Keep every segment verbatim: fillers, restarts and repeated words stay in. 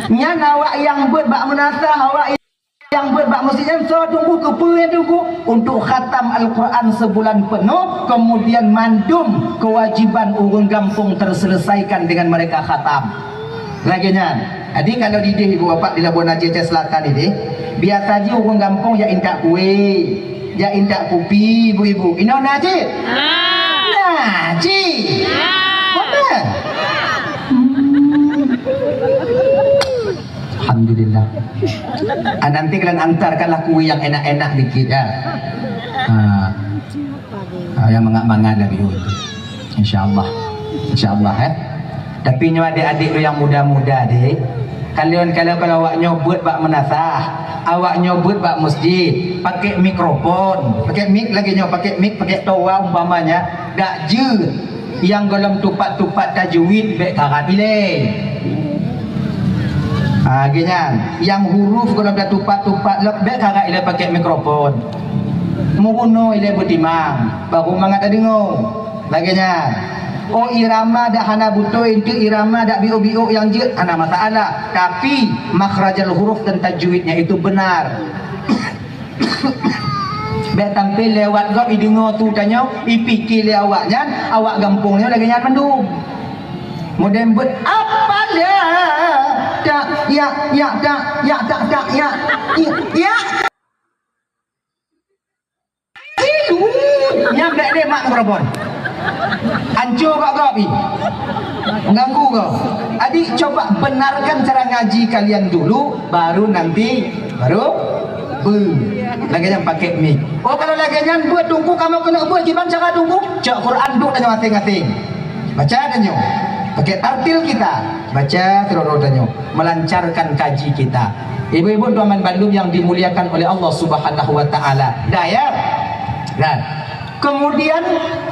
Nyan awak nyang beuet bak meunasah, awak nyang beuet bak meuseujid nyan soe teungku, keupeue nyan teungku? Untuk khatam Al-Quran sebulan penuh, kemudian mandum kewajiban ureuëng gampông terselesaikan dengan mereka khatam. Lagée nyan. Jadi kalau di deh ibu bapak di Labuan Aceh Selatan ini, biasa ji ureuëng gampông jak intat kue, jak intat kupi ibu-ibu. Inoe na cit? Na cit? Apa? Alhamdulillah. Ah, nanti kalian antarkanlah kue yang enak-enak dikit ya. Ah. Ah, yang mangat-mangat lah biu. Insya Allah. Insya Allah eh. Tapi nyoe adik-adik tu yang muda-muda deh. Kalian kalau kalau awak nyoe beuet bak meunasah, awak nyoe beuet bak masjid, pakai mikrofon, pakai mik lagi nyoe, pakai mik, pakai toa umpamanya, dak jeuet. Nyang gohlom tupat-tupat tajwid bék karat ilée. Ha, lagée nyan. Nyang huruf gohlom tatupat-tupat lom bék karat ilée pakai mikrofon. Meurunoe ilée beutimang, baru mangat tadeungoe. Lagée nyan. Oh, irama dak hana beutôi, enteuk irama dak biôk-biôk nyang jeuet, hana masalah. Tapi makhrajal huruf dan tajwidnya itu benar. Bék sampai lewat gob ideungoe su tanyoe, ipike lé awak nyan, awak gampông nyoe lagée nyan mandum. Modern beuet apa ya? Tak, ya, ya, tak, ya, tak, tak, ya. Ya, ya. Nyan bék deh mak mikrofon. Anco gob-gob ih. Mengganggu kau. Adik coba benarkan cara ngaji kalian dulu, baru nanti, baru be. Lagée nyan pakai mik. Oh, kalau lagée nyan beuet teungku, kamoe keuneuk beuet kiban cara teungku? Cok Quran duek tanyoe maséng-maséng. Baca tanyoe. Pakai tartil kita. Baca sidroe-droe tanyoe. Melancarkan kaji kita. Ibu-ibu, teman bandum yang dimuliakan oleh Allah Subhanahu wa taala. Dah ya? Dan kemudian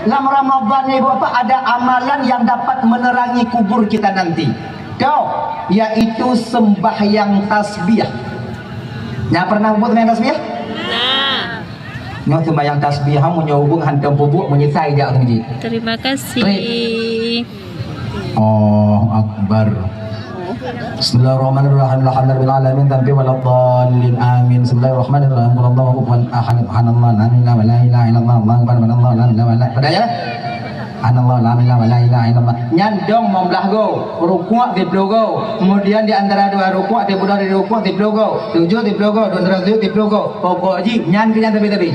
lam Ramadan ni ibu apa, ada amalan yang dapat menerangi kubur kita nanti. Dok, yaitu sembahyang tasbih. Nya pernah buet sembahyang tasbih? Nah. Nyoe sembahyang tasbih, ha, meunyoe ureuëng hantom peubuet meunyeusai jak keu masjid. Terima kasih. Baik. Allahu Akbar. Bismillahirrahmanirrahim. Alhamdulillahirabbil alamin. Sampai waladdallin. Amin. Bismillahirrahmanirrahim. Qul huwallahu kufuwan ahad. Subhanallah. La ilaha illallah. Allahu akbar. Subhanallah. La ilaha illallah. Pada ya. Subhanallah, alhamdulillah, wa la ilaha illallah. Nyan dong limong blah go, rukuk siplôh go. Kemudian di antara dua rukuk, di budak dari rukuk siplôh go, sujud siplôh go, dua antara sujud siplôh go. Pokok jih nyan keu nyan tapi-tapi.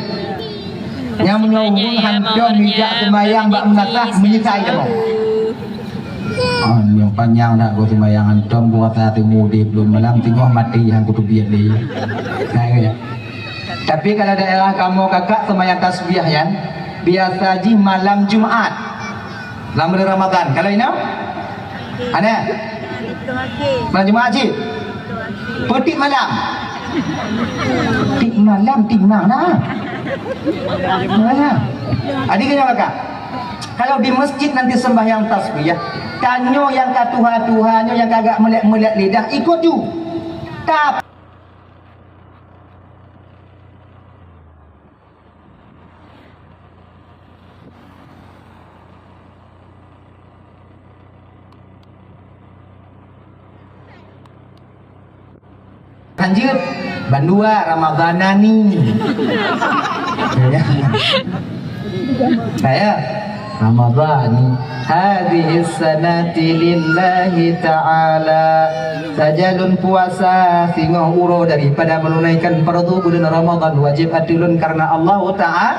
Nyang meunyoe ureuëng hantom mijak seumayang bak meunasah, meunyeusai kamoe. Ah, nyang panyang dak go seumayang hantom puasa teumudi belum malam teungoh maté han kuteubiet lé. Nah, ya. Tapi kalau daerah kamoe kakak seumayang tasbih nyan, biasa jih malam Jumat. Lam bulan Ramadan. Kalau inoe? Ana? Malam Jumat cit? Peutik malam. Tik malam, tik mana? Mana? Adi kena kakak. Kalau di masjid nanti sembahyang tasbih, tanyoe nyang ka tuha-tuha, nyoe nyang ka agak melek-melek lidah, ikut ju. Tapi lanjut, bandua Ramadhanani. Ya. Saya Ramadhani. Hadhihi sanati lillahi ta'ala. Saja lôn puasa singoh uroe daripada menunaikan fardu bulan Ramadan wajib ateueh lôn karena Allah Ta'ala.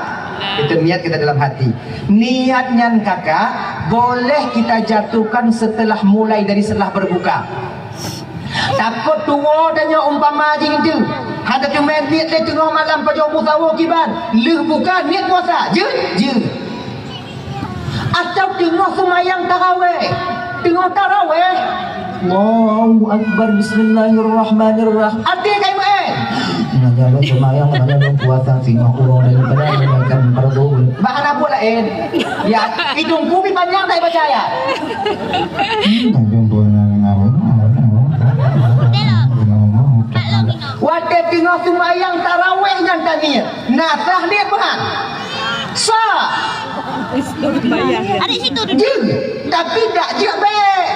Itu niat kita dalam hati. Niat nyan kakak boleh kita jatuhkan setelah mulai dari setelah berbuka. Takot tuwo tanyoe umpama jih itu. Hana teumé niet lé teungoh malam pajoh bu sawo kiban. Lheueh buka niet puasa. Jeuet, jeuet. Atau teungoh seumayang taraweh. Teungoh taraweh. Allahu Akbar, Bismillahirrahmanirrahim. Até kai maén. Nanya lo seumayang, nanya lo puasa, singoh uroe daripada menunaikan fardu. Bahan apa lain? Ya, hidung kubi panjang tak baca ya. Watée teungoh seumayang taraweh nyan taniet, na sah niet bukan? Sah. Ada situ duduk. Jeuet, tapi dak jeuet bék.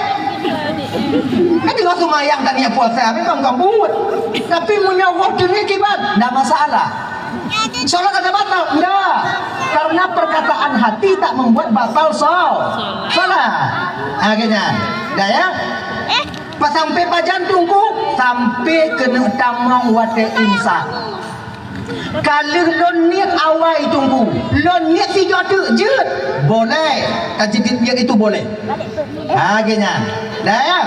Tapi waktu mayang tak niat puasa, memang kamu buat. Tapi meunyoe woh teungoh kiban, ndak masalah. Salat ada batal? Ndak. Karena perkataan hati tak membuat batal so-, salat. Akhirnya, dah ya? Pas sampai pajan Teungku, sampai keuneuk tamong watée imsak. Ka lheueh lôn niet awai Teungku, lôn niet sigoe teuk jeuet. Boleh, tajdiid niet itu boleh. Ha, geuh nyan. Dah, ya?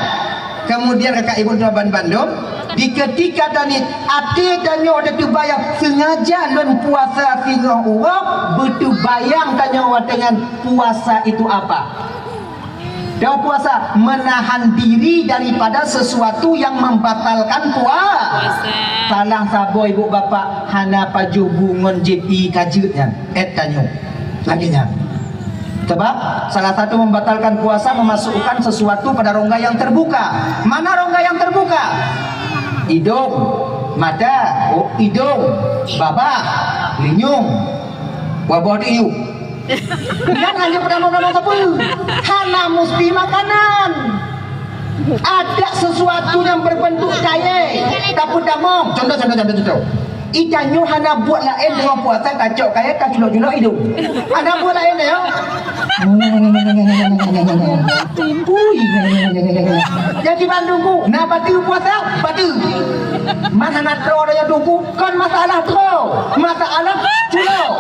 Kemudian kakak ibu tuan bandum, di ketika taniet, até tanyoe teubayang, sengaja lôn puasa singoh uroe, beuteubayang tanyoe watée nyan puasa itu apa? Doa puasa menahan diri daripada sesuatu yang membatalkan pua-, puasa. Salah saboh ibu bapak hana pajoh bu ngon jép ié ka jeuet nyan. Ét tanyoe. Lagée nyan. Sebab salah satu membatalkan puasa memasukkan sesuatu pada rongga yang terbuka. Mana rongga yang terbuka? Idong, mata, oh, idong, babah, linyueng, babah diu. Nyan hana peutamong-tamong sapeue. Hana musti makanan. Ada sesuatu yang berbentuk kayée, tapeutamong. Contoh, contoh, contoh, contoh. Ita nyoe hana buet laén deungon puasa, tacok kayée, taculok-culok idong. Hana buet laén nyoe. Ui. Jadi bandum ku, na bateue puasa, bateue. Man hana troe nyoe Teungku. Kon masalah troe, masalah culok.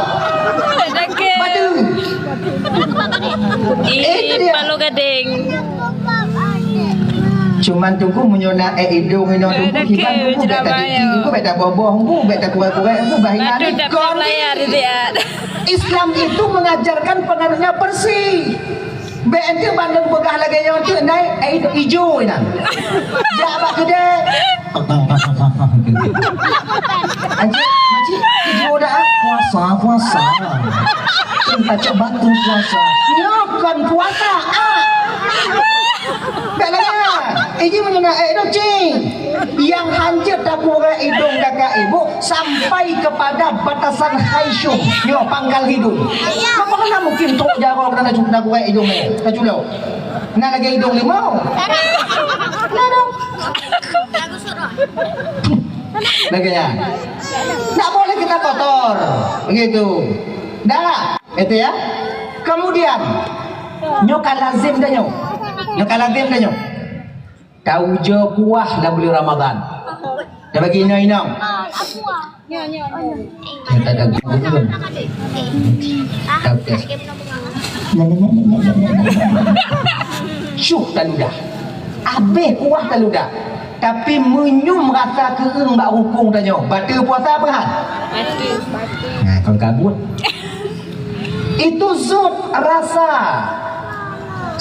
Dakek. Bateue. Ih, itu dia. Palo gadeng. Cuman Teungku meunyoe na ék idong inoe Teungku, kiban Teungku, bèk tagigi Teungku, bèk taboh-boh Teungku, bèk takurek-kurek Teungku, bah inan. Kon. Islam itu mengajarkan pengaruhnya bersih. Bèk ente bandum peugah lagèe nyoe teuk, nai, eh, ijo inan. Jak bak keudè. Ancik, makcik, ijo dah, ah? Puasa, puasa. Ente cok batu puasa. Nyoe kon puasa, ah. Bèk lagèe nyan. Iji meunyoe na, eh, idong cing. Nyang hanjeuet takurek idong kakak ibu sampai kepada batasan khaisum. Nyoe pangkal hidung. Maka mana mungkin trok jaroe keunan tacu-, takurek idong, eh, taculok. Na lagèe idong limau. Na dong. Lagèe nyan. Tak boleh kita kotor. Begitu. Dah. Itu ya. Kemudian, nyoe ka lazim dah nyoe. Nyoe ka lazim dah nyoe. Taujoe kuah lam buleuen Ramadhan. Tabagi inong-inong. Nyoe, nyoe, nyoe. Nyoe tak ada guna. Taujoe. Syuh taludah. Abéh kuah taludah. Tapi meunyoe rasa keueung bak rukong tanyoe, bateue puasa apa han? Bateue. Nah, kon kabut. Itu zuk, rasa.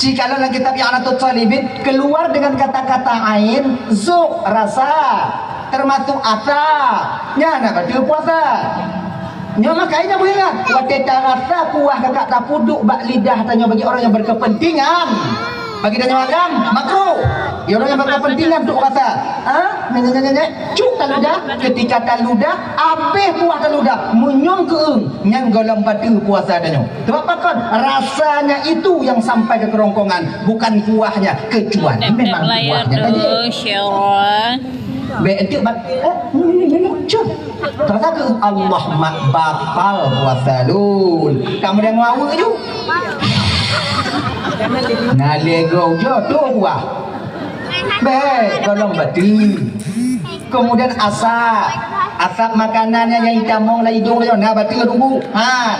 Jikalau lam kitab I'anatut Thalibin, keluar dengan kata-kata ain, zuk, rasa. Termasuk asa. Nyan na bateue puasa. Nyoe makajih nyan beuingat. Watèe tarasa kuah kakak tapeuduek bak lidah tanyoe bagi orang yang berkepentingan. Bagi tanyoe agam, makruh. Ya, orang yang berkepentingan untuk rasa. Ha? Nyan, nyan, nyan, nyan. Cuk taludah, ketika taludah, abéh kuah taludah, meunyoe keueung, nyan golom bateue puasa tanyoe. Sebab pakon? Rasanya itu yang sampai ke kerongkongan, bukan kuahnya, kecuali memang kuahnya tadi. Bèk enteuk bak, eh, cuk. Terasa ke Allah mak batal puasa lôn. Kamu dah mau awak ju? Nah, lego je tu kuah. Bèk, golom bateue. Kemudian asap. Asap makanan nyang, nyang itamong lam idong nyoe, na bateue Teungku. Ha.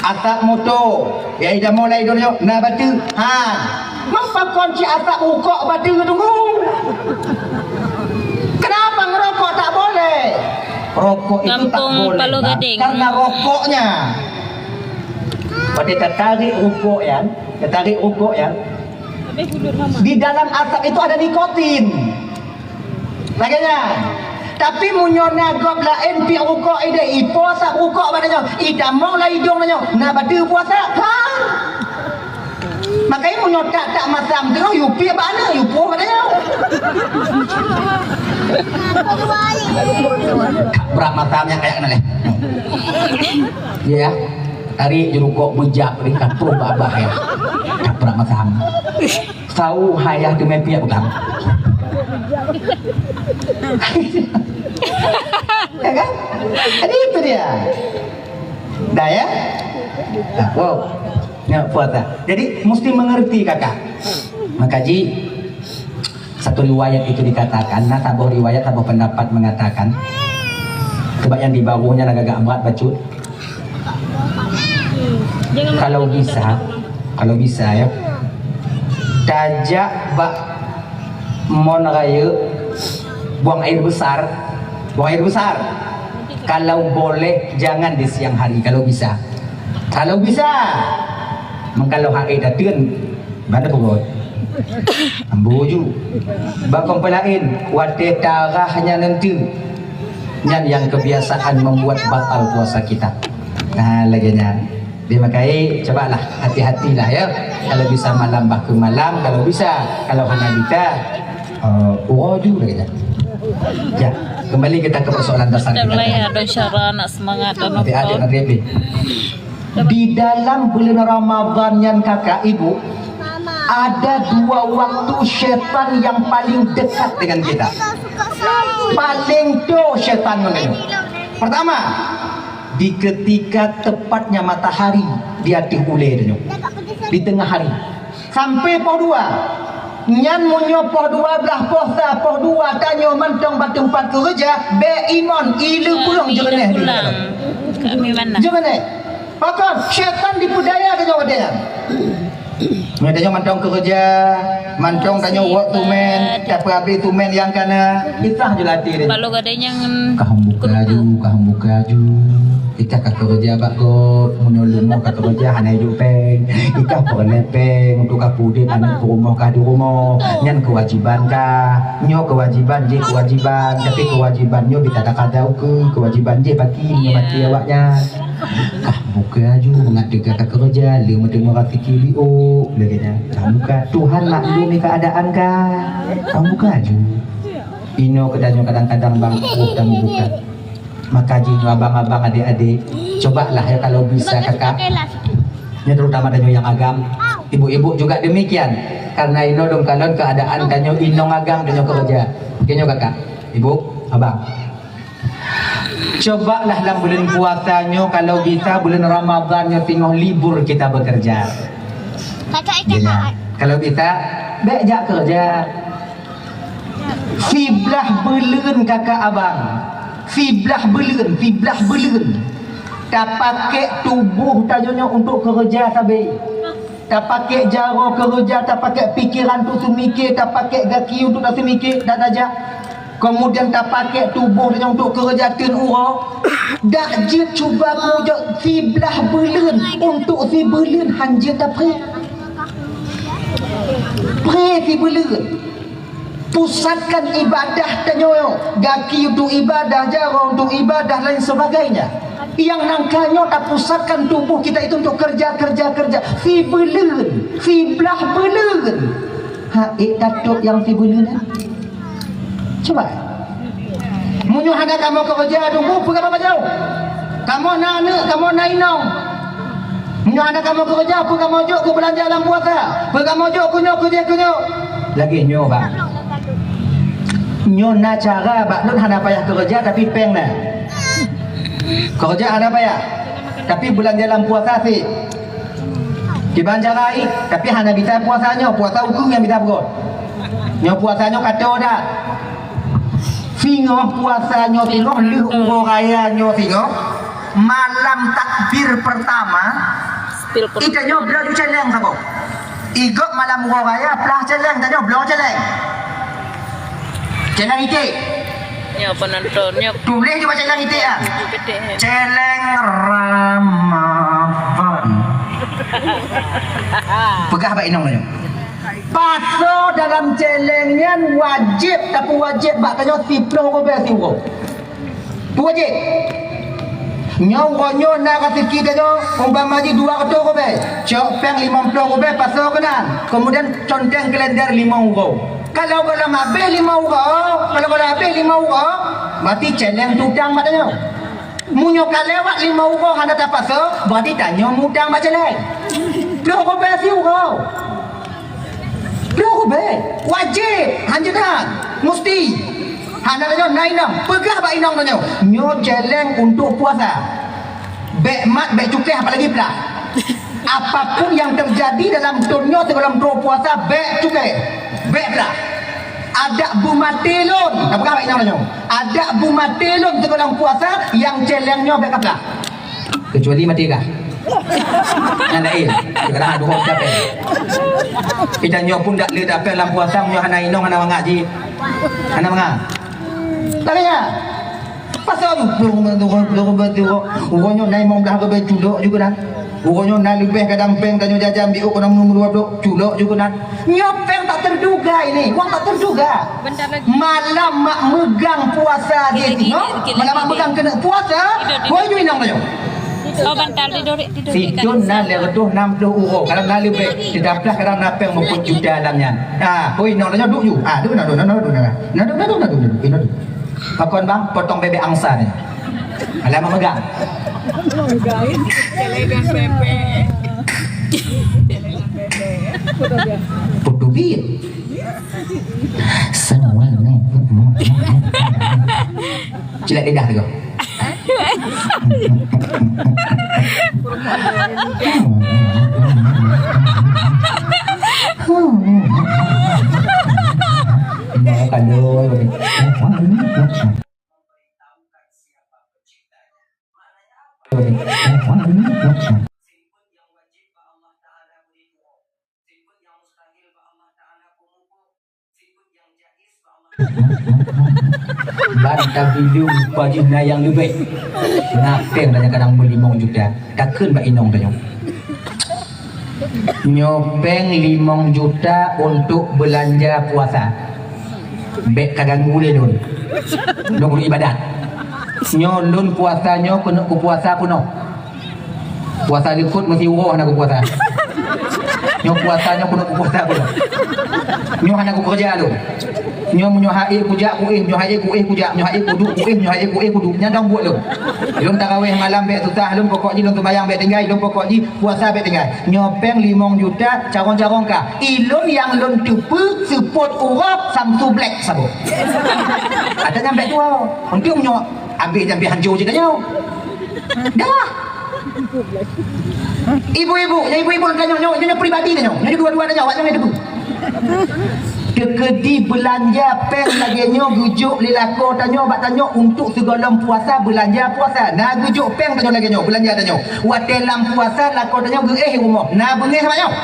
Asap moto, nyang itamong lam idong nyoe, na bateue. Ha. Mengapa kunci asap rukok bateue Teungku? Kenapa ngerokok tak boleh? Rokok itu tak boleh, Kampung Palo Bang. Gading. Karena rokoknya. Pada tertarik rukok ya, tertarik rukok ya. Di dalam asap itu ada nikotin. Lagèe nyan. Tapi meunyoe na gob laén piep rukok ideh, ipo asap rukok bak tanyoe, itamong lam idong tanyoe, na bateue puasa? Ha! Makajih meunyoe tak-tak masam teungoh, yue piep bak aneuk, yue puoh bak tanyoe. Brat masam nyang kayak keunan lé. Ya. Tarék jurukok beujak di kampung babah ya. Kaprak masam. Sau hayah teumé piak pegang. Ya kan? Jadi itu dia. Dah ya? Nah, wow. Ya, puasa. Jadi mesti mengerti kakak. Maka ji satu riwayat itu dikatakan, nah saboh riwayat saboh pendapat mengatakan, sebab yang di bawahnya agak berat bacut. Kalau bisa, kalau bisa ya, tajak bak mon raya buang air besar, buang air besar. Kalau boleh jangan di siang hari kalau bisa. Kalau bisa, mengkalau hari datun, Banda peugah. Ambo ju. Bak kampung laén, watée tarah nyan nanti. Nyan yang kebiasaan membuat batal puasa kita. Nah, lagée nyan. Dia makai, cobalah hati-hatilah ya. Kalau bisa malam bah ke malam, kalau bisa, kalau hana bisa, uh, uroju lagée nyan. Ya, kembali kita ke persoalan dasar kita. Ada syara nak semangat dan nanti ada nanti. Di dalam bulan Ramadan nyan kakak ibu, ada dua waktu syaitan yang paling dekat dengan kita. Paling do syaitan ngon tanyoe. Pertama, di ketika tepatnya matahari di ateueh ulée tanyoe. Di tengah hari. Sampai poh dua. Nyan meunyoe poh dua belah, poh sa, poh dua tanyoe mantong bak teumpat keureuja, bèk imon, i leupeung jeureuneh di dalam. Kami mana? Jeureuneh. Pakon syaitan dipeudaya tanyoe watée nyan. Meunyoe tanyoe mantong keureuja, mantong tanyoe wok tumen, tapi habéh tumen nyang kana, kisah je latih dia. Kalau gadai nyang kaham buka aju, kaham buka aju. Ikah ka keureuja bak gob, meunyoe leumoh ka keureuja hana ijuk péng. Ikah peureulée péng untuk ka pudeb aneuk peurumoh kah di rumoh. Nyan keuwajiban kah? Nyoe keuwajiban, jih keuwajiban, tapi keuwajiban nyoe bita takada ukeue, keuwajiban jih bagi meunyoe mati awaknyan. Kah buka aju mangat teuka ka keureuja, lé meuteumé raseuki liuk, lagée nyan. Kah buka, Tuhan maklumi keuadaan kah? Kah buka aju. Inoe keutanyoe kadang-kadang bang, uh, tamubuka. Maka jih nyoe abang-abang, adék-adék, cobalah ya kalau bisa kakak. Ya terutama tanyoe nyang agam, ibu-ibu juga demikian. Karena inoe dong kalon keadaan tanyoe inong agam tanyoe keureuja. Oke nyoe kakak, ibu, abang. Cobalah lam bulan puasa nyoe kalau bisa bulan Ramadan nyoe teungoh libur kita bekerja. Kakak itu. Ya, kalau bisa bèk jak keureuja. Siblah buleuen kakak abang. Siblah buleuen, siblah buleuen. Tapakék tuboh tanyoe nyoe untuk keureuja sabe. Tapakék jaroe keureuja, tapakék pikeran untuk seumiké, tapakék gaki untuk taseumiké, dan tajak. Kemudian tapakék tuboh tanyoe untuk keureuja teun uroe. Dak jeuet cuba kujok siblah buleuen untuk sibuleuen hanjeuet tapreh. Preh sibuleuen. Pusatkan ibadah tanyoe, gaki untuk ibadah, jaroe untuk ibadah, lain sebagainya. Nyang nangka nyoe tapusatkan tuboh kita itu untuk kerja, kerja, kerja. Sibuleuen, siblah buleuen. Ha, ék tatôp nyang sibuleuen. Coba. Meunyoe hana kamoe keureuja, tunggu peue kamoe pajoh. Kamoe na aneuk, kamoe na inong. Meunyoe hana kamoe keureuja, peue kamoe jok keu beulanja lam puasa? Peue kamoe jok keu nyoe, keu jih, keu nyoe? Lagèe nyoe, Bang. Nyoe na cara, Bang, lôn hana payah keureuja, tapi pèng na. Keureuja hana payah, tapi beulanja lam puasa sép. Kiban cara, tapi hana bisa puasa nyoe, puasa ukeue nyang bisa peugot. Nyoe puasa nyoe ka tô that. Singoh puasa nyoe singoh, lheueh uroe raya nyoe singoh, malam takbir pertama, ita nyoe bloe ju cèlèng saboh. Igob malam uroe raya, plah cèlèng, tanyoe bloe cèlèng. Cèlèng iték. Nyoe penonton, nyoe. Tuléh ju bak cèlèng iték, ah. Cèlèng Ramadan. Peugah bak inong nyoe. Pasoe dalam cèlèng nyan wajéb, tapi wajéb bak tanyoe siplôh ribèe siuroe. Wajéb. Nyoe uroe nyoe na raseuki tanyoe, umpama jih dua reutôh ribèe, cok pèng limong plôh ribèe pasoe keunan, kemudian conteng kalender limong uroe. Kalau gohlom habéh limong uroe, kalau gohlom habéh limong uroe, berarti cèlèng tutang bak tanyoe. Meunyoe ka lewat lima uroe hana tapasoe, berarti tanyoe mutang bak celeng. Ploh rubée siuroe. Ploh rubée. Wajéb. Hanjeuet that. Musti. Hana tanyoe na inong. Peugah bak inong tanyoe. Nyoe celeng untuk puasa. Bék mat, bék cukéh, apalagi plah. Apapun yang terjadi dalam thon nyoe sigohlom trok puasa, bék cukéh, bék plah. Adak beumaté lôn, tapeugah bak inong tanyoe. Adak beumaté lôn sigohlom puasa, nyang celeng nyoe bék kaplah. Kecuali maté gah. Nyang laén, sekarang dua dapéng. Kita nyoe pun dak le dapéng lam puasa, nyoe hana inong, hana mangat jih. Hana mangat. Lagée nyan. Pasal tu, uroe nyoe na limong blaih ribée culok ju keunan. Uroe nyoe na leubeh kadang péng tanyoe jajan biôk keunan meunurot dua ploh culok ju keunan. Nyoe péng tak terduga ini, wang tak terduga. Malam mak meugang puasa jih nyoe, malam mak meugang keuneuk puasa, hôi ju inong tanyoe. Oh, bantal tidur, tidur. Sidon na lhée reutôh nam ploh uroe, kadang na leubeh, teutablah kadang na péng meuphon juta lam nyan. Ah, hôi inong tanyoe duek ju. Ah, duek na, duek na, duek na. Na duek, na duek, na duek, na duek. Pakon bang, potong bebek angsa ni. Alah memegang. Celengan bebek. Putu bir. Semua ni. Cilek lidah tu. Mau kandung. Ban tabilu rupa jih na nyang leubeh. Na péng tanyoe kadang beulimong juta. Takheun bak inong tanyoe. Nyoe péng limong juta untuk beulanja puasa. Bék kaganggu lé lôn. Lôn keuneuk ibadat. Nyoe lôn puasa nyoe keuneuk kupuasa peunoh. Puasa likot meusiuroe hana kupuasa. Nyoe puasa nyoe keuneuk kupuasa peunoh. Nyoe hana kukeureuja lôn. Nyoe meunyoe hase kujak kuéh, nyoe hase kuéh kujak, nyoe hase kuduek kuéh, nyoe hase kuéh kuduek. Nyan dong buet lôn. Lôn taraweh malam bék susah, lôn pokok jih lôn seumayang bék tinggai, lôn pokok jih puasa bék tinggai. Nyoe péng limong juta carong-carong ka. Ilôn nyang lôn teupeu seupôt urob Samsu Black saboh. Ata nyan bék tuwoe. Untuk nyoe abéh nyan pih hanco cit tanyoe. Dah. Ibu-ibu, ya ibu-ibu tanyoe, nyoe, nyoe pribadi tanyoe. Nyoe dua-dua tanyoe, awak nyoe teupeu. Teukeudi beulanja péng lagée nyoe geujok lé lakoe tanyoe bak tanyoe untuk sigohlom puasa, beulanja puasa. Na geujok péng tanyoe lagée nyoe, beulanja tanyoe. Watée lam puasa lakoe tanyoe geuéh rumoh, na beungéh bak nyoe.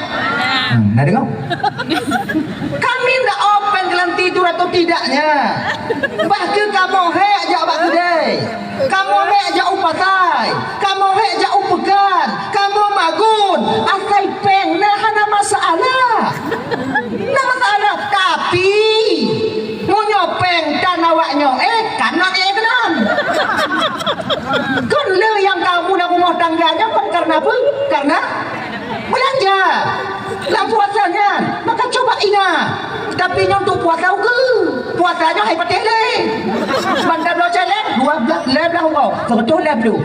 Hmm, na deungoe? Kami ndak open gelanti tu atau tidaknya. Bah kheueh kamoe hék jak bak keudée. Kamoe hék jak u pasai. Kamoe hék jak u peukan. Kamoe magun. Asai péng na hana masalah. Na masalah. Tapi, meunyoe péng tan awak nyoe, eh, kanan eh keunan. Kon le nyang kamoe lam rumoh tangga nyoe kon karena apa? Karena beulanja. Lam puasa nyan, maka cuba ingat. Tapi nyoe untuk puasa ukeue. Puasa nyoe hai patéh lé. Ban tabloe celeng, dua blah, lhée blah uroe, seureutôh lhée ploh.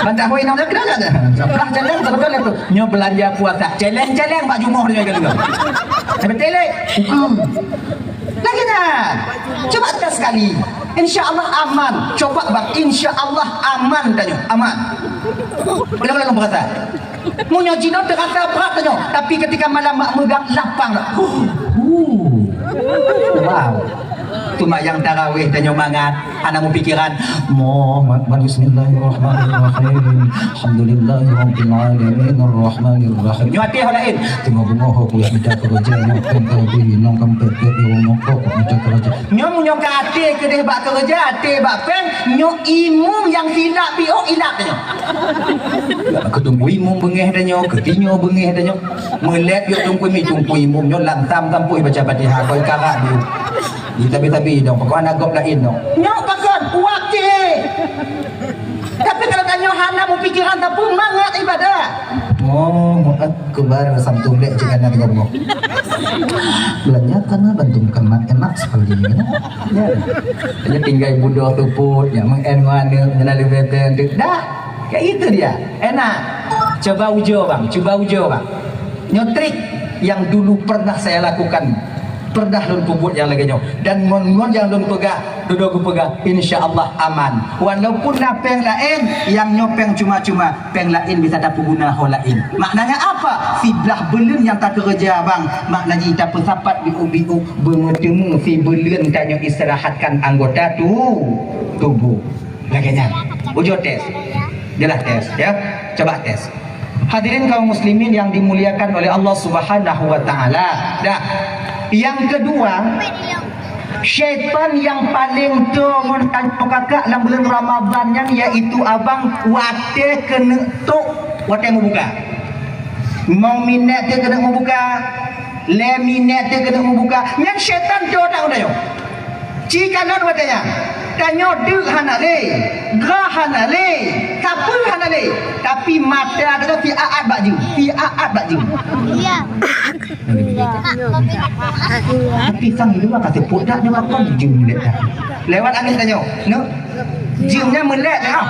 Ban tahu inong lhée blah, seublah celeng, seureutôh lhée ploh. Nyoe beulanja puasa. Celeng-celeng bak jumoh nyoe keudua. Hai patéh lé, ukeue. Lagi nyan. Cuba tes sekali. Insya Allah aman. Coba bang, insya Allah aman tanyoe. Aman. Ulang-ulang perasaan. Meunyoe jinoe teurasa brat tanyoe, tapi ketika malam mak meugang lapang. Huh. Wow. Seumayang tarawih tanyoe mangat, hana meupikiran. Mo, ma-, ma-, bismillahirrahmanirrahim. Alhamdulillahirabbil alamin, arrahmanirrahim. Nyoe até ho laén. Teungoh beungoh ho kuyak mita keureuja, nyoe péng ka habéh, inong ka meutet-tet, nyoe mokok, mita keureuja. Nyoe meunyoe ka até keudeh bak keureuja, até bak péng, nyoe imum nyang silap biôk ilap tanyoe. Keu teungku imum beungéh tanyoe, keu tinyoe beungéh tanyoe. Meulét biôk teungku mi, teungku imum nyoe lam tam gampôi baca Fatihah, kon karat biôk. Di tabi-tabi dong, pakon hana gob laén dong. Nyoe pakon, uap cit. Tapi kalau tanyoe hana meupikiran, tapi mangat ibadah. Oh, Kubar sampoe blék cit kana tiga boh. Belanja kana bantu meukamat enak sekali. Ya. Hanya tinggai budoh teupot, ya, meu'en ngon aneuk, nyan leubeh benteng tu. Dah. Kayak itu dia. Enak. Coba ujo, bang. Coba ujo, bang. Nyoe trik yang dulu pernah saya lakukan. Pernah lôn peubuet nyang lagée nyoe. Dan ngon-ngon nyang lôn peugah, dudoe kupeugah, insya Allah aman. Walaupun na péng laén, nyang nyoe péng cuma-cuma, péng laén bisa tapeuguna ho laén. Maknanya apa? Siblah buleuen nyang takeureuja, bang. Makna jih tapeusapat biôk-biôk, beumeuteumé sibeuleuen tanyoe istirahatkan anggota tu-, tuboh. Lagée nyan. Ujoe tes. Jeulaih tes, ya. Coba tes. Hadirin kaum muslimin yang dimuliakan oleh Allah Subhanahu wa taala. Dah. Yang kedua, syaitan yang paling toe ngon tanyoe kakak lam buleuen Ramadan nyan, yaitu abang watée keuneuk tok, watée meubuka. Limong minét teuh keuneuk meubuka, lhée minét teuh keuneuk meubuka. Nyan syaitan toe dak ngon tanyoe. Ci kalon watée nyan, tanyoe deuk hana lé, grah hana lé, sapeue hana lé, tapi mata teuh siaat bak jeuem, siaat bak jeuem. Iya. Tapi sang dua ka seupôt dak nyoe pakon jeuem lé dah. Lewat angén tanyoe, neuk jeuem nyan meulét dah.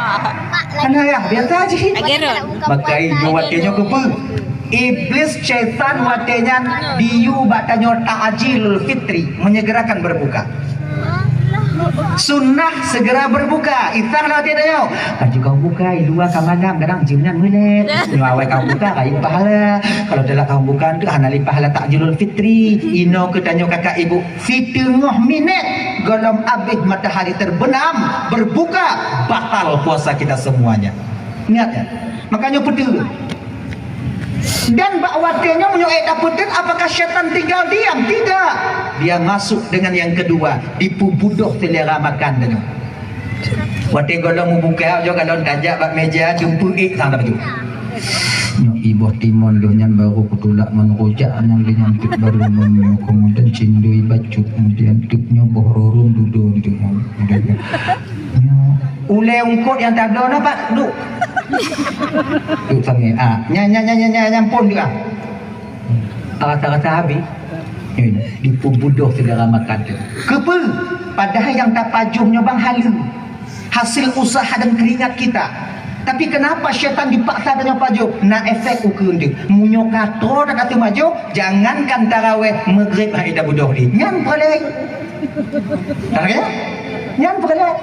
Hana yah, biasa jih. Makai nyoe watée nyoe keupeue? Iblis syaitan watée nyan diyue bak tanyoe ta'jilul fitri, menyegerakan berbuka. Sunnah segera berbuka. Isang lah watée tanyoe. Kan juga buka, di luwa ka malam, kadang jeuem nyan meulét. Nyoe awai ka buka, rayeuk pahala. Kalau telat ka buka, tu hana lé pahala ta'jilul fitri. Inoe keu tanyoe kakak ibu, siteungoh minét gohlom abéh matahari terbenam, berbuka, batal puasa kita semuanya. Ingat ya. Makanya betul. Dan bak watée nyoe meunyoe ék dapeuteun, apakah syaitan tinggal diam? Tidak. Dia masuk dengan yang kedua, dipeubudoh selera makan tanyoe. Watée gohlom meubuka, ujoe gohlom tajak bak meja, jumpa ék sang dapat. Nyoe iboh timon lôn nyan baru kutulak ngon rujak nyan lé nyan teuk baru ngon nyoe, kemudian cindui bacut, kemudian teuk nyoe boh rurum dudoe teuk nyoe. Ulée ungkot nyang tabloe na, Pak, duek. Duek sangat. Ah, nya, nya, nya, nya, nya, nyampon juga. Rasa-rasa habis. Eh, dipeubudoh segala makan tu. Kepe? Padahal yang tapajoh nyoe bang haleue. Hasil usaha dan keringat kita. Tapi kenapa syaitan dipaksa tanyoe pajoh? Na efek ukeue tu. Meunyoe ka troh dak ka teumajoh, jangankan taraweh, maghrib hai dah budoh di. Nyan peureulée. Tak ya? Nyan peureulée.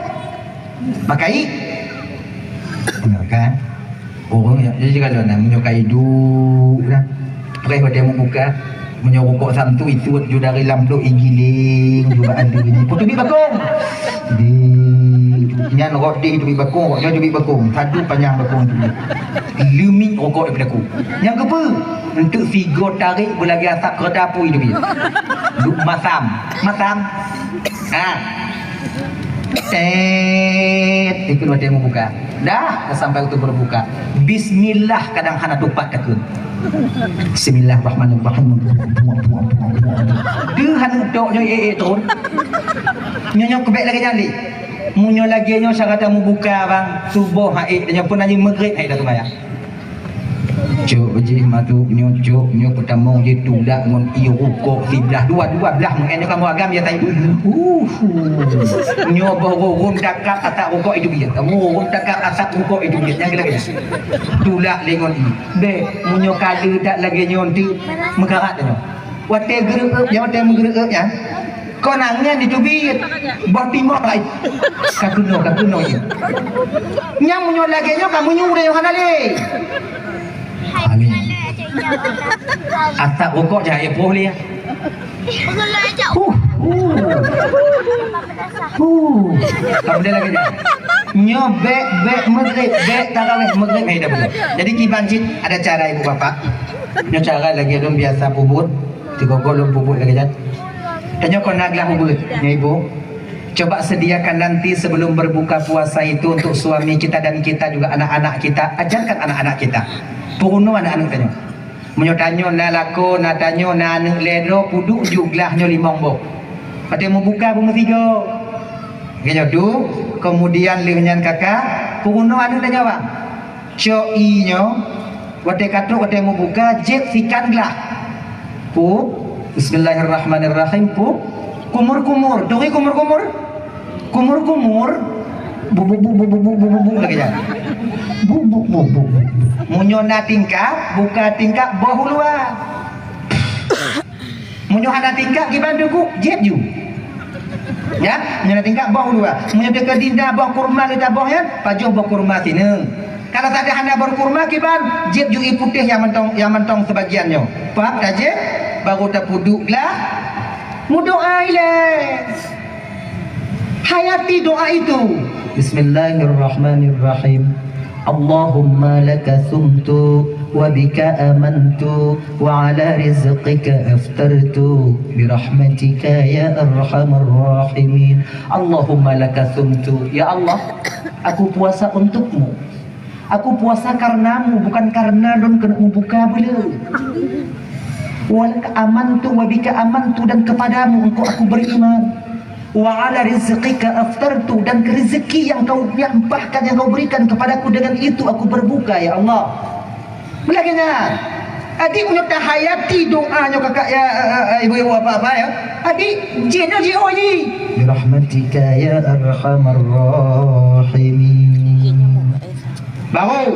Makai. Benar kan? Ureueng ya, jadi kalau nak meunyoe kai duek dah. Preh watée meubuka. Meunyoe rukok santu itu ju dari lam plok igiling juga adu ini. Putui bakong. Di nyan roti itu bakong, nyoe ju bakong. Satu panjang bakong tu. Leumik rukok daripada aku. Nyang kepe? Untuk sigo tarik belagi asap kereta api itu dia. Duk masam. Masam. Ha. Tet, ikut watée meubuka. Dah, sampai waktu berbuka. Bismillah kadang hana tupat takheun. Bismillahirrahmanirrahim. Deuh hana tok nyoe eh eh turun. Nyoe nyoe kebek lagée nyan lé. Meunyoe lagée nyoe syarat meubuka bang, suboh hai nyoe pun anjing maghrib hai dah sembahyang. Cok jih masuk nyoe, cok nyoe peutamong jih tulak ngon ié rukok siblah, dua, dua blah meu'en nyoe kamoe agam ya tai. Uh. Nyoe boh rurun takab asap rukok itu biet. Kamoe rurun takab asap rukok itu biet. Nyang lagée. Tulak lé ngon ié. Beh, meunyoe kade that lagée nyoe ti meukarat nyoe. Watée geureuek, ya watée meugeureuek ya. Kon angén jiteubiet, boh timah laén. Ka keunoe, ka keunoe jih. Nyang meunyoe lagée nyoe ka meunyoe udah hana lé. Amin. Asap rukok jangan éh poh lé. Huh, huh. Huh. Ka beudée lagée nyoe. Nyoe bék, bék maghrib, bék tarawih maghrib hai dah beudée. Jadi kiban cit ada cara ibu bapak. Nyoe cara lagée lôn biasa peubuet. Tiga golom pupuk lagi jan. Tanyoe kon na glah ubeut, nyoe ibu. Coba sediakan nanti sebelum berbuka puasa itu untuk suami kita dan kita juga anak-anak kita. Ajarkan anak-anak kita. Peurunoe anak-anak tanyoe. Meunyoe tanyoe na lakoe, na tanyoe na aneuk lhée droe, peuduek ju glah nyoe limong boh. Watée meubuka beumeusigoe. Lagée nyoe duek, kemudian lheueh nyan kakak, peurunoe aneuk tanyoe bang. Cok ié nyoe, Watée ka trok, watée mubuka, jieb sikan glah. Pup, bismillahirrahmanirrahim, pup. Kumur-kumur, turi kumur-kumur. Kumur-kumur. Bubuk-bubuk-bubuk-bubuk-bubuk lagée nyan. Bubuk-bubuk-bubuk. Meunyoe na tingkab, buka tingkab boh u luwa. Meunyoe hana tingkab kiban teungku, jieb ju. Ya, meunyoe na tingkab boh u luwa. Meunyoe teuka dinda boh kurma leuta boh nyan, pajoh boh kurma sineung. Kalau sabe hana boh kurma kiban, jieb ju ié putéh nyang mantong, nyang mantong sibagian nyoe. Pap tajieb, baru tapeuduek glah. Meudoa ilée. Hayati doa itu. Bismillahirrahmanirrahim. Allahumma laka sumtu wa bika amantu wa ala rizqika aftartu bi rahmatika ya arhamar rahimin. Allahumma laka sumtu. Ya Allah, aku puasa untukmu. Aku puasa karenamu, bukan karena lôn keuneuk mubuka beuleu. Wa laka amantu wa bika amantu, dan kepadamu engkau aku beriman. Wa ala rizqika aftartu, dan ke rezeki yang kau limpahkan, yang kau berikan kepadaku, dengan itu aku berbuka, ya Allah. Lagée nyan. Adik meunyoe tahayati doa nyoe kakak ya, eh, eh, eh, ibu-ibu apa-apa ya. Adik, jih nyoe jiôh jih. Bi rahmatika ya arhamar rahimin. Baru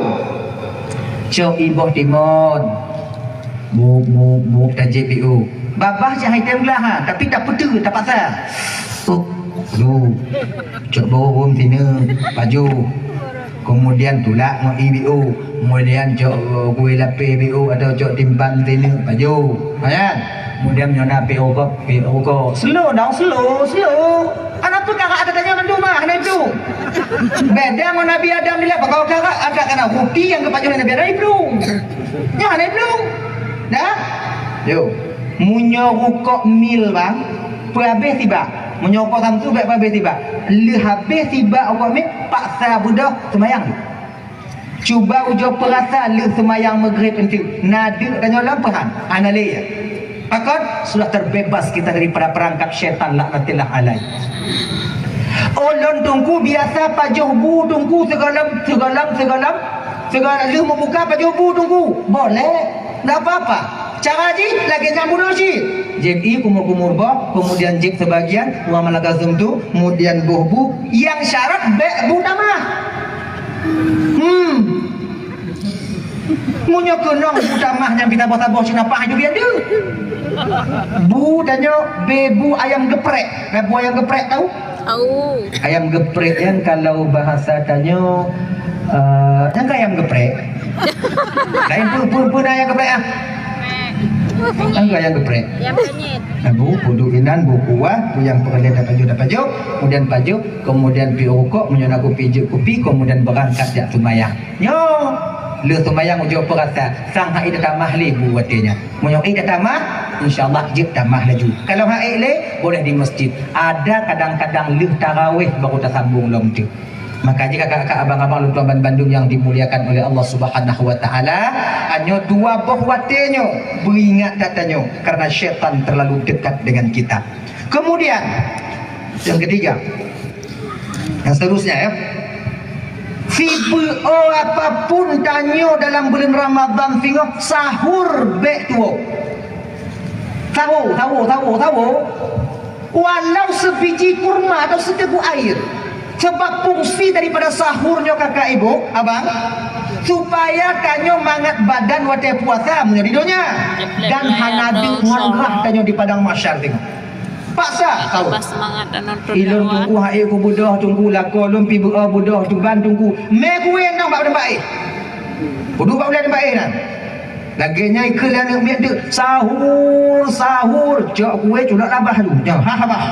cok iboh timon. Buk, buk, buk, tajieb biôh. Babah cahai tem glah, ha, tapi tak peuteu, tak paksa. Tuk, lu. Cok boh rhum sineuk, pajoh. Kemudian tulak ngon ié biôh. Kemudian cok, eh, kueh lapéh biôh atau cok timphan sineuk, pajoh. Ha, kan? Kemudian nyoe na pih rukok, pih rukok. Slow down, slow, slow. Hana peue karak ata tanyoe mandum mah, hana itu. Beda ngon Nabi Adam dilak, pakon karak ata kana ruti nyang geupajoh lé Nabi Adam iblong. Nyan hana iblong. Dah? Yo. Meunyoe rukok mil bang, peuhabéh sibak. Meunyoe rukok Samsu bèk peuhabéh sibak. Lheueh habéh sibak rukok mil, paksa beudôh seumayang. Cuba ujoe peurasa lheueh seumayang Maghrib eunteuk. Na deuk tanyoe lam peuhan? Hana lé. Pakon? Sudah terbebas kita daripada perangkap syaitan laknatillah alaih. Ulôn teungku biasa pajoh bu teungku sigohlom, sigohlom, sigohlom, sigohlom lheueh meubuka pajoh bu teungku. Boleh. Ndak apa-apa. Cara jih lagèe nyang bunoe cit. Jieb ié kumur-kumur boh, kemudian jieb sebagian, wa ma laka sumtu, kemudian boh bu, nyang syarat bèk bu tamah. Hmm. Meunyoe keunong bu tamah nyang pih saboh-saboh cit na paih ju bian deuh. Bu tanyoe bèe bu ayam geprek. Nah, bu ayam geprek tau? Tau. Ayam geprek nyan kalau bahasa tanyoe, eh, nyang ka ayam geprek. Lain peue, peue, peue na ayam geprek ah? Nyang ka ayam geprek. Ayam penyet. Nah, bu, bu duek inan, bu kuah, bu nyang peureulèe tapajoh, tapajoh, kemudian pajoh, kemudian pih rukok, meunyoe na kupi jeuet kupi, kemudian beurangkat jak seumayang. Nyoe, lheueh seumayang ujoe peurasa, sang han ék tatamah lé bu watèe nyan. Meunyoe ék tatamah, insya Allah jeuet tamah laju. Kalau han ék lé, boleh di masjid. Ada kadang-kadang lheueh tarawih baru tasambong lom teuk. Maka jih kakak-kakak, abang-abang, lôn tuan ban bandum nyang dimuliakan oleh Allah Subhanahu wa Taala, nyoe dua boh watèe nyoe beuingat that tanyoe, karena syaitan terlalu dekat dengan kita. Kemudian, yang ketiga, yang seterusnya ya. Sibeuo apapun tanyoe dalam bulan Ramadan singoh, sahur bèk tuwoe. Sahur, sahur, sahur, sahur. Walau sebiji kurma atau seteguk air. Sebab fungsi daripada sahur nyoe kakak ibu, abang, supaya tanyoe mangat badan watèe puasa meunyoe di donya. Dan hana deuk ngon rhah tanyoe di padang mahsyar teuh. Paksa sahur. Tambah semangat dan nonton. Ilôn dakwah. Teungku han ék kubeudôh teungku lakoe lôn pih beuo beudôh tuban teungku. Mé kuéh nang bak teumpat éh. Kuduek bak ulèe teumpat éh nyan. Lagèe nyan ikheun lé aneuk miet teuk, "Sahur, sahur." Cok kuéh, culok labah lu. Nyoe, ha, ha, bah.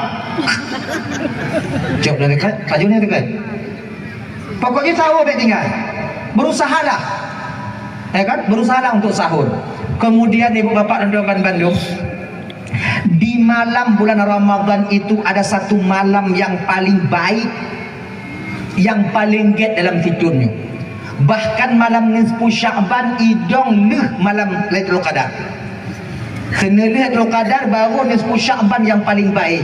Cok dah dekat, pajoh dah dekat. Pokoknya sahur bèk tinggai. Berusahalah. Ya kan? Berusahalah untuk sahur. Kemudian ibu bapak dan teman bandum, di malam bulan Ramadan itu ada satu malam yang paling baik, yang paling gèt dalam sithôn nyoe. Bahkan malam nisfu Sya'ban idong lheueh malam Lailatul Qadar. Keuneulheueh Lailatul Qadar baru nisfu Sya'ban yang paling baik.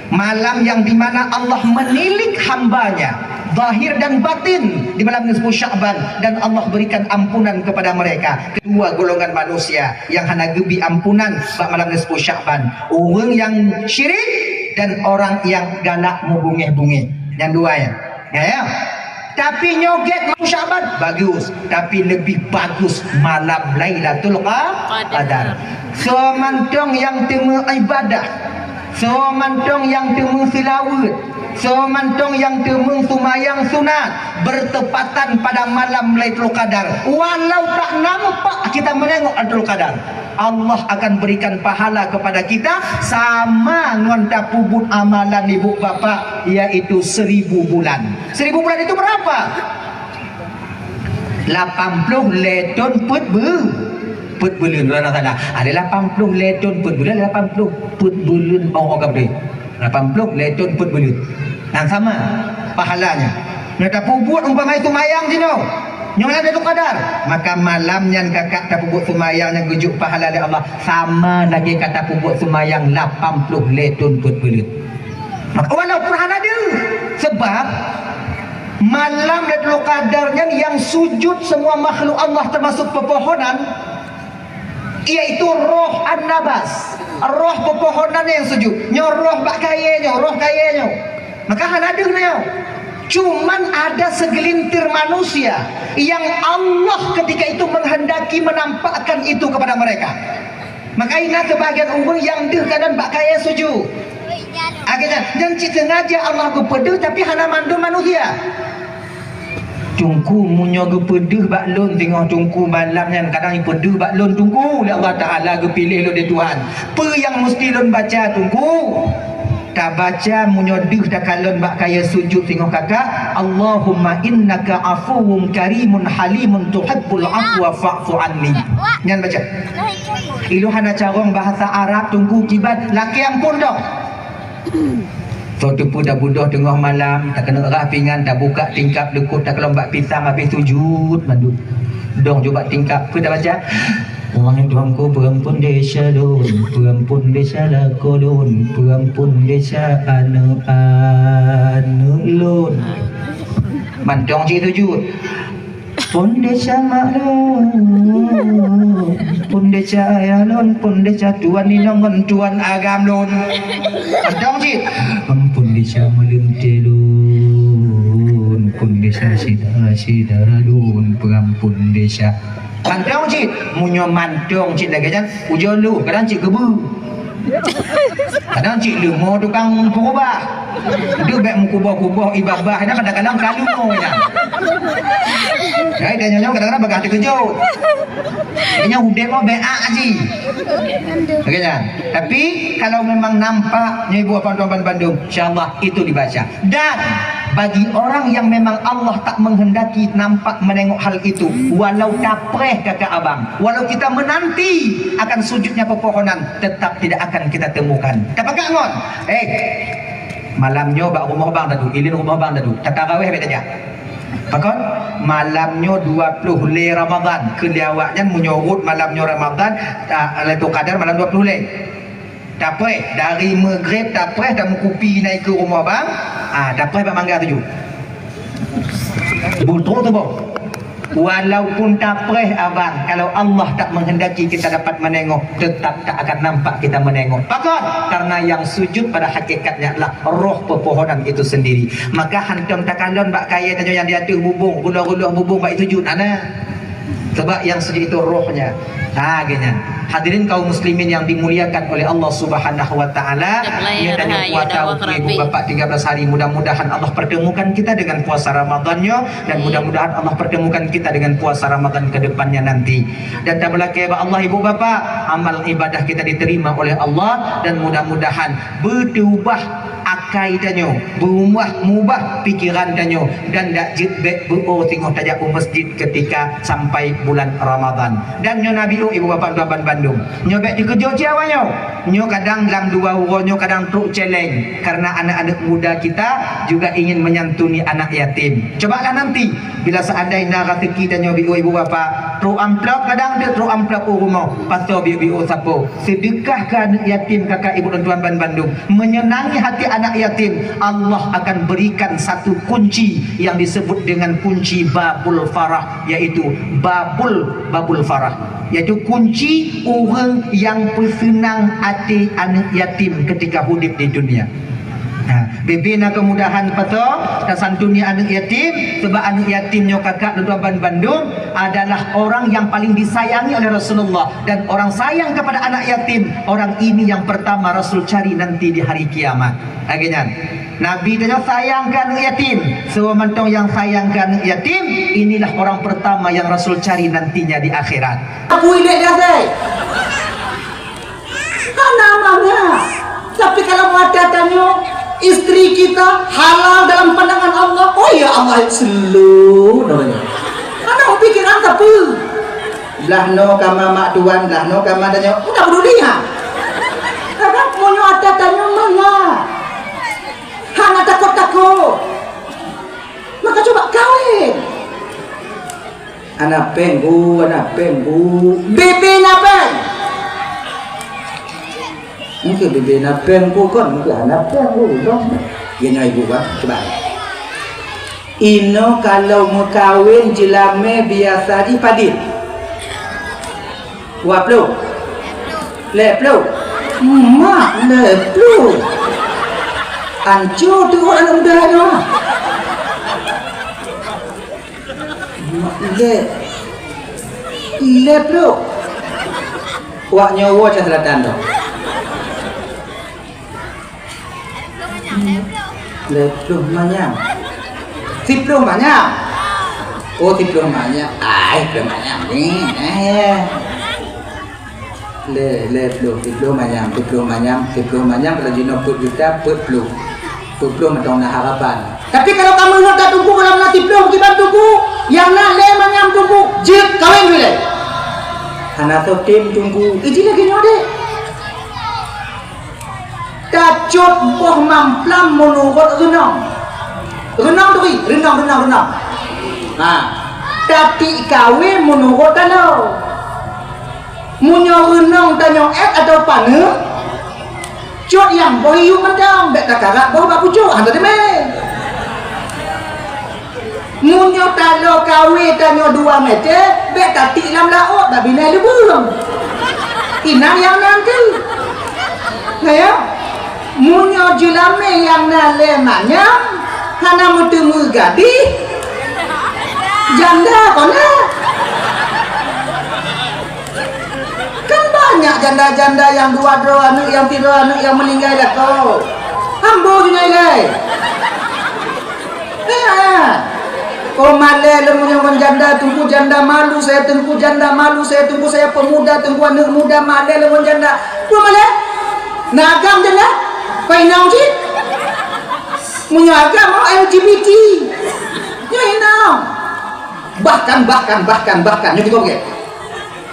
Malam yang di mana Allah menilik hamba-Nya zahir dan batin di malam nisfu Sya'ban, dan Allah berikan ampunan kepada mereka. Kedua golongan manusia yang hana geubi ampunan bak malam nisfu Sya'ban, ureuëng yang syirik dan orang yang galak mubungéh-bungéh. Nyang dua ya. Ya, ya. Tapi nyoe gét malam Sya'ban bagus, tapi lebih bagus malam Lailatul Qa-, Qadar. Soe mantong nyang teumeuibadah, soe mantong nyang teumeuseulaweuet, soe mantong nyang teumeusumayang sunat bertepatan pada malam Lailatul Qadar, walau tak nampak kita menengok Lailatul Qadar, Allah akan berikan pahala kepada kita sama ngon tapeubuet amalan ibu bapak, yaitu seribu bulan. Seribu bulan itu berapa? Lapan ploh lhèe thôn peuet beu-, peuet buleuen, ulang salah. Ada lapan ploh lhèe thôn peuet buleuen, ada lapan ploh peuet buleuen, oh, oh, ka beutôi. Lapan ploh lhèe thôn peuet buleuen. Nah, sama pahalanya. Nyoe tapeubuet umpama sumayang jinoe. Nyoe malam Lailatul Qadar. Maka malam nyan kakak tapeubuet sumayang nyang geujok pahala lé Allah sama lagèe ka tapeubuet sumayang lapan ploh lhèe thôn peuet buleuen. Maka walaupun hana deuh, sebab malam Lailatul Qadar nyan yang sujud semua makhluk Allah termasuk pepohonan, yaitu roh an-nabas, roh pepohonan yang sujud. Nyoe roh bak kayèe nyoe, roh kayèe nyoe. Maka hana deuh nyoe. Cuman ada segelintir manusia yang Allah ketika itu menghendaki menampakkan itu kepada mereka. Maka na sebagian ureuëng nyang deuh kadang bak kayèe sujud. Akhirnya, nyan cit sengaja Allah geupeudeuh, tapi hana mandum manusia. Teungku, meunyoe geupeudeuh bak lôn singoh Teungku malam nyan, kadang geupeudeuh bak lôn Teungku, lé Allah Taala geupiléh lôn lé Tuhan. Peue nyang musti lôn baca Teungku? Tabaca meunyoe deuh takalon bak kayèe sujud singoh kakak, "Allahumma innaka afuwun karimun halimun tuhibbul afwa fa'fu anni." Nyan baca. Ilôn hana carông bahasa Arab Teungku kiban, lakèe amphon dong. Soe teupeu tabeudôh teungoh malam, takeuneuk rhah pingan, tabukak tingkap leukôt, takalon bak pisang, habéh sujud mandum. Dong jubak tingkap, peue tabaca? Wahai Tuhanku, peuampun desya lôn, peuampun desya lakoe lôn, peuampun desya aneuk-aneuk lôn. Mantong cit sujud. Pun desya mak lôn, pun desya ayah lôn, pun desya tuan inong ngon tuan agam lôn. Mantong cit. Ampun desya meuleuntée lôn, pun desya syedara-syedara lôn, peuampun desya. Mantong cit, meunyoe mantong cit lagèe nyan, ujoe lôn, kadang cit keubeue. Kadang cit leumo tukang peurubah. Deuh bèk meukuboh-kuboh ié babah, kadang-kadang ka leumo nyan. Jadi, dan nyoe kadang-kadang bagah teukeujot. Nyoe udeb mau bèk aji. Oke, ya. Tapi, kalau memang nampak, nyoe ibu apa tuan bandum, insya Allah itu dibaca. Dan bagi orang yang memang Allah tak menghendaki nampak menengok hal itu, walau tapreh kakak abang, walau kita menanti akan sujudnya pepohonan, tetap tidak akan kita temukan. Tapakat ngon? Eh, malam nyoe bak rumoh bang tadu, ilin rumoh bang tadu, tataraweh bèk tajak. Pakon? Malam nyoe dua ploh lhèe Ramadan, keu lé awak nyan meunyoe rot malam nyoe Ramadan, ah, Lailatul Qadar malam dua ploh lhèe. Tapreh, dari Maghrib tapreh, tameukupi na ikeue rumoh abang, ah, tapreh bak mangga tujoh. Beutôi tu, boh. Walaupun tapreh abang, kalau Allah tak menghendaki kita dapat menengok, tetap tak akan nampak kita menengok. Pakon? Karena yang sujud pada hakikatnya adalah roh pepohonan itu sendiri. Maka hantom takalon bak kayèe tanyoe nyang di ateueh bubông, ruloh-ruloh bubông bak sujud, hana. Sebab yang sujud itu rohnya. Ha, geuhnyan. Hadirin kaum muslimin yang dimuliakan oleh Allah Subhanahu wa taala, nyoe tanyoe puasa ukeue ibu bapak tiga belas hari. Mudah-mudahan Allah pertemukan kita dengan puasa Ramadan nyoe, dan mudah-mudahan Allah pertemukan kita dengan puasa Ramadan ke depannya nanti. Dan tameulakèe bak Allah ibu bapak, amal ibadah kita diterima oleh Allah, dan mudah-mudahan beuteubah akai tanyoe, beumubah-mubah pikeran tanyoe, dan dak jeuet bèk beu-o singoh tajak u masjid ketika sampai bulan Ramadan. Dan nyoe Nabi Ibu bapak tuan ban bandum. Nyoe bèk teukeujot cit awak nyoe. Nyoe kadang lam dua uroe nyoe kadang trok challenge karena anak-anak muda kita juga ingin menyantuni anak yatim. Cobalah nanti bila seandai na rezeki tanyoe biôh ibu bapak, trok amplop kadang deuh trok amplop u rumoh, pasoe biôh-biôh sapo. Sedekah keu anak yatim kakak ibu dan tuan ban bandum. Menyenangi hati anak yatim, Allah akan berikan satu kunci yang disebut dengan kunci babul farah, yaitu babul, babul farah. Yaitu kunci ureuëng nyang peuseunang até aneuëk yatim keutika udeb di dunia. Ha, bebe na keumudahan pasoe tasantuni aneuëk yatim, sebab aneuëk yatim nyoe kakak lôn tuan ban bandum adalah orang yang paling disayangi oleh Rasulullah, dan orang sayang kepada anak yatim, orang ini yang pertama Rasul cari nanti di hari kiamat. Lagée nyan. Nabi tanyoe sayang keu aneuëk yatim. Soe mantong nyang sayang keu aneuëk yatim, inilah orang pertama yang Rasul cari nantinya di akhirat. Aku ilek dia, Zai. Hana mangat. Tapi kalau mata tanyoe, istri kita halal dalam pandangan Allah, oh ya Allah, slow namanya. Hana pikiran tapi. Blah noe kama mak tuan, blah noe kama tanyoe. Hana peduli ha. Kadang meunyoe ata tanyoe mangat. Hana takot-takot. Maka coba kawin. Anak péng bu, anak péng bu. Bebe na péng. Mungkin bebe na péng bu kon, mungkin anak péng bu dong. Gini ibu kan, coba. Inoe kalau meukawen jeulamé biasa jih padit. Dua ploh. Lhée ploh. Mak lhée ploh. Anco teuh aneuk muda nyoe. Mak lhée. Lhée ploh. Wak nyoe woe cah selatan tu. Lhée ploh manyam. Siploh manyam. Oh, siploh manyam. Ai, siploh manyam ni. Eh. Lhée, lhée ploh, siploh manyam, siploh manyam, siploh manyam, kalau jinoe peuet juta, peuet ploh. Peuet ploh mantong na harapan. Tapi kalau kamoe nyoe tatungku, kalau na siploh kiban tungku, nyang na lhée manyam tungku, jeuet kawin ilée. Hana soe tem tungku. Iji lagée nyoe deh. Tacot boh mamplam meunurot reunong. Reunong turi, reunong, reunong, reunong. Ha. Tatiek kawé meunurot taloe. Meunyoe reunong tanyoe ék atawa paneuk, cot nyang boh iyup mantong, bék takarak boh bak pucok, hana teumé. Meunyoe taloe kawé tanyoe dua mètè, bék tatiek lam laôt bak binéh leubeueng. Inan nyang na teuh. Nyan, meunyoe jeulamé nyang na lhée manyam hana meuteumé gadih, janda kon na. Kan banyak janda-janda nyang dua droe aneuk, nyang sidroe aneuk nyang meuninggai lakoe. Ambo jinoe ilée. Eh, oh, malée lôn meunyoe ngon janda, Teungku, janda malu saya, Teungku, janda malu saya, Teungku, saya pemuda, Teungku, aneuk muda, malée lôn ngon janda. Peue malée? Na agam janda? Kau inong cit? Meunyoe agam, oh, L G B T. Nyoe inong. Bahkan, bahkan, bahkan, bahkan. Nyoe tiga, oke.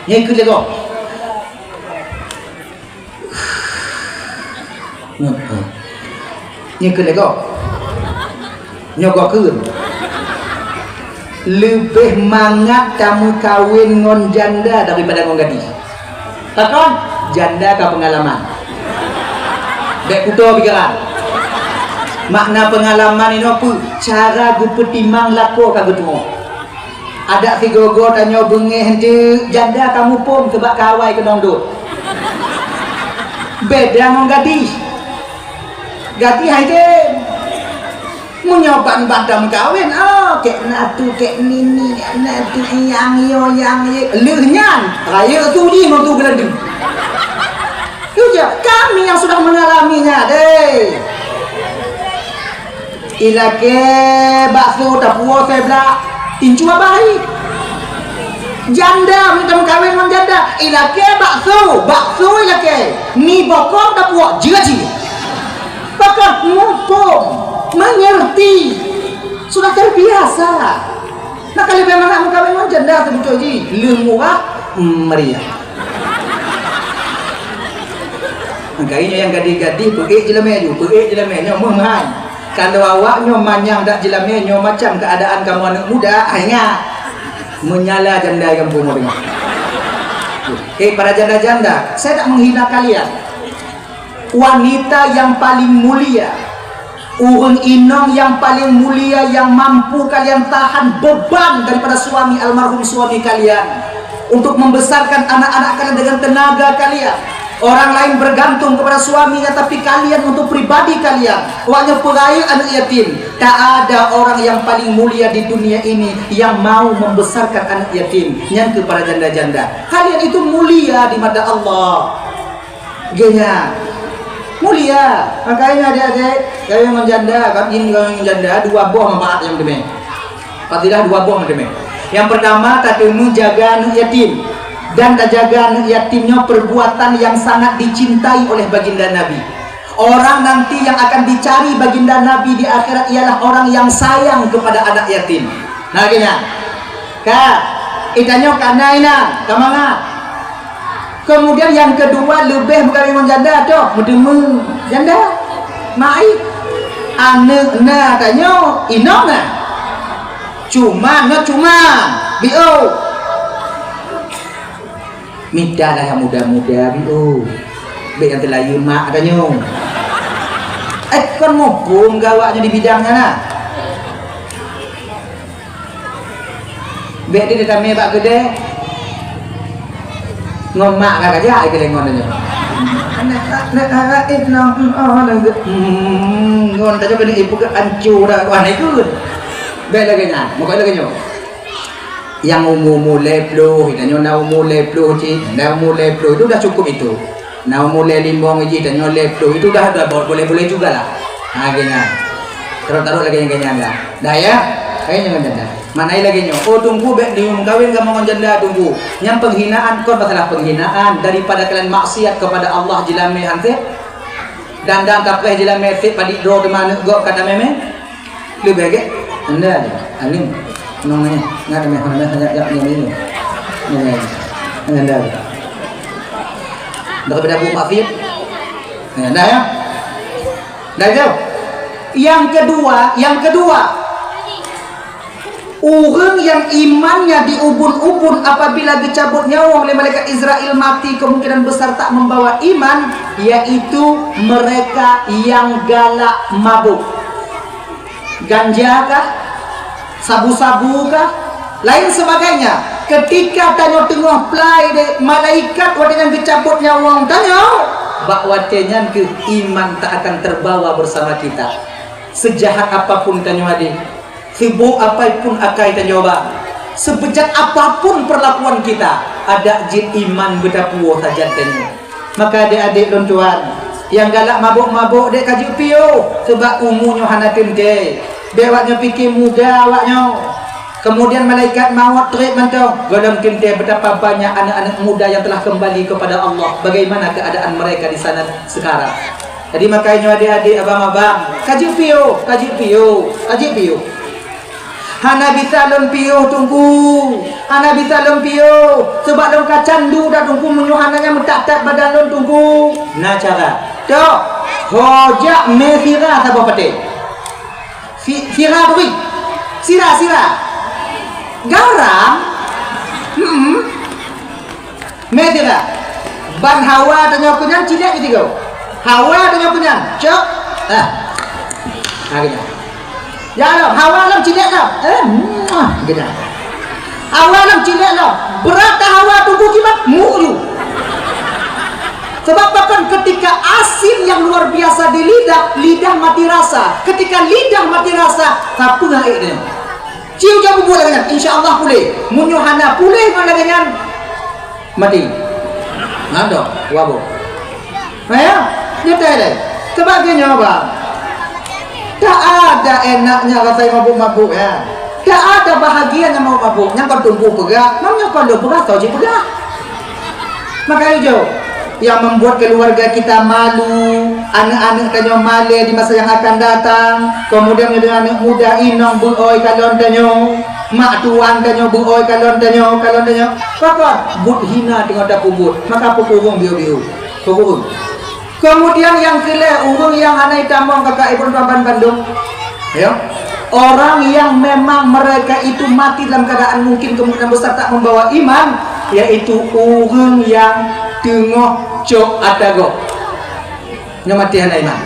Nyoe ikut lego. Nyoe keuneuk gob. Nyoe gob kheun. Leubeh mangat tameukawen ngon janda daripada ngon gadih. Pakon? Janda ka peungalaman. Bék kuto pikiran. Makna peungalaman inoe peue? Cara geupeutimang lakoe ka geutuoh. Adak sigoe-goe tanyoe beungéh eunteuk janda ka muphom seubab ka awai keunong dot. Beda ngon gadih. Gadih hai tem. Meunyoe ban-ban tameukawen, oh, kek natu, kek nini, kek natu, nyang yo, nyang ye. Lheueh nyan, rayeuk su jih ngon su geulanteue. Kami yang sudah mengalaminya, deh. Ilakée bakso tapuwoe seublak, tincu abai. Janda meunyoe tameukawen ngon janda, ilakée bakso, bakso ilakée. Mi bokong tapuwoe, jeuet cit. Pakon muphom, mengerti. Sudah terbiasa. Nah, ka leubeh mangat meukawen ngon janda seubeutôi jih, leueh murah, meriah. Maka nyoe nyang gadih-gadih peuék jeulamé ju, peuék jeulamé nyoe meuh meuhai. Kalau awak nyoe manyang dak jeulamé nyoe macam keuadaan kamoe aneuk muda, hai ngat. Meunyala janda di gampông nyoe deungoe. Eh, para janda-janda, saya tak menghina kalian. Wanita yang paling mulia, ureuëng inong yang paling mulia yang mampu kalian tahan beban daripada suami, almarhum suami kalian, untuk membesarkan anak-anak kalian dengan tenaga kalian. Orang lain bergantung kepada suaminya, tapi kalian untuk pribadi kalian. Awaknyoe peurayeuk aneuk yatim. Tak ada orang yang paling mulia di dunia ini yang mau membesarkan aneuk yatim. Nyan keuh para janda-janda. Kalian itu mulia di mata Allah. Geuhnyan mulia. Makanya adik-adik, kawin ngon janda, kawin ngon janda, dua boh manfaat nyang teumé. Fadilah dua boh nyang teumé. Yang pertama, tateumé jaga aneuk yatim. Dan tajaga aneuk yatim nyoe perbuatan yang sangat dicintai oleh baginda Nabi. Orang nanti yang akan dicari baginda Nabi di akhirat ialah orang yang sayang kepada anak yatim. Nah, gini. Ka, itanyoe kana inan, ka mangat. Kemudian yang kedua, leubeh beukawin ngon janda toh, meuteumé janda. Mai. Aneuk na tanyoe, inong na. Cuma, na cuma. Biu. Mita lah nyang muda-muda, biu. Bèk nyang teulayeue mak tanyoe. Eh, kon muphom gawaknyoe di bidang nyan na. Bèk di tamé bak keudè. Ngon mak ka kajak ai keulengon nyoe. Ngon tajak keuneuk ipeugah anco dah wan ikut. Bèk lagèe nyan, meuka lagèe nyoe. Nyang umu-umu lhèe ploh, tanyoe na umu lhèe ploh cit, na umu lhèe ploh, itu dah cukup itu. Na umu lhèe limong jih, tanyoe lhèe ploh, itu dah, dah bo-, boleh-boleh jugalah. Ha, geuhnyan. Tarot-tarot lagèe nyan geuhnyan dah. Dah ya? Kayaknya ngon janda. Maknanya lagèe nyoe. Oh, Teungku, bèk di meukawen kamoe ngon janda, Teungku. Nyan penghinaan, kon masalah penghinaan daripada kalian maksiat kepada Allah jilamé han sép. Dan, dan tapreh jilamé sép padit droe teuma aneuk gob ka tamé-mé. Leubeh gèt? Anda ni, alim. Nong ni, ngat ni, ngat ni, ngat ni. Anda. Dah pada buat maksiat? Dah ya? Dah jauh. Yang kedua, yang kedua, ureuëng yang imannya diubun-ubun apabila geucabut nyawöng lé malaikat Israel mati kemungkinan besar tak membawa iman, yaitu mereka yang galak mabuk. Ganja kah, sabu-sabu kah, lain sebagainya. Ketika tanyoe teungoh plai deh malaikat watèe nyan geucabut nyawöng tanyoe, bak watèe nyan keuh iman tak akan terbawa bersama kita. Sejahat apapun tanyoe adé, seuboh apapun akai tanyoe ba, seubejat apapun perlakuan kita, adak jeuet iman beutapuwoe sajan tanyoe. Maka adék-adék lôn tuan, nyang galak mabök-mabök dek ka jeuet piôh, sabab umu nyoe hana teuntée. Bèk awak nyoe pike muda awak nyoe. Kemudian malaikat mawöt trép mantong, gohlom teuntée betapa banyak aneuk-aneuk muda yang telah kembali kepada Allah. Bagaimana keadaan mereka di sana sekarang? Jadi makajih nyoe adék-adék, abang-abang, ka jeuet piôh, ka jeuet piôh, ka jeuet piôh. Hana bisa lôn piôh, Teungku. Hana bisa lôn piôh. Sabab lôn ka candu dah, Teungku, meunyoe hana nyang meutat-tat badan lôn, Teungku. Na cara. Tok, ho jak mé sira saboh paté. Si-, sira turi. Sira, sira. Garam. Hmm. Mé sira. Ban hawa tanyoe keunyan, cilek keu tiga. Hawa tanyoe keunyan. Cok. Ah. Ha, keunyan. Ya Allah, hawa lom cilek lom. Eh, muah, keunyan. Hawa lom cilek lom. Brat hawa tuboh jimat, mu ju. Sebab bahkan ketika asin yang luar biasa di lidah, lidah mati rasa. Ketika lidah mati rasa, sapeue aék dia. Cium jauh bubuet lagèe nyan, insya Allah puléh. Meunyoe hana puléh ngon lagèe nyan, mati. Ngadok, wabok. Ya, nyetai deh. Sebab geuh nyoe, bang. Tak ada enaknya rasa mabuk-mabuk, ya. Tak ada bahagianya mabuk-mabuk. Nyang kon Teungku peugah, nyang kon lôn peugah, soe jipeugah. Maka itu yang membuat keluarga kita malu, aneuk-aneuk tanyoe malèe di masa yang akan datang, kemudian aneuk muda inong beuoi kalon tanyoe, mak tuan tanyoe beuoi kalon tanyoe, kalon tanyoe. Pakon? Buet hina teungoh tapeubuet, maka peukurong biôh-biôh. Peukurong. Kemudian nyang keulhèe, ureueng nyang hana jitamong kakak ibu dan bandum, ya. Orang yang memang mereka itu mati dalam keadaan mungkin kemungkinan besar tak membawa iman, yaitu ureueng nyang teungoh cok ata gob. Nyoe mati hana iman.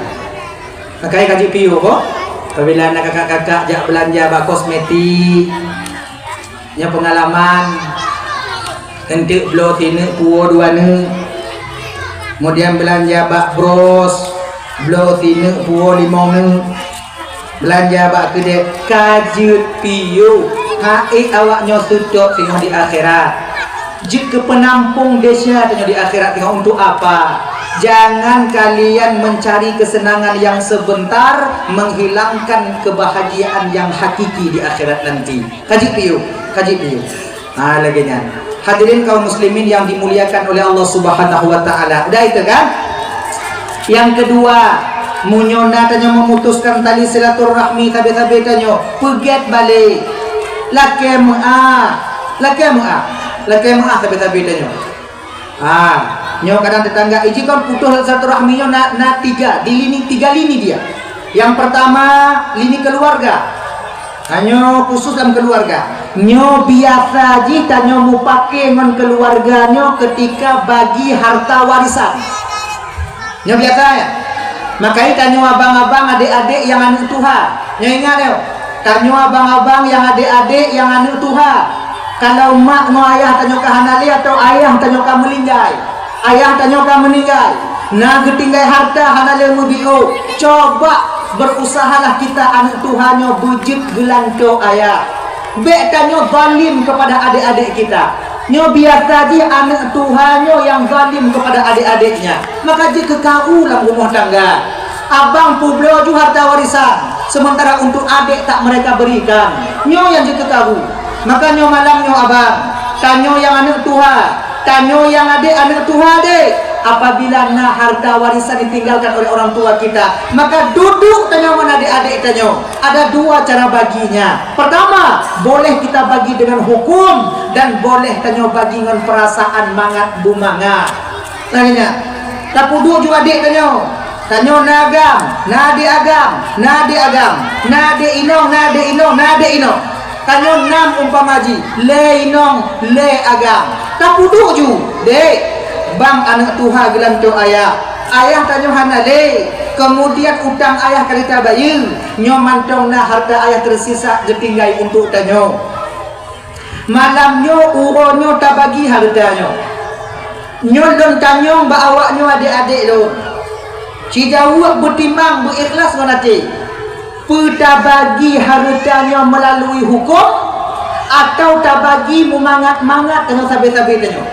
Makanya kaji piôh boh. Apabila na kakak-kakak jak beulanja bak kosmetik, nyoe peungalaman, enteuk bloe sineuk puwoe dua neuk. Kemudian beulanja bak bros, bloe sineuk puwoe limong neuk. Beulanja bak keudè, ka jeuet piôh. Hai awak nyoe seutôt singoh di akhirat. Jeuet keu peunampong desya tanyoe di akhirat nyoe untuk apa? Jangan kalian mencari kesenangan yang sebentar menghilangkan kebahagiaan yang hakiki di akhirat nanti. Kaji piôh, kaji piôh. Ha, lagèe nyan. Hadirin kaum muslimin yang dimuliakan oleh Allah Subhanahu wa taala. Udah itu kan? Yang kedua, meunyoe na tanyoe memutuskan tali silaturahmi sabe-sabe tanyoe, peugèt balek. Lakèe meu'ah, lakèe meu'ah, lakèe meu'ah sabe-sabe tanyoe. Ha, nyoe kadang tetangga, iji kon putus silaturahmi nyoe na, na tiga, di lini, tiga lini dia. Yang pertama, lini keluarga. Tanyoe khusus lam keuluwarga. Nyoe biasa jih tanyoe mupake ngon keuluwarga nyoe keutika bagi harta warisan. Nyoe biasa, ya. Makajih tanyoe abang-abang, adék-adék nyang aneuk tuha. Nyoe ingat, ya. Tanyoe abang-abang nyang adék-adék nyang aneuk tuha. Kalau mak ngon ayah tanyoe ka hana lé atau ayah tanyoe ka meuninggai, ayah tanyoe ka meuninggai, na geutinggai harta hana lé meubiôh, coba berusahalah kita aneuk tuha nyoe beujeuet geulantoe ayah. Bék tanyoe zalim kepada adik-adik kita. Nyoe biasa jih aneuk tuha nyoe nyang zalim kepada adik-adiknya. Maka jeuet keu karu lam rumoh tangga. Abang peubloe ju harta warisan, sementara untuk adék tak mereka berikan. Nyoe nyang jeuet keu karu. Maka nyoe malam nyoe abang, tanyoe nyang aneuk tuha, tanyoe nyang adék aneuk tuha deh. Apabila na harta warisan ditinggalkan oleh orang tua kita, maka duduek tanyoe ngon adék-adék tanyoe. Ada dua cara baginya. Pertama, boleh kita bagi dengan hukum dan boleh tanyoe bagi ngon perasaan mangat beumangat. Lagèe nyan, tapeuduek ju adék tanyoe. Tanyoe na agam, na adék agam, na adék agam, na adék inong, na adék inong, na adék inong. Tanyoe nam umpama jih, lhèe inong, lhèe agam. Tapeuduek ju, "Dék, bang aneuk tuha geulantoe ayah. Ayah tanyoe hana lé. Kemudian utang ayah ka lheueh tabayeue. Nyoe mantong na harta ayah tersisa geutinggai untuk tanyoe." Malam nyoe, uroe nyoe tabagi hareuta nyoe. Nyoe lôn tanyong bak awak nyoe adék-adék lôn. Sijaweueb beutimang beuikhlas ngon até. Peue tabagi hareuta nyoe meulalui huköm, atawa tabagi meumangat-mangat tanyoe sabe-sabe tanyoe?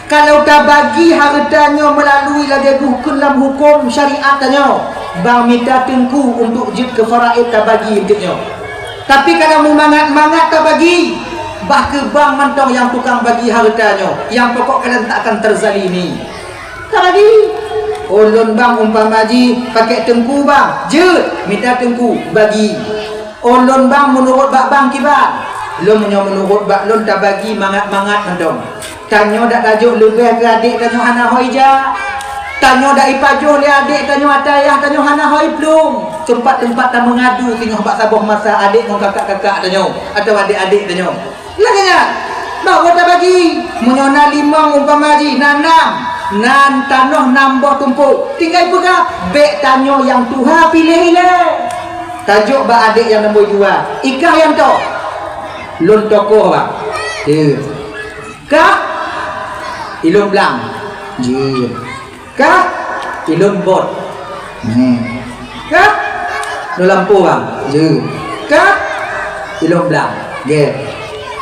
Kalau tabagi hareuta nyoe meulalui lagée geukheun lam huköm syariat tanyoe, bang mita teungku untuk jeuet keu faraid tabagi eunteuk nyoe. Tapi kalau meumangat-mangat tabagi, bah keu bang mantong nyang tukang bagi hareuta nyoe, nyang pokok kalian tak akan terzalimi. Tabagi. Ulôn bang umpama jih pakai teungku bang, jeuet mita teungku bagi. Ulôn bang meunurot bak bang kiban. Lôn meunyoe meunurot bak lôn tabagi mangat-mangat mantong. Tanyoe dak tajok leubeh keu adék tanyoe hana hôi jak. Tanyoe dak ipajoh lé adék tanyoe ata ayah tanyoe hana hôi plueng. Teumpat-teumpat tameungadu singoh bak saboh masa adék ngon kakak-kakak tanyoe atawa adék-adék tanyoe. Lagée nyan, bah buet tabagi. Meunyoe na limong umpama jih, na nam, nan tanoh nam boh tumpôk, tinggai peugah, bék tanyoe nyang tuha piléh ilée. Tajok bak adék nyang nombor dua, ikah nyang toh. Lôn tokoh bang. Jeuet. Kah? Ilôn blang. Jeuet. Kah? Ilôn bot. Neh. Kah? Lôn lampôh bang. Jeuet. Kah? Ilôn blang. Gét.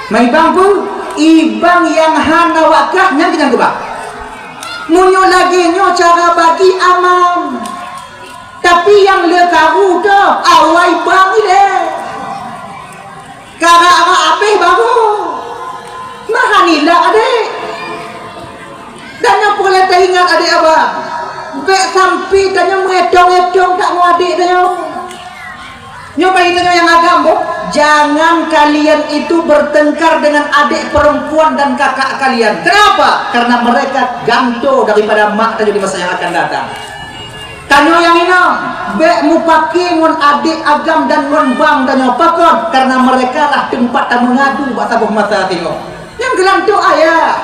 Ma ibang peue? Ibang nyang hana wak kah nyang keunyan keubah. Meunyoe lagée nyoe cara bagi aman. Tapi nyang le karu toh awai bang ilée. Karab-rab abéh bagoe. Meuhan ilak adék. Dan nyang peureulée taingat adék abang. Bék sampai tanyoe meuétong-étong that ngon adék tanyoe. Nyoe bayi tanyoe nyang agam boh. Jangan kalian itu bertengkar dengan adik perempuan dan kakak kalian. Kenapa? Karena mereka gantoe daripada mak tanyoe di masa yang akan datang. Tanyoe nyang inong, bèk mupaki ngon adik agam dan ngon bang tanyoe. Pakon? Karena mereka lah teumpat tameungadu bak saboh masa singoh. Nyang geulantoe ayah,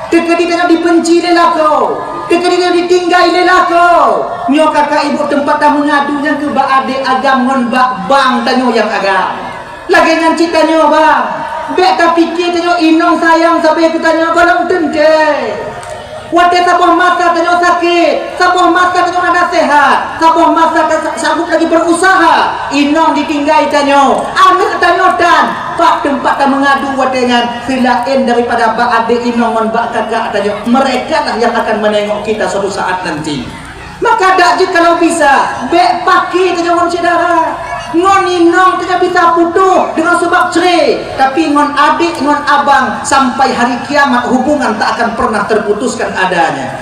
teukeudi tanyoe dibenci lé lakoe, teukeudi tanyoe ditinggai lé lakoe. Nyoe kakak ibu teumpat tameungadu nyang keu bak adik agam ngon bak bang tanyoe nyang agam. Lagèe nyan cit tanyoe bang, bèk tapike tanyoe inong sayang sabe keu tanyoe, gohlom teuntèe. Watèe saboh masa tanyoe sakét, saboh masa tanyoe hana seuhat, saboh masa ta-, sa-, sanggup lagi berusaha, inong ditinggai tanyoe, aneuk tanyoe tan, bak teumpat tameungadu watèe nyan, seulaén daripada bak adik inong ngon bak kakak tanyoe, mereka lah yang akan menengok kita suatu saat nanti. Maka dak jeuet kalau bisa, bèk paki tanyoe ngon syedara. Ngon inong tanyoe bisa putôh deungon sabab cre, tapi ngon adik, ngon abang, sampai hari kiamat hubungan tak akan pernah terputuskan adanya.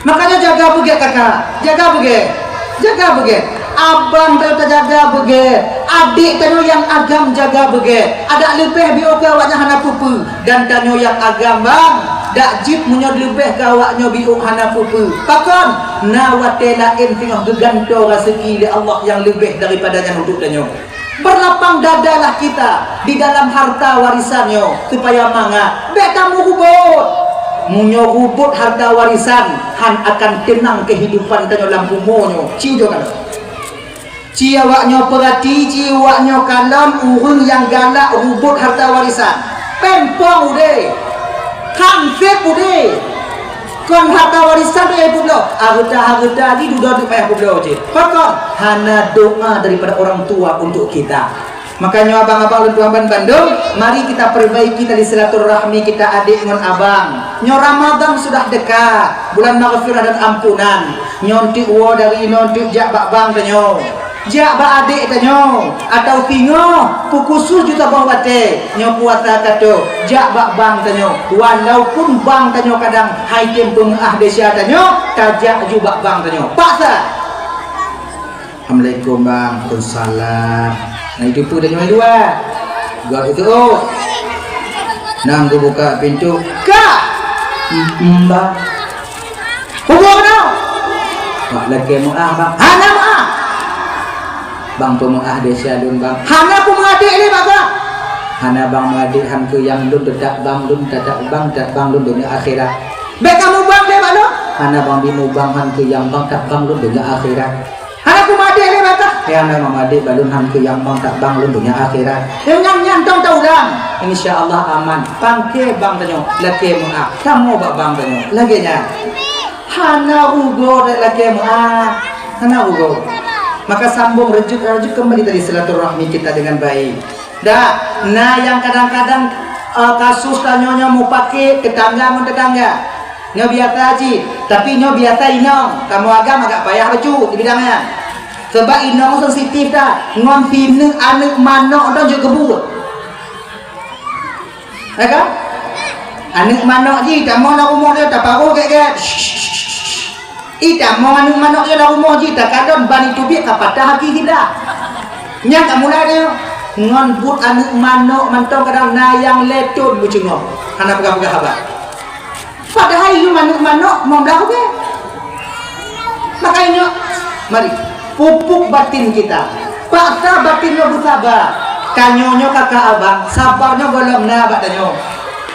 Makanya jaga beugèt kakak, jaga beugèt, jaga beugèt. Abang tanyoe tajaga beugèt, adik tanyoe nyang agam jaga beugèt. Adak leubeh bak awaknyan hana peue-peue. Dan tanyoe nyang agam bang, dak jeuet meunyoe leubeh keu awaknyoe biôh hana peue-peue. Pakon? Na watèe laén singoh geugantoe raseuki lé Allah nyang leubeh daripada nyan untuk tanyoe. Berlapang dadalah kita di dalam harta warisan nyoe supaya mangat. Bèk tameurubot. Meunyoe rubot harta warisan, han akan teunang kehidupan tanyoe lam bumoe nyoe. Ci ujoe ka lheueh. Ci awaknyoe peurati, ci awaknyoe kalon ureueng nyang galak rubot harta warisan. Péng pong udeh. Han sép udeh. Kon harta warisan tu nyang peubloe. Hareuta-hareuta jih dudoe teuk payah peubloe cit. Pakon? Hana doa daripada orang tua untuk kita. Makanya abang-abang lôn tuan ban bandum, mari kita perbaiki tali silaturahmi kita adik ngon abang. Nyoe Ramadan sudah dekat, bulan maghfirah dan ampunan. Nyoe enteuk woe dari inoe enteuk jak bak bang tanyoe. Jak bak adék tanyoe, atawa singoh, peukhusos ju saboh watée, nyoe puasa ka trok, jak bak bang tanyoe. Walaupun bang tanyoe kadang han tem peumeu'ah desya tanyoe, tajak ju bak bang tanyoe. Paksa! Assalamualaikum, Bang. Waalaikumsalam. Nah, itu pun tanyoe di luwa. Gak itu. Nang geubuka pintu. Ka! Em, em, Bang. Hubung keunoe! Bak lakée meu'ah, Bang. Hana meu'ah! Bang peumeu'ah desya lôn, Bang. Hana peumeu'ah adék lé, Bang, Bang. Hana Bang meu'ah adék, han keu nyang lôn teutak Bang, lôn teutak Bang, teutak Bang lôn donya akhirat. Bèk kamoe Bang lé, Bang, lôn. Hana Bang bimeu'ah Bang, han keu nyang Bang teutak Bang lôn donya akhirat. Hana peumeu'ah adék lé, Bang, Bang. Hana peumeu'ah adék lôn, han keu nyang Bang teutak Bang lôn donya akhirat. Nyang nyan, nyan tong taulang. Insya Allah aman. Pangke Bang tanyoe, lakée meu'ah. Kamoe bak Bang tanyoe. Lagée nyan. Hana rugoe lakée meu'ah. Hana rugoe. Maka sambung reujeuet-reujeuet kembali tali silaturahmi kita dengan baik. Dak, na nyang kadang-kadang, eh, kasus tanyoe nyoe mupake tetangga ngon tetangga. Nyoe biasa cit, tapi nyoe biasa inong. Kamoe agam agak payah bacut di bidang nyan. Sebab inong sensitif that. Ngon sineuk aneuk manok nyoe jeuet keu buet. Ya kan? Aneuk manok jih, tamong lam rumoh dia, taparoh gét-gét. Ih, tamong aneuk manok dia lam rumoh jih, takalon ban itu biet ka patah aki siblah. Nyan ka mulai dia. Ngon buet aneuk manok mantong kadang na nyang lhèe thon meucungoh. Hana peugah-peugah haba. Padahai yum aneuk manok meubeulaih ubé. Makanya, mari, pupuk batin kita. Paksa batin nyoe beusaba. Tanyoe nyoe kakak abang, saba nyoe gohlom na bak tanyoe.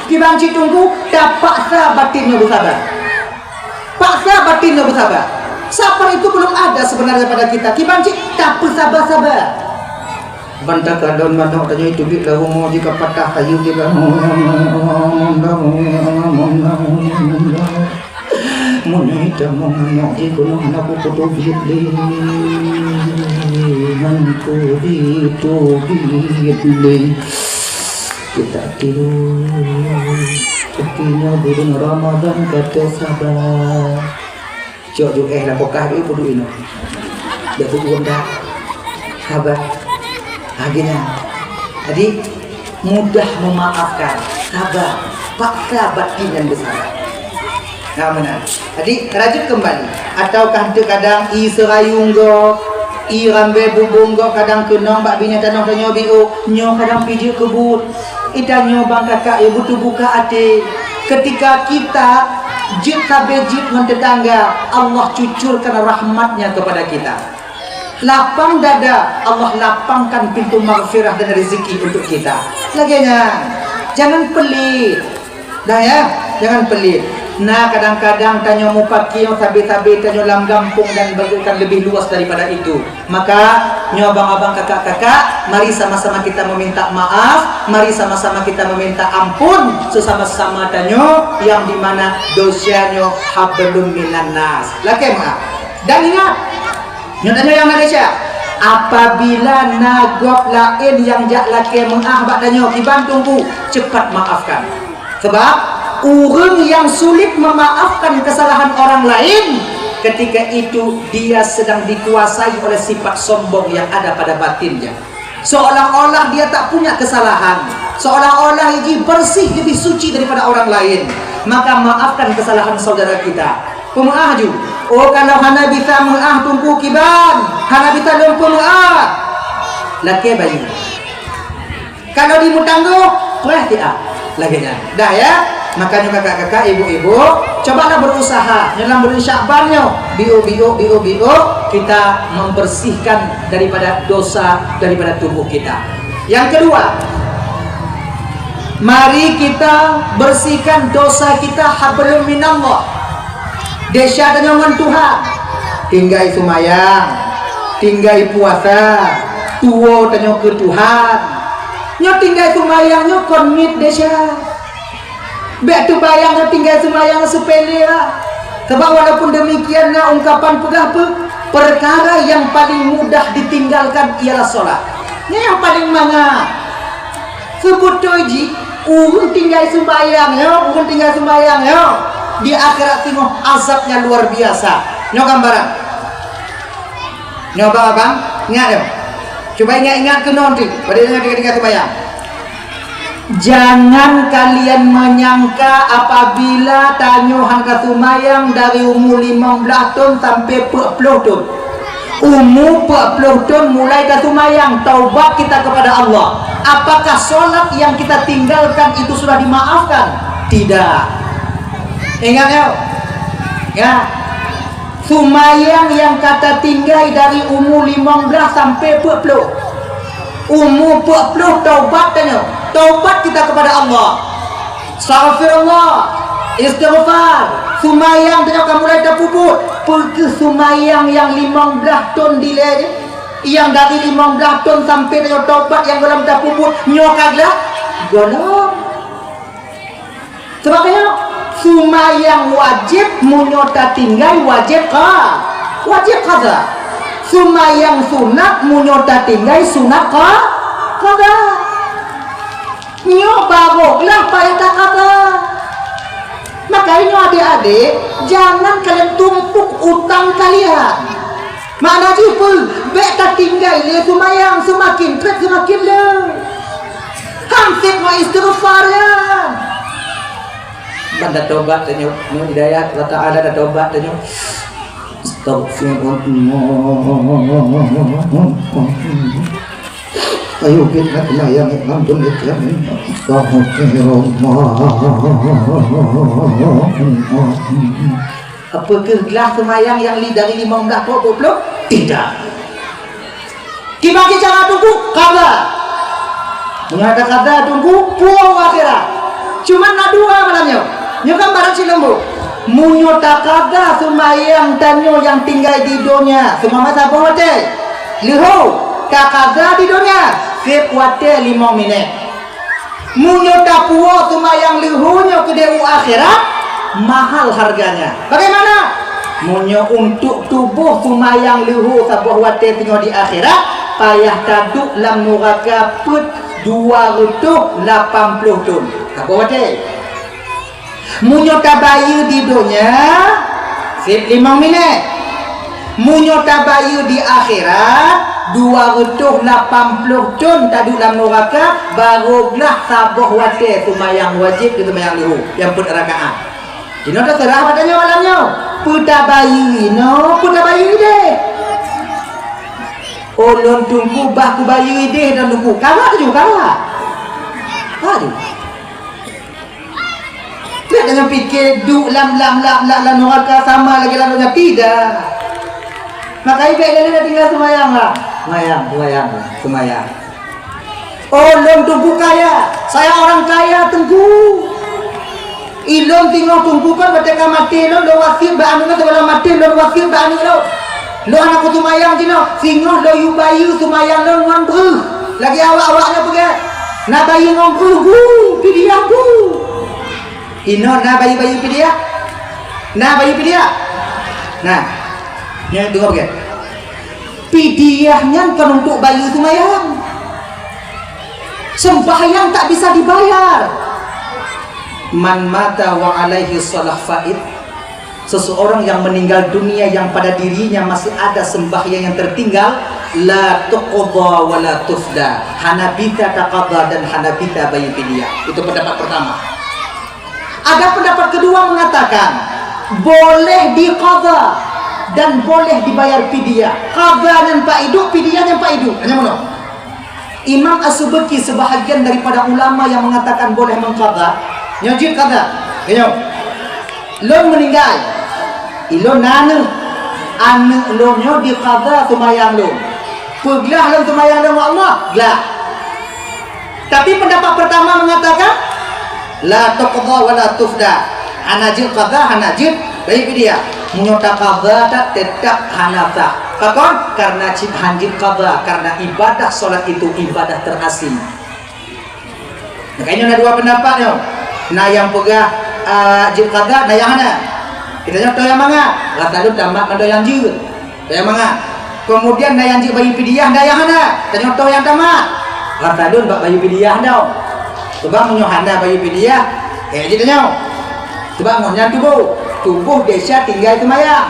Kiban cit teungku, tapaksa batin nyoe beusaba. Paksa batin nyoe beusaba. Sabar itu belum ada sebenarnya pada kita. Kiban cit tapeusaba-saba. Ban takalon manok tanyoe teubiet lam rumoh jih ka patah kayu jih ka. Meunyoe tamong manok jih keunoe hana kupeuteubiet lé. Han kupeuteubiet lé. Kita tiru. Tapi nyoe buleuen Ramadan ka teusaba. Cok ju éh lam kulkas dulu, peuduek inoe. Dak peubuet dak. Sabar. Lagée nyan. Jadi, mudah memaafkan. Sabar. Paksa batin nyang beusabar. Nah, meunan. Jadi, rajut kembali. Ataukah teukadang ie seurayueng gob, I rambée bubông gob kadang keunong bak binéh tanoh tanyoe biôh, nyoe kadang pih jeuet keu buet. I tanyoe bang kakak, eh, beuteubuka até. Ketika kita jeuet sabe jeuet ngon teutangga, Allah cucurkan rahmat-Nya kepada kita. Lapang dada, Allah lapangkan pintu maghfirah dan rezeki untuk kita. Lagée nyan, jangan pelit. Dah ya, jangan pelit. Nah, kadang-kadang tanyoe mupaki nyang sabe-sabe tanyoe lam gampông dan bagaikan lebih luas daripada itu. Maka, nyoe abang-abang, kakak-kakak, mari sama-sama kita meminta maaf, mari sama-sama kita meminta ampun sesama-sama tanyoe yang di mana dosa nyoe hablum minan nas. Lakée maaf. Dan ingat, nyoe tanyoe nyang na desya. Apabila na gob laén nyang jak lakée meu'ah bak tanyoe, kiban teungku, cepat maafkan. Sebab ureuëng yang sulit memaafkan kesalahan orang lain, ketika itu dia sedang dikuasai oleh sifat sombong yang ada pada batinnya. Seolah-olah dia tak punya kesalahan, seolah-olah jih bersih, lebih suci daripada orang lain. Maka maafkan kesalahan saudara kita. Peumeu'ah ju. Oh, kalau hana bisa meu'ah teungku kiban, hana bisa lôn peumeu'ah. Lakée bayeue. Kalau di meutanggoh, preh tiah. Lagée nyan. Dah ya? Makanya kakak-kakak, ibu-ibu, cobalah berusaha. Dalam bulan Syakban nyoe, biôh-biôh, biôh-biôh, kita membersihkan daripada dosa daripada tubuh kita. Yang kedua, mari kita bersihkan dosa kita hablum minallah. Desya tanyoe ngon Tuhan. Tinggai seumayang, tinggai puasa, tuwoe tanyoe keu Tuhan. Nyoe tinggai seumayang nyoe kon miet desya. Bék teubayang nyoe tinggai seumayang seupele lah. Sebab walaupun demikian na ungkapan peugah pe-, perkara yang paling mudah ditinggalkan ialah solat. Nyoe nyang paling mangat. Seubeutôi jih, ureuëng tinggai sumbayang nyoe, ureuëng tinggai sumbayang nyoe, di akhirat singoh azabnya luar biasa. Nyoe gambaran. Nyoe abang-abang, ingat nyoe. Cuba ingat-ingat keunoe ti, pada nyoe tinggai-tinggai sumbayang. Jangan kalian menyangka apabila tanyoe hana sumbayang dari umur limong blaih thon sampai peuet ploh thon. Umu peuet ploh thon mulai taseumayang, taubat kita kepada Allah. Apakah solat yang kita tinggalkan itu sudah dimaafkan? Tidak. Ingat ya. Ya. Seumayang yang kata tinggai dari umu limong blaih sampai peuet ploh. Umu peuet ploh taubat tanyoe. Taubat kita kepada Allah. Astaghfirullah, istighfar, seumayang tanyoe ka mulai tapeubuet. Peue kheueh seumayang nyang limong blaih thon dilée jih? Nyang dari limong blaih thon sampai tanyoe taubat nyang gohlom tapeubuet, nyoe ka glah? Gohlom. Sebab nyoe, seumayang wajéb meunyoe tatinggai wajéb qa-, wajéb qadha. Seumayang sunat meunyoe tatinggai sunat qa-, qadha. Nyoe barô glah payah taqadha. Makajih nyoe adék-adék, jangan kalian tumpuk utang kalian. Makna jih peue? Bék tatinggai lé seumayang, seumaken trép seumaken le. Han sép ngon istighfar nyan. Ban tatobat tanyoe, nyoe hidayat Allah Taala tatobat tanyoe. Astaghfirullah. Ayo kita sembahyang, alhamdulillah. Astaghfirullah. Apa kheueh glah seumayang nyang li dari limong blaih peuet ploh? Tidak. Kiban cara teungku, qadha. Meunyoe hana taqadha teungku, puwoe u akhirat. Cuma na dua malam nyoe. Nyoe kan barang cit leumbot. Meunyoe taqadha seumayang tanyoe nyang tinggai di donya, seumayang saboh watée. Leuhô, taqadha di donya, sép watée limong minét. Meunyoe tapuwoe seumayang leuhô nyoe keudeh u akhirat, mahal harganya. Bagaimana? Meunyoe untuk tuboh seumayang leuhô saboh watée singoh di akhirat, payah taduek lam nuraka peuet dua reutôh lapan ploh thon. Saboh watée. Meunyoe tabayeue di donya, sép limong minét. Meunyoe tabayeue di akhirat, dua reutôh lapan ploh thon taduek lam nuraka, barô glah saboh watée seumayang wajéb keu seumayang leuhô nyang peuet rakaat. Jinoe teuseurah bak tanyoe malam nyoe. Peue tabayeue inoe, peue tabayeue ideh. Ulôn Teungku bah kubayeue idéh dan Teungku. Kawa ju, kawa. Aduh. Bèk tanyoe pike duek lam, lam, lam, lam, lam neuraka sama lagèe lam donya. Tidak. Maka bèk lé tinggai seumayang lah. Seumayang, seumayang, seumayang. Ulôn Teungku kaya, saya orang kaya Teungku. Ilôn singoh Teungku kan watèe ka maté lôn, lôn wasiet bak aneuk lôn, sebelum maté lôn wasiet bak aneuk lôn. Lôn hana kuseumayang jinoe, singoh lôn yue bayeue seumayang lôn ngon breuh. Lagèe awak-awak nyoe peugah, na bayeue ngon breuh gu, pidiah gu. Inoe na bayeue-bayeue pidiah? Na bayeue pidiah? Nah, nyan deungö beuget. Pidiah nyan kon untuk bayeue seumayang. Sembahyang tak bisa dibayar. Man mata wa alaihi shalah faid. Seseorang yang meninggal dunia yang pada dirinya masih ada sembahyang yang tertinggal, la tuqda wa la tufda. Hana bisa taqadha dan hana bisa bayeue pidiah. Itu pendapat pertama. Ada pendapat kedua mengatakan, boleh diqadha dan boleh dibayar pidiah. Qadha nyan pak idup, pidiah nyan pak idup. Hanya meunoe. Imam As-Subki sebahagian daripada ulama yang mengatakan boleh mengqadha. Nyoe jeuet qadha. Nyoe. Lôn meuninggai. Ilôn na aneuk. Aneuk lôn nyoe diqadha seumayang lôn. Peuglah lôn seumayang lôn ngon Allah? Glah. Tapi pendapat pertama mengatakan, la tuqda wa la tufda. Hana jeuet qadha, hana jeuet bayeue pidiah. Meunyoe taqadha that, tetap hana sah. Pakon? Karena cit han jeuet qadha, karena ibadah salat itu ibadah terasing. Makanya na dua pendapat nyoe. Na nyang peugah, ah, jeuet qadha, na nyang hana. Kita nyoe toh nyang mangat. Rasa lôn tamat mandum nyang jeuet. Nyang mangat. Kemudian na nyang jeuet bayeue pidiah, na nyang hana. Tanyoe toh nyang tamat. Rasa lôn bak bayeue pidiah dong. Sebab meunyoe hana bayeue pidiah, eh, jeuet tanyoe. Sebab ngon nyan tuboh, tuboh desya tinggai seumayang.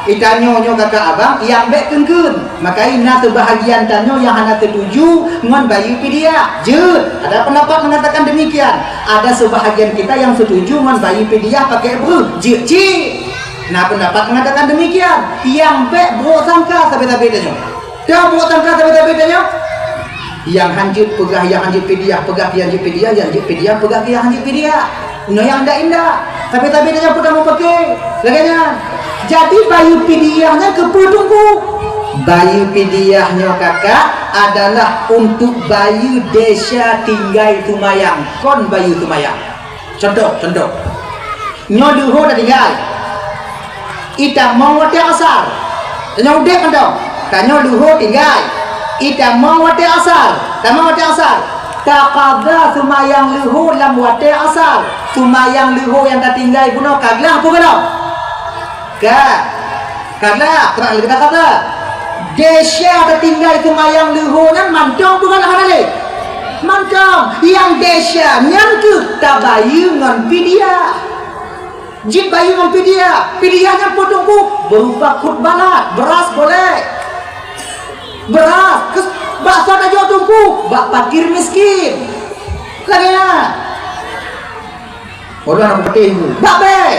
Itanyoe nyoe kakak abang nyang bèk keun-keun. Maka na seubahagian tanyoe nyang hana setuju ngon bayeue pidiah. Jeuet, ada pendapat mengatakan demikian. Ada seubahagian kita nyang setuju ngon bayeue pidiah pakai breuh. Jeuet cit. Na pendapat mengatakan demikian. Nyang bèk brok sangka sabe-sabe tanyoe. Dah brok sangka sabe-sabe tanyoe. Nyang han jeuet peugah nyang han jeuet pidiah, peugah nyang jeuet pidiah, nyang jeuet pidiah, peugah nyang han jeuet pidiah. Nyoe nyang indak-indak. Sabe-sabe tanyoe peugah mupake. Lagèe nyan. Jadi bayeue pidiah nyan keupeue Teungku? Bayeue pidiah nyoe kakak adalah untuk bayeue desya tinggai seumayang, kon bayeue seumayang. Contoh, contoh. Nyoe leuhô tatinggai. Itamong watèe asar. Tanyoe udép mantong. Tanyoe leuhô tinggai. Itamong watèe asar. Tamong watèe asar. Taqadha seumayang leuhô lam watèe asar. Seumayang leuhô nyang tatinggai bunoe ka glah peue gohlom? Ka. Karena, teunang lé geutanyoe kata, desya tatinggai seumayang leuhô nyan mantong bukan hana lé. Mantong, nyang desya nyan keuh tabayeue ngon pidiah. Jeuet bayeue ngon pidiah. Pidiah nyan peue Teungku? Berupa khutbah, beuras boleh. Beuras, kes-, bakso tajok Teungku, bak fakir miskin. Lagèe nyan. Ulôn hana peugah Teungku. Bak bèe.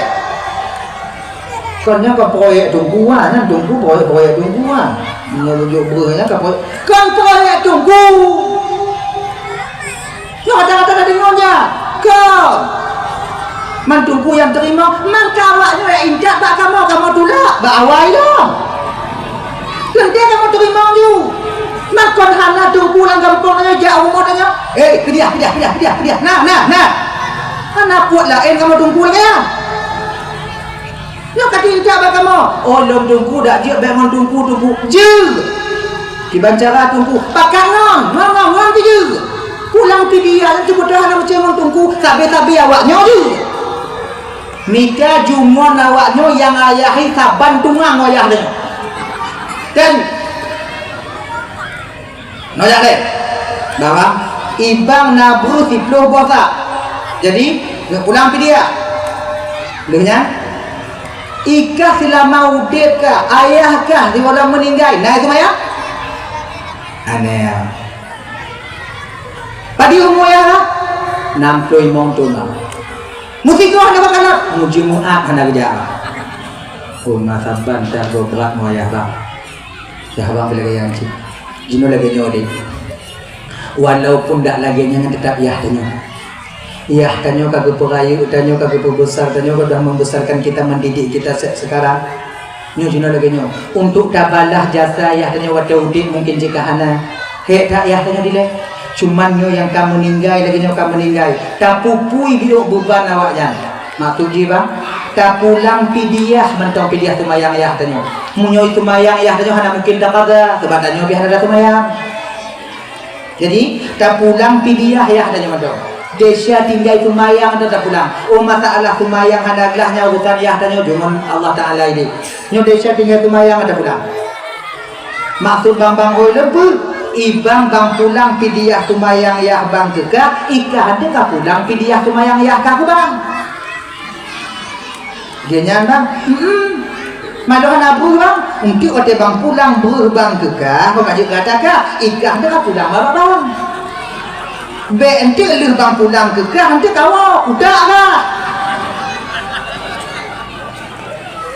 Kon nyan ka proyek Teungku, ah, nyan Teungku proyek, proyek Teungku, ah. Meunyoe jok breuh nyan ka proyek. Kon proyek Teungku. Nyoe kata-kata na deungoe nyan. Kon. Man Teungku nyang teurimong, man ka awak nyoe jak intat bak kamoe, kamoe tulak bak awai lom. Teuntèe kamoe teurimong ju. Makon hana Teungku lam gampông nyoe jak rumoh tanyoe. Eh, pidiah, pidiah, pidiah, pidiah, pidiah. Nah, nah, nah. Hana peuet laén kamoe Teungku lagèe nyan. Nyoe ka tintak bak kamoe. Oh, lôn Teungku dak jeuet bèk ngon Teungku, Teungku. Jeuet. Kiban cara Teungku. Pakat ngon, ngon, ngon, ngon jeuet. Pulang pidiah, Teungku dah hana meucue ngon Teungku. Sabe-sabe awak nyoe jeuet. Mita jumon awak nyoe nyang ayahi saban tungang wayah nyoe. Dan noyak deh. Bang, ibang na breuh siploh boh sak. Jadi, neupulang pidiah. Lheueh nyan, ikah seulama udép kah, ayah kah, sigohlom meuninggai, na seumayang? Aneh. Padum umu ayah kah? Nam ploh limong thôn, Bang. Musikoh hana bak kalon, mujumuat hana geujak. Oh, masa ban dah brat moyah bang. Dah bang bila gaya cit. Jinoe lagèe nyoe deh. Walaupun dak lagèe nyan, tetap yah tanyoe. Yah tanyoe ka geupeurayeuk tanyoe, ka geupeubesar tanyoe, ka dah membesarkan kita, mendidik kita se-, sekarang. Nyoe jinoe lagèe nyoe. Untuk tabalah jasa yah tanyoe watèe udép mungkin jih ka hana. Hek that yah tanyoe dilèe. Cuman nyoe nyang ka meuninggai, lagèe nyoe ka meuninggai. Tapupui biôh beuban awaknyan. Maksud jih bang, tapulang pidiah mantong pidiah seumayang yah tanyoe. Meunyoe seumayang yah tanyoe hana mungkin taqadha, seubab tanyoe pih hana taseumayang. Jadi, tapulang pidiah yah tanyoe mantong. Desya tinggai seumayang atau tapulang. Oh, masalah seumayang hana glah nyan urusan yah tanyoe, deungon Allah Taala idéh. Nyoe desya tinggai seumayang atau tapulang. Maksud bang, bang oi leubeh, i bang, bang pulang pidiah seumayang yah bang keu kah, i kah hana ka pulang pidiah seumayang yah kah keu bang. Geuh nyan bang, hmm, malah hana breuh bang, eunteuk watèe bang pulang breuh bang keu kah, bang ka jeuet keu ata kah, i kah hana ka pulang bak bang. Bèk eunteuk lheueh bang pulang keu kah, eunteuk kawoe, utak kah.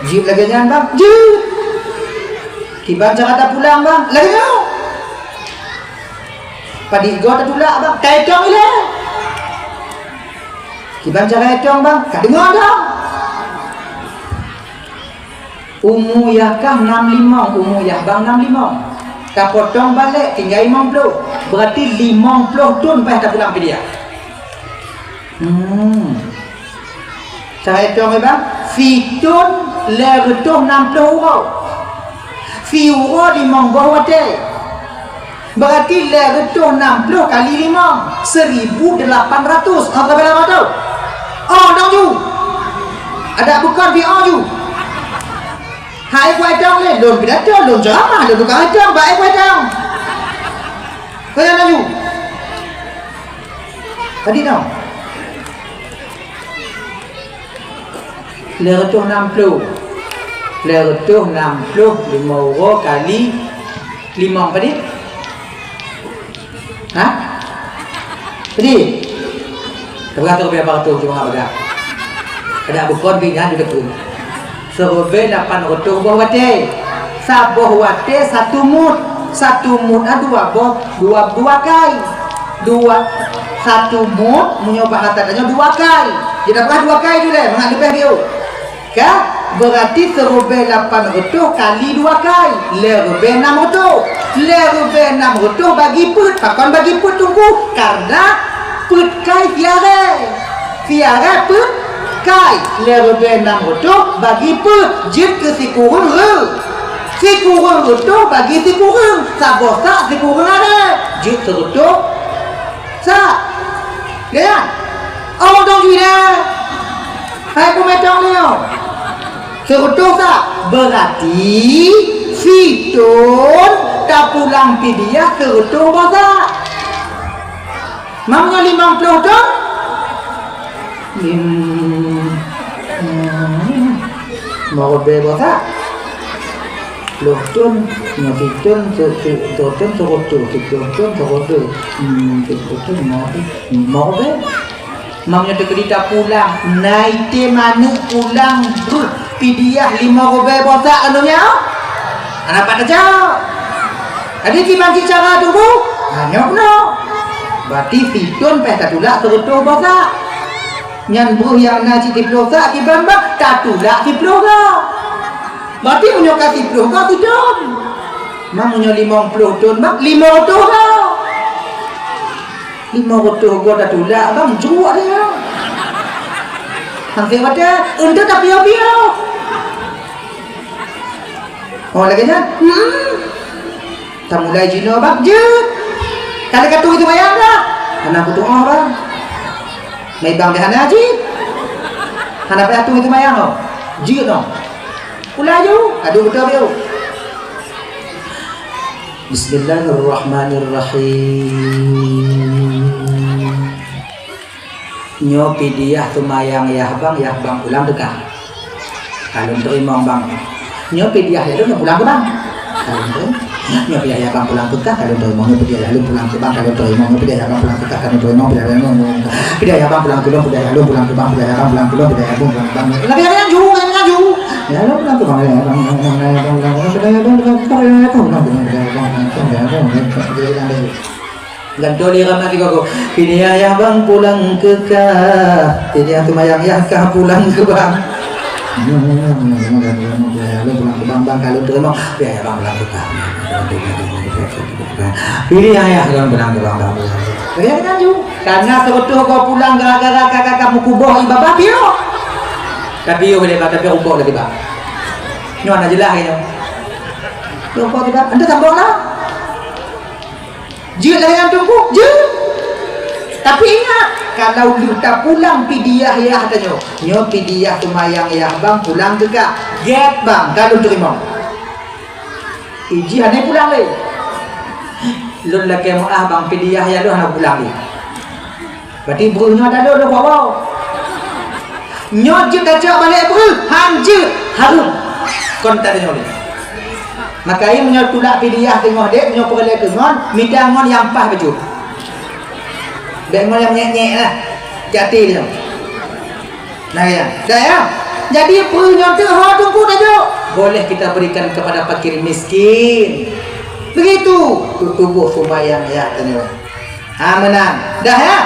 Jeuet lagèe nyan bang, jeuet. Kiban cara tapulang bang, lagèe nyoe. Padit goe tatulak bang, taétong ilèe. Kiban cara étong bang, ka deungoe dong. Umu yah kah nam limong, umu yah bang nam limong. Tapotong balek tinggai limong ploh. Berarti limong ploh thon payah tapulang pidiah. Hmm. Cara étong bang, sithon lhèe reutôh nam ploh uroe. Siuroe limong boh watèe. Berarti lhèe reutôh nam ploh kali limong, seribu delapan ratus. Oh, berapa lama tu? Oh, dong ju. Ada bukan bi oh ju. Hai kuai dong lé, lôn pidato, lôn ceramah, lôn tukang étong, baik kuai dong. Kau yang laju. Tadi dong. Lhèe reutôh nam ploh. Lhèe reutôh nam ploh limong uroe kali limong padit? Ha? Padit? Berapa reutôh, berapa reutôh cuma agak. Ada bukon pih nyan juga tu. Siribèe lapan reutôh boh watèe. Saboh watèe satu mut. Satu mut ah dua boh, dua, dua kai. Dua, satu mut, meunyoe bahasa tanyoe dua kai. Jadi, apakah dua kai tu lé? Mangat leubeh biôh. Ka? Berarti siribèe lapan reutôh kali dua kai, lhèe ribèe nam reutôh. Lhèe ribèe nam reutôh bagi peuet. Pakon bagi peuet Teungku? Karena peuet kai siarèe. Siarèe peuet kai. Lhèe ribèe nam reutôh bagi peuet, jeuet keu sikureueng reu-, sikureueng reutôh bagi sikureueng, saboh sak sikureueng arèe, jeuet seureutôh sak. Ya, ya. Oh, dong ju dah. Hai peumèe tong nyoe. Seureutôh sak. Berarti sithon tapulang pidiah seureutôh boh sak. Meunyoe limong ploh thon? Lim-, hmm, limong ribèe boh sak. Ploh thon, nyoe sithon, se-, se-, sithon thon seureutôh, siploh thon seureutôh. Hmm, siploh thon limong ribèe. Limong ribèe. Meunyoe teukeudi tapulang, na item aneuk pulang breuh pidiah limong ribèe boh sak ka donya? Hana pat tajaweueb. Jadi, kiban cit cara tu, Bu? Ha, nyoe keunoe. Berarti sithon payah tatulak seureutôh boh sak. Nyan breuh nyang na cit siploh sak, kiban bah tatulak siploh goe. Berarti meunyoe ka siploh goe, sithon. Meunyoe limong ploh thon, bah, limong reutôh goe. Limong reutôh goe tatulak, bang, jruek dia. Sampai watèe, untuk tapiôh-piôh. Oh, lagèe nyan? Hmm. Tamulai jinoe, bang, jeuet. Ka lheueh ka tueng seumayang dah? Hana kutueng, bang. Mai bang dah hana jih. Hana payah tueng seumayang, oh. Jeuet, oh. Pulai ju, aduh, beutôi, beutôi. Bismillahirrahmanirrahim. Nyoe pidiah seumayang yah bang, yah bang pulang teuka. Ka lôn teurimong bang. Nyoe pidiah yah lôn pulang keu bang. Ka lôn teurimong. Nyoe pidiah yah bang pulang teuka, ka lôn teurimong. Nyoe pidiah yah lôn pulang keu bang, ka lôn teurimong. Nyoe pidiah yah bang pulang teuka, ka lôn teurimong. Pidiah yah lôn, pidiah yah bang pulang keu lôn, pidiah yah lôn pulang keu bang, pidiah yah bang pulang keu lôn, pidiah yah lôn pulang keu bang. Lagèe nyan ju, lagèe nyan ju. Gantoe lé ramak sigoe. Kini ayah bang pulang keu kah. Kini ayah seumayang yah kah pulang keu bang. Pulang keu bang, bang ka lôn teurimong. Ya, ya, bang pulang keu kah. Kini ayah lôn pulang keu bang, bang pulang keu kah. Ya, kan, Ju? Karena seubeutôh goe pulang gara-gara ka, ka, ka meukuboh ié babah piôh. Tapi yôh lé bak, tapi rumpok lagi bak. Nyoe hana jeulaih nyoe. Rumpok lagi bak. Anda sambung lah. Jeuet lagèe nyan Teungku, jeuet. Tapi ingat, kalau lheueh tapulang pidiah yah tanyoe, nyoe pidiah seumayang yah bang pulang teuka. Gèt bang, ka lôn teurimong. Iji hana pulang lé. Lôn lakèe meu'ah bang pidiah yah lôn hana pulang lé. Berarti breuh nyoe ata lôn lôn bawa. Nyoe jeuet tacok balek breuh, han jeuet, hareuem. Kon ata nyoe lé. Maka meunyoe tulak pidiah teungoh dek, meunyoe peureulèe keu ngon, mita ngon nyang paih bacut. Bèk ngon nyang nyèk-nyèk lah. Hati-hati nyoe. Nah ya, dah ya. Jadi breuh nyoe teuh ho Teungku tajok. Boleh kita berikan kepada fakir miskin. Begitu, tuboh seumayang yah tanyoe. Ha, meunan. Dah, ya?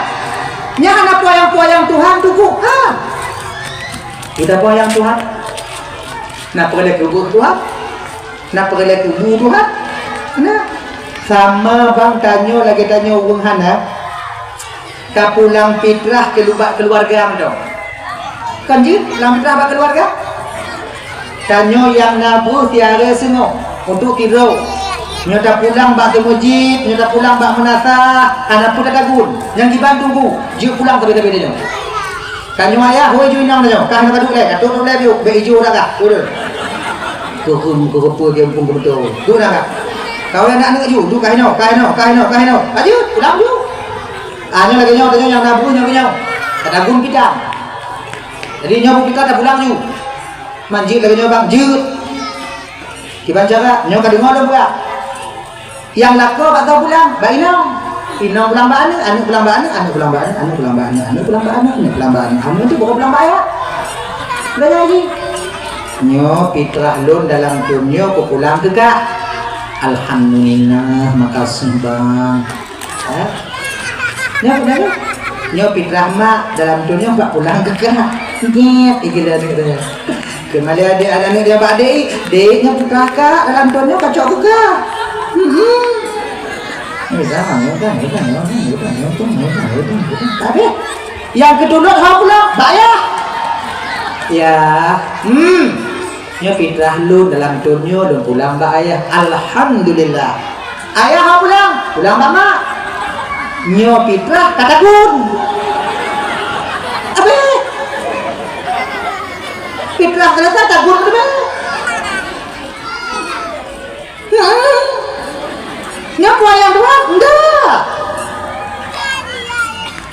Nyan hana peuyang-peuyang Tuhan, Teungku. Ha. Kita peuyang Tuhan. Na peureulèe keu Tuhan? Na peureulèe keu Tuhan? Nah. Sama bang tanyoe lagèe tanyoe ureueng hana. Tapulang fitrah keu lubak keuluwarga mantong. Kan jeuet lam fitrah bak keuluwarga? Tanyoe nyang na breuh siaré singoh untuk tidroe. Nyoe tapulang bak seumeujid, nyoe tapulang bak meunasah, hana peue tatagun. Nyang kiban Teungku, jeuet pulang sabe-sabe tanyoe. Tanyoe ayah, hôi ju inong tanyoe, ka hana ka duek lé, ka trok-trok lé biôh, bèk ijo dah kah, udah. Keuheun, keuheun peue, keuheun peue beutôi. Duek dah kah. Ka ulèe aneuk ju, duek ka hinoe, ka hinoe, ka hinoe, ka hinoe. Ka jeuet, pulang ju. Ah, nyoe lagèe nyoe, tanyoe nyang na breuh nyoe, nyoe. Tatagun fitrah. Jadi nyoe bukti ka tapulang ju. Man jeuet lagèe nyoe bang, jeuet. Kiban cara, nyoe ka deungoe lôn peugah. Nyang lakoe bak soe pulang? Bak inong. Inong pulang bak aneuk, aneuk pulang bak aneuk, aneuk pulang bak aneuk, aneuk pulang bak aneuk, aneuk pulang bak aneuk, aneuk pulang bak aneuk, aneuk tu baru pulang bak ayah. Lagèe nyan jih. Nyoe fitrah lôn dalam thôn nyoe kupulang keu kah. Alhamdulillah, makasih bang. Ha? Nyoe, nyoe, nyoe. Nyoe fitrah mak dalam thôn nyoe bak pulang keu kah. Ngiet, ikeu lé aneuk nyoe. Keu malèe adék, aneuk nyoe bak adék, dék nyoe fitrah kak dalam thôn nyoe kacok keu kah. Hmm. Nyoe dah, nyoe dah, nyoe dah, nyoe dah, nyoe dah, nyoe dah, nyoe dah, nyoe dah. Habéh. Nyang keutulot ho pulang, bak yah. Ya. Hmm. Nyoe fitrah lôn dalam thôn nyoe lôn pulang bak ayah. Alhamdulillah. Ayah ho pulang, pulang bak mak. Nyoe fitrah ka tagun. Abéh. Fitrah selesai tagun abéh. Hmm. Nyoe peue nyang dua? Enggak.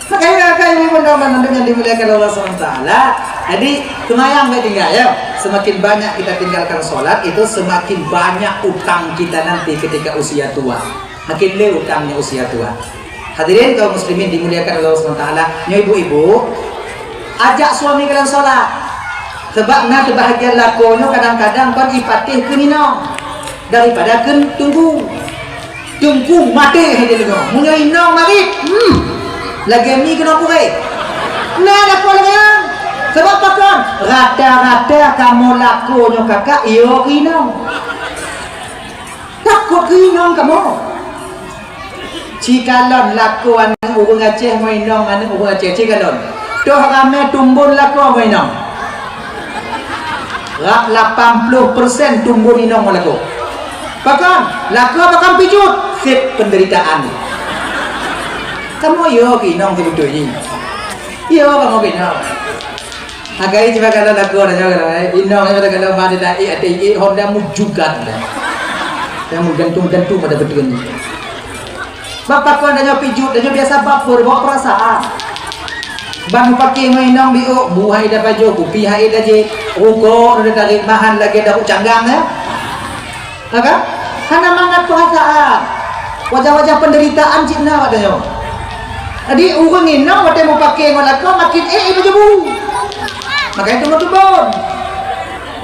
Makanya, makanya, ibu-ibu dan anak yang dimuliakan Allah subhanahu wa taala, jadi, seumayang bèk tinggai, ya. Semakin banyak kita tinggalkan sholat, itu semakin banyak utang kita nanti ketika usia tua. Makin le utangnya usia tua. Hadirin kaum muslimin dimuliakan Allah subhanahu wa taala, nyoe ibu-ibu, ajak suami kalian sholat. Sebab na sebahagian lakoe nyoe kadang-kadang kon ipatéh keu inong daripada keu teungku. Teungku maté hai deungoe. Meunyoe inong marit, hmm, lagèe mi keunoe purée. Na lakoe lagèe nyan. Sebab pakon? Rata-rata kamoe lakoe nyoe kakak, yo keu inong. Takot keu inong kamoe. Cikalon lakoe aneuk ureueng Aceh ngon inong aneuk ureueng Aceh, cikalon. Toh ramé tumbon lakoe ngon inong. Rab lapan ploh persen tumbon inong ngon lakoe. Pakon? Lakoe pakon picut, sép penderitaan. Kamoe yo keu inong seubeutôi jih. Yo kamoe keu inong. Akai cuma kata lagu ada juga lah. Inong ada kata mana dah, eh, ada, eh, Honda mujukan dah. Yang menggantung-gantung pada betul ni. Bapak kau ada nyoe picut, ada nyoe biasa baper, bawa perasaan. Ban pakai ngon inong biôk, bu hai dah pajoh, kupi hai dah jé, rukok dah tarik, mahan lagèe daun canggang, ya. Ha kan? Hana mangat perasaan. Wajah-wajah penderitaan cit na watèe nyoe. Jadi, ureueng inong watèe meupaké ngon lakoe makin ék ié beujeubeu. Makanya teumeutubon.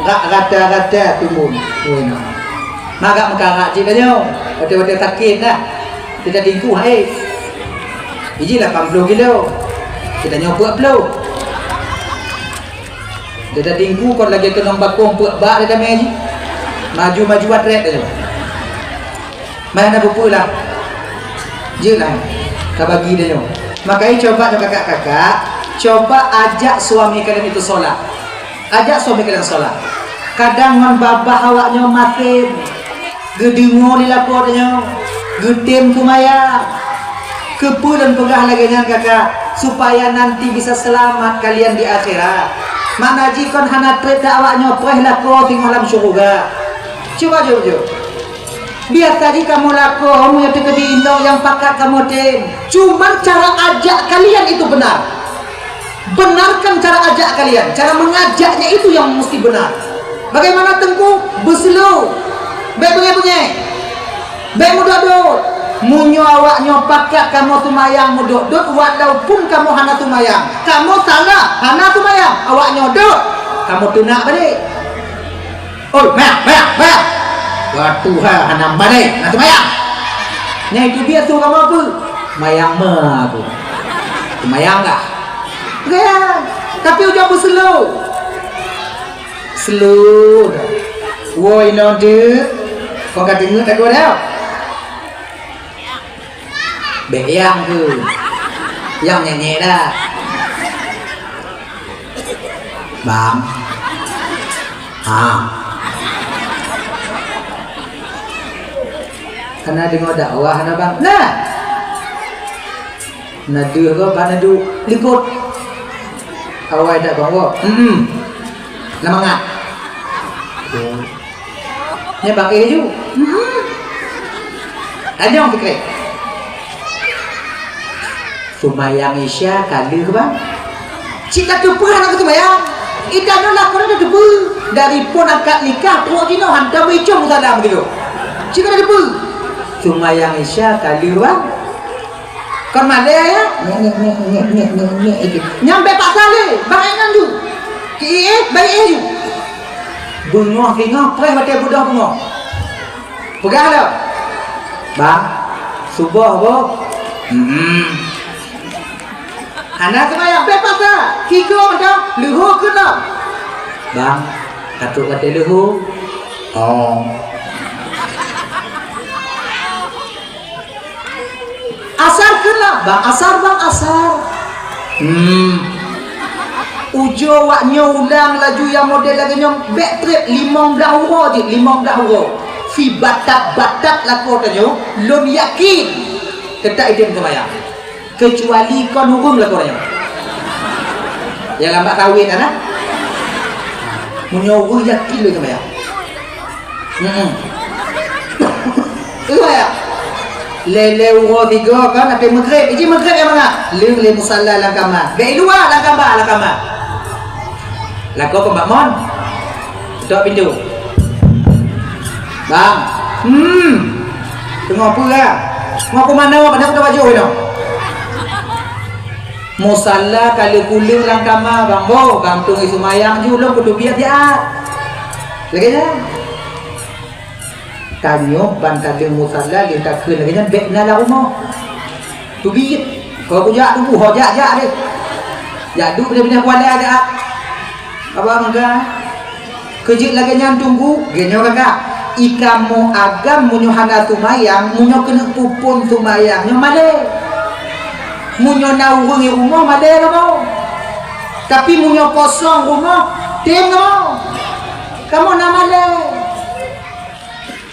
Rak rata-rata timbun. Woi, nah. Magak meukarat cit tanyoe. Watèe-watèe sakét dah. Kita tingku hai. Biji lapan puluh kilo. Kita nyoe peuet puluh. Kita tingku kon lagèe keunong bakong peuet bak dah damai jih. Maju-maju atlet tanyoe. Mana buku lah. Jeulaih. Ka bagi dia nyoe. Makanya coba nyoe kakak-kakak, coba ajak suami kalian itu sholat. Ajak suami kalian sholat. Kadang ngon babah awak nyoe masin, geudeungoe lé lakoe nyoe, geutem seumayang. Keupeue lôn peugah lagèe nyan kakak? Supaya nanti bisa selamat kalian di akhirat. Makna jih kon hana trép dak awak nyoe preh lakoe singoh lam syeuruga. Cuba jujur. Biasa jih kamoe lakoe, meunyoe teukeudi inong nyang pakat kamoe tem. Cuman cara ajak kalian itu benar. Benarkan cara ajak kalian. Cara mengajaknya itu yang mesti benar. Bagaimana Teungku? Beuslow. Bèk beungèh-beungèh. Bèk meudot-dot. Meunyoe awak nyoe pakat kamoe seumayang meudot-dot, walaupun kamoe hana seumayang. Kamoe salah, hana seumayang. Awak nyoe dot. Kamoe teunak balik. Oi, mayang, mayang, mayang. Wah, Tuhan, hana balek, hana seumayang. Nyang itu biasa kamoe apa? Mayang me aku. Mayang kah? Kan? Tapi ujoe beuslow. Slow dah. Woi, non tu. Kau ka dengar tak kau dah? Bèk nyang keu. Nyang nyenyek dah. Bang. Ha. Kana deungoe dakwah na, Bang. Nah. Na deuh go, bang na duek likot. Awai dak bang wo. Hmm. Na mangat. Nyan bang eh ju. Hmm. Anyong sikre. Seumayang Isya ka lheueh, bang. Cit ka teupeue hana geuseumayang. Ita nyoe lakoe nyoe teupeue. Dari phon akad nikah, trok jinoe hantom icong salam gitu. Cit ka teupeue. Seumayang Isya ka lheueh, bang. Kon malèe, ya? Nyek, nyek, nyek, nyek, nyek, nyek, nyek, itu. Nyang bèk paksa lé, bang eh nyan ju. Ki eh, bang eh ju. Beungoh singoh, preh watèe beudôh beungoh. Peugah lom. Bang, suboh boh. Hmm. Hana seumayang, bèk paksa. Tiga macam, leuho keunoe. Bang, ka trok watèe leuho. Oh. Asar keunoe, bang, asar, bang, asar. Hmm. Ujoe wak nyoe ulang laju nyang model lagèe nyoe, bèk trép limong blah uroe jih, limong blah uroe. Si batat-batat lakoe tanyoe, lôn yakin teutap idem seumayang. Keucuali kon ureueng lakoe nyoe. Nyang lam bak kawin, ana? Meunyoe ureueng yakin lé seumayang. Hmm. Itu ya. Lé-lé uroe tiga kan, até Maghrib. Iji Maghrib nyang mangat? Leueng lé musala lam kama. Bèk i luwa lam kama, lam kama. Lakoe peumbak mon. Tok pintu. Bang. Hmm. Teungoh peue, ah? Mau ke mana? Padahal udah baju inoe. Musala ka lheueh kuleueng lam kama, bang boh, bang tueng seumayang ju lôn kutubiet siat. Lagèe nyan. Tanyoe ban taleueng musala lheueh takheun lagèe nyan bèk na lam rumoh. Tubiet. Kau kujak tuboh, ho jak-jak deh. Jak duek pinah-pinah kuala jak. Abang meuga. Keujeuet lagèe nyan teungku, geuh nyoe kakak. Ikamoe agam meunyoe hana seumayang, meunyoe keuneuk peuphon seumayang, nyoe malèe. Meunyoe na ureueng i rumoh, malèe kamoe. Tapi meunyoe kosong rumoh, tem kamoe. Kamoe na malèe.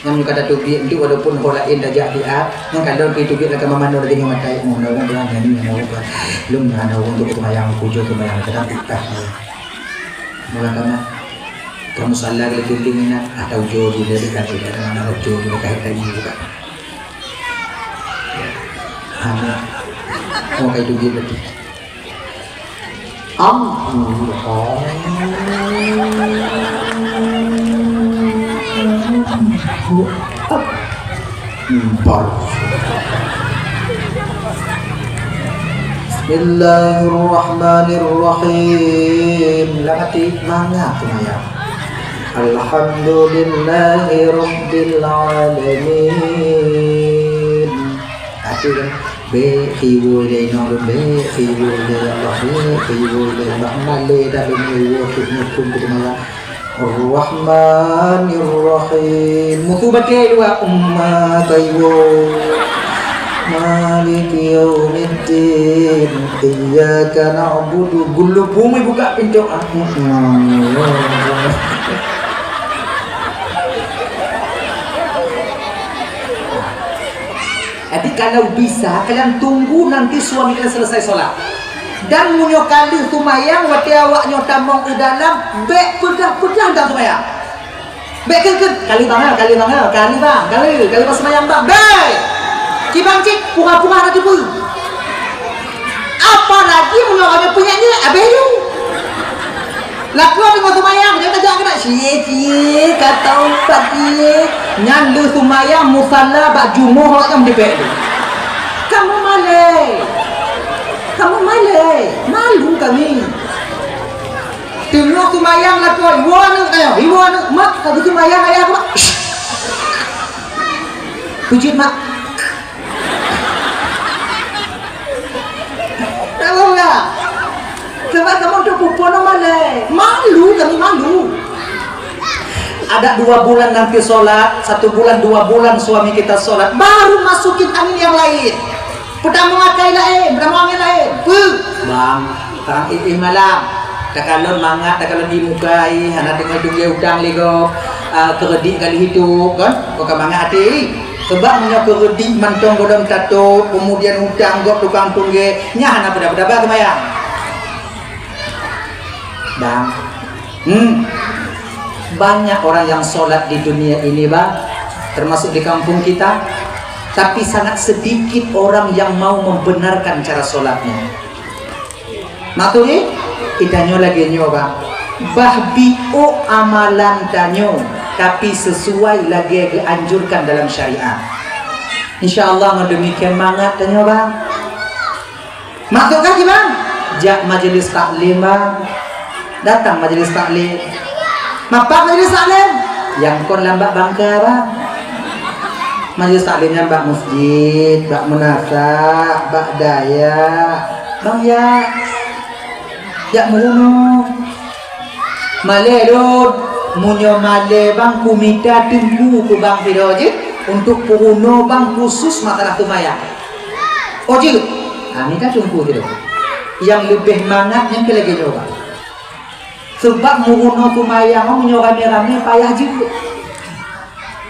Nyan meunyoe ka tatubiet, walaupun ho laén tajak siat, nyan ka lôn pih tubiet lagèe mamanoe lagèe nyoe matai, oh, na ureueng beulang nyan, na ureueng beulang. Lôn na, na ureueng untuk seumayang, kujok seumayang, kadang pitah. Mula kana kamoe salah lé keuling inan, atau jo jih lé dekat dekat mana jo jih dekat dekat ibu kan. Hana. Oh, kai tu dia betul. Am. Bar. Bismillahirrahmanirrahim. Lam até mangat seumayang. Alhamdulillahi Rabbil Alamin. Até kan? Bék hiwoi lé inong lôn, bék hiwoi lé Allah, bék hiwoi lé Allah. Malée dah lôn hiwoi keu nyoe pun keu teuma. Ar-Rahmanir Rahim. Mutu batée dua umma taiwo. Maliki yaumiddin. Iyyaka na'budu. Gulu bumi buka pintu. Ah, mm, mm. Jadi kalau bisa kalian tunggu nanti suami kalian selesai sholat. Dan meunyoe ka lheueh seumayang, watée awak nyoe tamong u dalam, bék peugah-peugah dan seumayang. Bék kheun-kheun, "Kali bang, kali bang, kali bang, kali, kali bang seumayang bang." Bék! Kibang cit, pura-pura na teupeu. Apalagi meunyoe awak nyoe peunyakét, abéh yue. Lakoe teungoh seumayang, jangan tajak keunan. Cie, cie, kata umpat cie. Nyan lheueh seumayang musala bak jumoh awak nyang dipék tu. Kamu malée. Kamu malée. Malu kami. Teungoh seumayang lakoe, "Iwoe aneuk tanyoe, iwoe aneuk." "Mak, ka geuseumayang ayah aku, Mak." Peujeuet, Mak. Tahu nggak? Sebab kamu tu pupu nama leh. Malu kami, malu. Ada dua bulan nanti sholat, satu bulan, dua bulan suami kita sholat, baru masukin angin yang lain. Pertama akai lain, pertama angin lain. Puh. Bang, tarang ih malam. Takalon mangat, takalon di muka ih, hana tinggal tunggu utang lego. Ah, kredit kali itu, kan? Bukan mangat hati. Sebab meunyoe keu reudi mantong gohlom tatôp, kemudian utang gob tukang tunggé, nyan hana peue-peue ba seumayang. Bang, hmm, banyak orang yang sholat di dunia ini, Bang, termasuk di kampung kita, tapi sangat sedikit orang yang mau membenarkan cara sholatnya. Maksudnya, kita nyoe lagée nyoe, Bang. Bah biôk amalan tanyoe, tapi sesuai lagée geuanjurkan dalam syariat. Insya Allah, ngon demikian mangat tanyoe, Bang. Maksud ka jih, Bang? Jak majelis taklim, Bang. Datang majelis taklim. Mapat majelis taklim? Nyang kon lam bak bangka, Bang. Majelis taklim nyan bak masjid, bak meunasah, bak dayah. Bang, ya. Jak meurunoe. Malée lôn, meunyoe malée, Bang, kumita teungku keu Bang sidroe jih, untuk peurunoe Bang khusus masalah seumayang. Oh, jeuet. Ha, mita teungku sidroe. Nyang leubeh mangat nyan keu lagée nyoe, Bang. Sebab meurunoe seumayang, meunyoe ramé-ramé payah jeuet.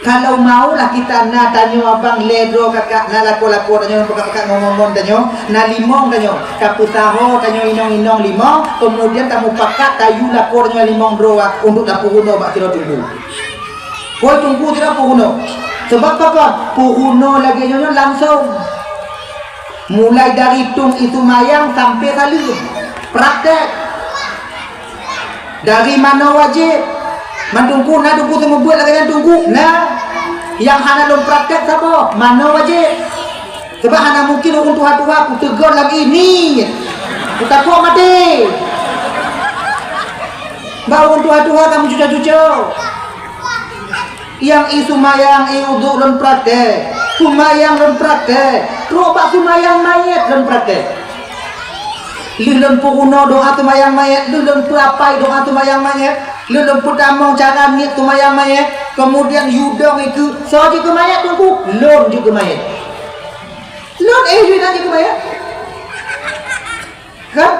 Kalau maulah kita na tanyoe abang lé droe kakak, na lakoe-lakoe tanyoe, peukak-peukak ngon-ngon tanyoe, na limong tanyoe, ka peusaho tanyoe inong-inong limong, kemudian tamupakat tayue lakoe tanyoe limong droe untuk tapeurunoe bak sidroe teungku. Kôi teungku sidroe peurunoe. Sebab apa? Peurunoe lagée nyoe nyoe langsong. Mulai dari tueng ie seumayang sampai saleuem. Praktek. Dari manoe wajéb. Man teungku na teungku seumeubeuet lagée nyan teungku? Na. Nyang hana lôn praktek saboh, manoe wajéb. Sebab hana mungkin ureuëng tuha-tuha kuteugon lagée nyan. Kutakot maté. Bak ureuëng tuha-tuha ka meucuco-cuco. Nyang ie seumayang, ie udhu lôn praktek. Seumayang lôn praktek. Trok bak seumayang manyét lôn praktek. Lheueh lôn peurunoe doá seumayang manyét, lheueh lôn peuapai doá seumayang manyét, lheueh lôn peutamong cara niet seumayang manyét, kemudian yue dong ie keu, soe jeuet keu manyét teungku? Lôn jeuet keu manyét. Lôn, eh, lôn jeuet keu manyét. Kan?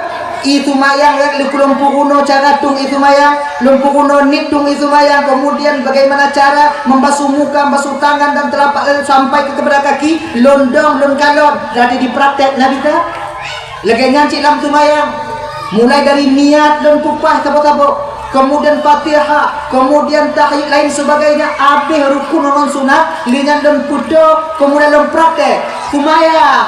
Ie seumayang, ya, lôn peurunoe cara tueng ie seumayang, lôn peurunoe niet tueng ie seumayang, kemudian bagaimana cara membasuh muka, membasuh tangan dan telapak kaki sampai ke kepada kaki, lôn dong, lôn kalon, jadi dipraktek Nabi ta. Lagée nyan cit lam seumayang, mulai dari niat lôn peupah saboh-saboh, kemudian Fatihah, kemudian tahiyat lain sebagainya, abéh rukun ngon sunat, lé nyan lôn peutoe, kemudian lôn praktek. Seumayang,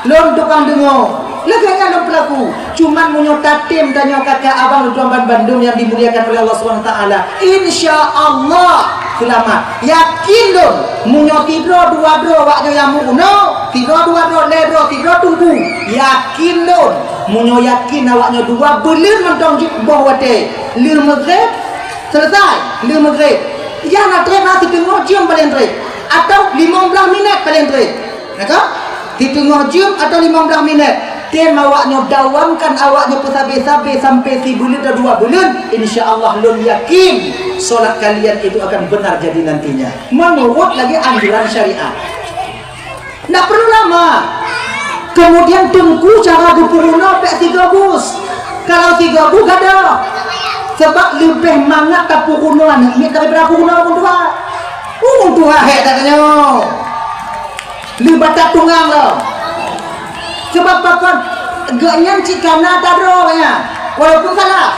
lôn tukang deungoe. Lagée nyan lôn peulaku. Cuman meunyoe tatem tanyoe kakak abang lôn tuan ban bandum nyang dimuliakan oleh Allah Subhanahu Wa Taala, insya Allah seulamat. Yakin lôn, meunyoe sidroe dua droe awak nyoe nyang meurunoe, sidroe dua droe, lhée droe, sidroe teungku, yakin lôn, meunyoe yakin awak nyoe dua beuleuen mantong jeuet boh watée, lheueh meugréb, Selesai, lheueh Maghrib. Nyang na trép na siteungoh jeuem paleng trép, atau limong blaih minét paleng trép. Na ka? Siteungoh jeuem atau limong blaih minét. Tem awaknyoe dawamkan awaknyoe peusabe-sabe sampai sibuleuen atau dua buleuen, insya Allah lôn yakin salat kalian itu akan benar jadi nantinya. Menurut lagi anjuran syariat. Ndak perlu lama. Kemudian teungku cara geupeurunoe bèk sigoe bus. Kalau sigoe bus gadoh. Sebab leubeh mangat tapeurunoe aneuk miet daripada peurunoe ureueng tuha. Ureueng tuha hék that nyoe. Leubeh that tungang lom. Sebab pakon geuh nyan cit kana ata droe nyan. Walaupun salah.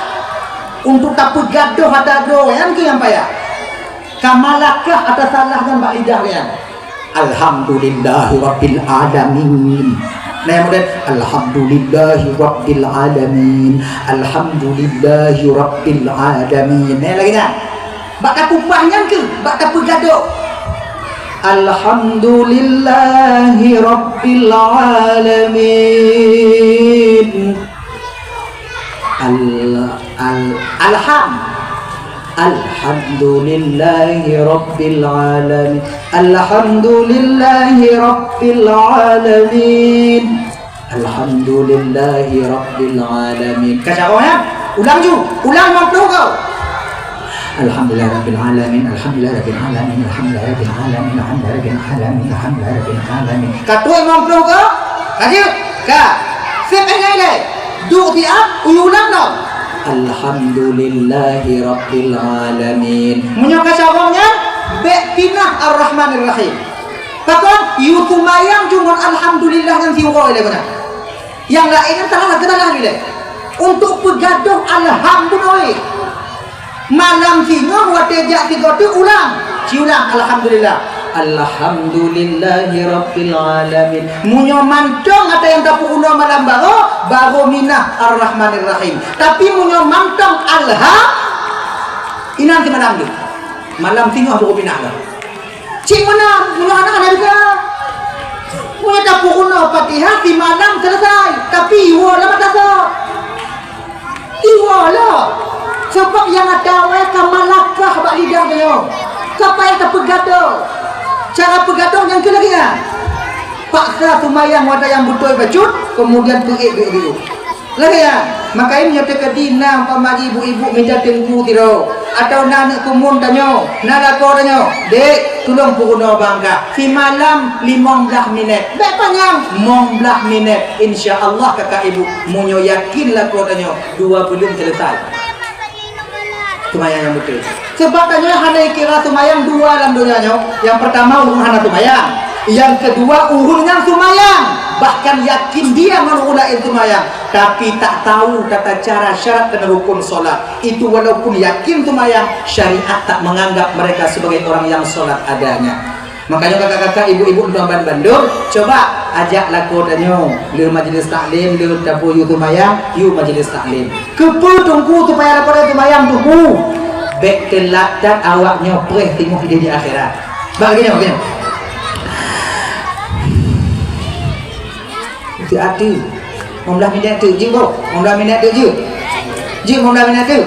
Untuk tapeugadoh ata droe nyan keuh nyang payah. Ka malakah ata salah nyan bak lidah nyan. Alhamdulillahirabbil alamin. Nah, kemudian alhamdulillahirabbil alamin. Alhamdulillahirabbil alamin. Nah, lagèe nyan. Bak tapupah nyan keuh, bak tapeugadoh. Alhamdulillahirabbil alamin. Al, al, alham. Alhamdulillahi rabbil alamin. Alhamdulillahi rabbil alamin. Alhamdulillahi rabbil alamin. Ka carông, ya? Ulang ju. Ulang limong ploh kali. Alhamdulillah rabbil alamin. Alhamdulillah rabbil alamin. Alhamdulillah rabbil alamin. Alhamdulillah rabbil alamin. Alhamdulillah rabbil alamin. Ka trôk limong ploh kali? Ka jeuet? Ka. Sép eh ngai lé. Duek siat, ulang lom. Alhamdulillahi rabbil alamin. Meunyoe ka carông nyan, bèk pinah Ar-Rahmanir Rahim. Pakon, yue seumayang cuma alhamdulillah nyan siuroe lé beuna. Nyang laén nyan salah, salah lé. Untuk peugadoh alhamdulillah. Malam singoh watèe jak sigoe teuk ulang. Siulang, alhamdulillah. Alhamdulillahi rabbil alamin. Meunyoe mantong ata nyang tapeurunoe malam baroe, baru minah Ar-Rahmanir Rahim. Tapi meunyoe mantong alha, inan simalam tu. Malam singoh baru minah lah. Cit meunan, meunyoe hana, hana bisa. Meunyoe tapeurunoe Fatihah simalam selesai, tapi iwoe lam mata soe. Iwoe lah. Sebab nyang ata awai ka malakah bak lidah tanyoe. Ka payah tapeugadoh. Cara peugadoh nyang keu lagèe nyan. Paksa seumayang watèe nyang beutôi bacut, kemudian peuék biôk-biôk. Lagèe nyan, makajih meunyoe teukeudi na umpama jih ibu-ibu mita teungku sidroe, atawa na aneuk keumuen tanyoe, na lakoe tanyoe, "Dek, tulông peurunoe bang kah, simalam limong blaih minét." Bèk panyang, limong blaih minét. Insya Allah, kakak ibu, meunyoe yakin lakoe tanyoe, dua buleuen selesai. Seumayang nyang beutôi. Sebab tanyoe hana ikira seumayang dua lam donya nyoe. Nyang peurtama ureueng hana seumayang. Nyang keudua ureueng nyang seumayang, bahkan yakin dia ngon ureueng laén seumayang, tapi tak tahu tata cara syarat dan rukun salat. Itu walaupun yakin seumayang, syariat tak menganggap mereka sebagai orang yang salat adanya. Makanya kakak-kakak, ibu-ibu, tuan-tuan bandum, coba ajak lakoe tanyoe, le majlis taklim, le tapeu yue seumayang, yue majlis taklim. Keupeue teungku supaya lakoe tanyoe seumayang teungku? Bèk teulat that awaknyoe preh singoh idéh di akhirat. Bak geuh nyoe, geuh nyoe. Hati-hati. Limong blaih minét teuk jeuet, boh. Limong blaih minét teuk jeuet. Jeuet limong blaih minét teuk.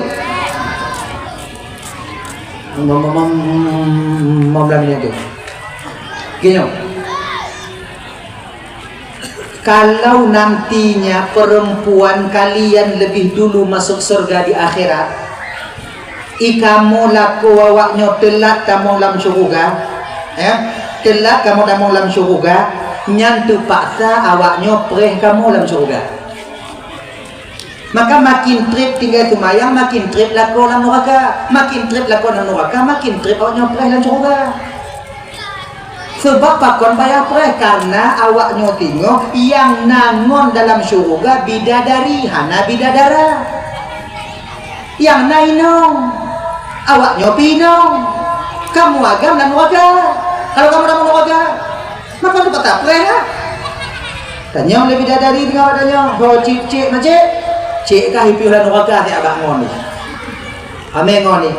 Limong, limong, limong, limong blaih minét teuk. Gini, kalau nantinya perempuan kalian lebih dulu masuk surga di akhirat, i kamoe lakoe awaknyoe teulat tamong lam syeuruga, eh, teulat kamoe tamong lam syeuruga, nyan teupaksa awaknyoe preh kamoe lam syeuruga. Maka makin trép tinggai seumayang, makin trép lakoe lam nuraka. Makin trép lakoe lam nuraka, makin trép awaknyoe preh lam syeuruga. Sebab pakon payah preh, karena awaknyoe singoh nyang na ngon dalam syeuruga bidadari, hana bidadara. Nyang na inong, awaknyoe pih inong. Kamoe agam lam nuraka. Kalau kamoe lam nuraka, maka teupaksa preh lah. Tanyong lé bidadari teungoh tanyong, "Ho cit, cit, ma cit?" "Cit kah ipiôh lam nuraka, si abah ngon ni. Amé ngon ni."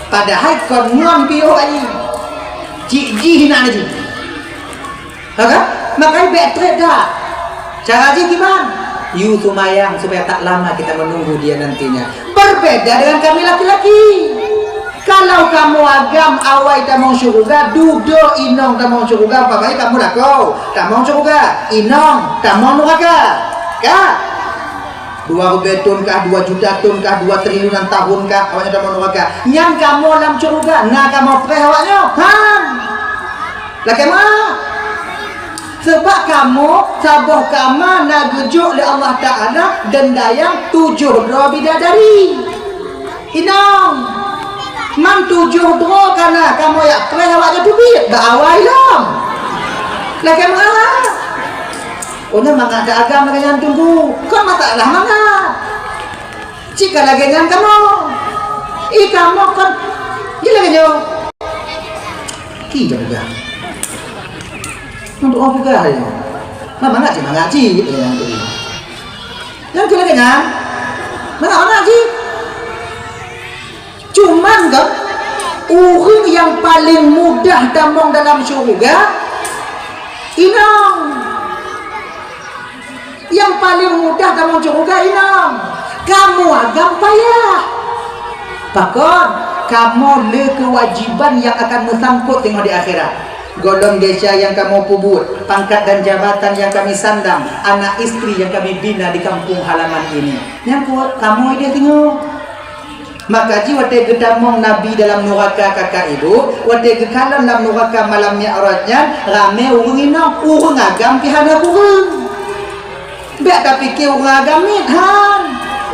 Padahai kon ngon piôh ai. Cit jih na laju. Ha kan? Makanya bèk trép dah. Cara jih kiban? Yue seumayang supaya tak lama kita menunggu dia nantinya. Berbeda dengan kami laki-laki. Kalau kamoe agam awai tamong syeuruga, dudoe inong tamong syeuruga, umpama kamoe lakoe tamong syeuruga, inong tamong nuraka. Ka? Dua ribèe thôn kah, dua juta thôn kah, dua triliunan tahun kah, awaknyan tamong nuraka. Nyan kamoe lam syeuruga, na kamoe preh awaknyoe? Han! Lakèe meu'ah. Sabab kamoe saboh kama na geujok lé Allah Taala deundayang tujoh droe bidadari. Inong, man tujoh droe ka na kamoe jak preh awaknyoe teubiet bak awai lom. Lakèe meu'ah. Oh, nyan mangat that agam lagèe nyan, Teungku. Kon masalah mangat. Cit ka lagèe nyan kamoe. Ih, kamoe kon. Ji lagèe nyoe. Ki jak peugah. Untuk orang peugah ya. Mangat cit, mangat cit. Eh, yang tu. Nyan keuh lagèe nyan. Mangat-mangat cit. Cuman kan, ureueng nyang paleng mudah tamong dalam syeuruga, inong. Nyang paleng mudah tamong syeuruga, inong. Kamoe agam payah. Pakon? Kamoe le keuwajiban nyang akan meusangkot teungoh di akhirat. Gohlom desya nyang kamoe peubuet, pangkat dan jabatan nyang kami sandang, anak istri nyang kami bina di kampung halaman ini. Nyan keuh kamoe idéh teungoh. Maka jih watèe geutamong Nabi dalam nuraka kakak ibu, watèe geukalon lam nuraka malam Mi'raj nyan, ramè ureueng inong, ureueng agam pih hana kureueng. Bèk tapiké ureueng agam miet, han.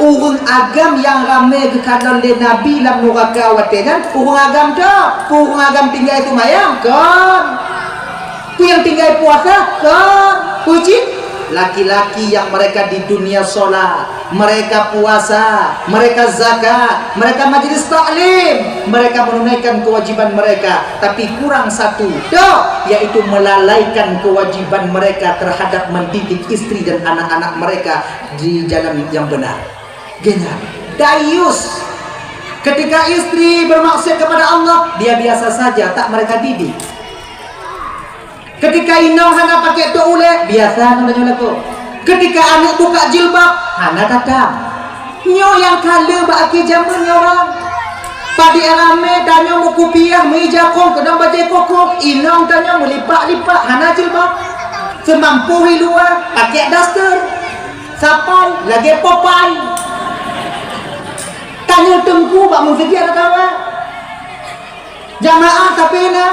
Ureueng agam nyang ramè geukalon lé Nabi lam nuraka watèe nyan, ureueng agam tok. Peue ureueng agam tinggai seumayang? Kon. Peue nyang tinggai puasa? Kon. Peue cit? Laki-laki yang mereka di dunia sholat, mereka puasa, mereka zakat, mereka majlis taklim, mereka menunaikan kewajiban mereka, tapi kurang satu, tok, yaitu melalaikan kewajiban mereka terhadap mendidik istri dan anak-anak mereka di jalan yang benar. Geuhnyan, dayus. Ketika istri bermaksiat kepada Allah, dia biasa saja, tak mereka didik. Ketika inong hana pakai tok ulèe, biasa ngon tanyoe lakoe. Ketika aneuk buka jilbab, hana tatang. Nyoe nyang ka le bak akhé jameun nyoe, bang. Padub ramè tanyoe meukupiah, meuija kông, keudong bajèe koko, inong tanyoe meulipak-lipak, hana jilbab. Seumampoh i luwa, pakai daster, sapai, lagèe Popeye. Tanyoe teungku bak meuseujid atawa Jamaah, tapi na,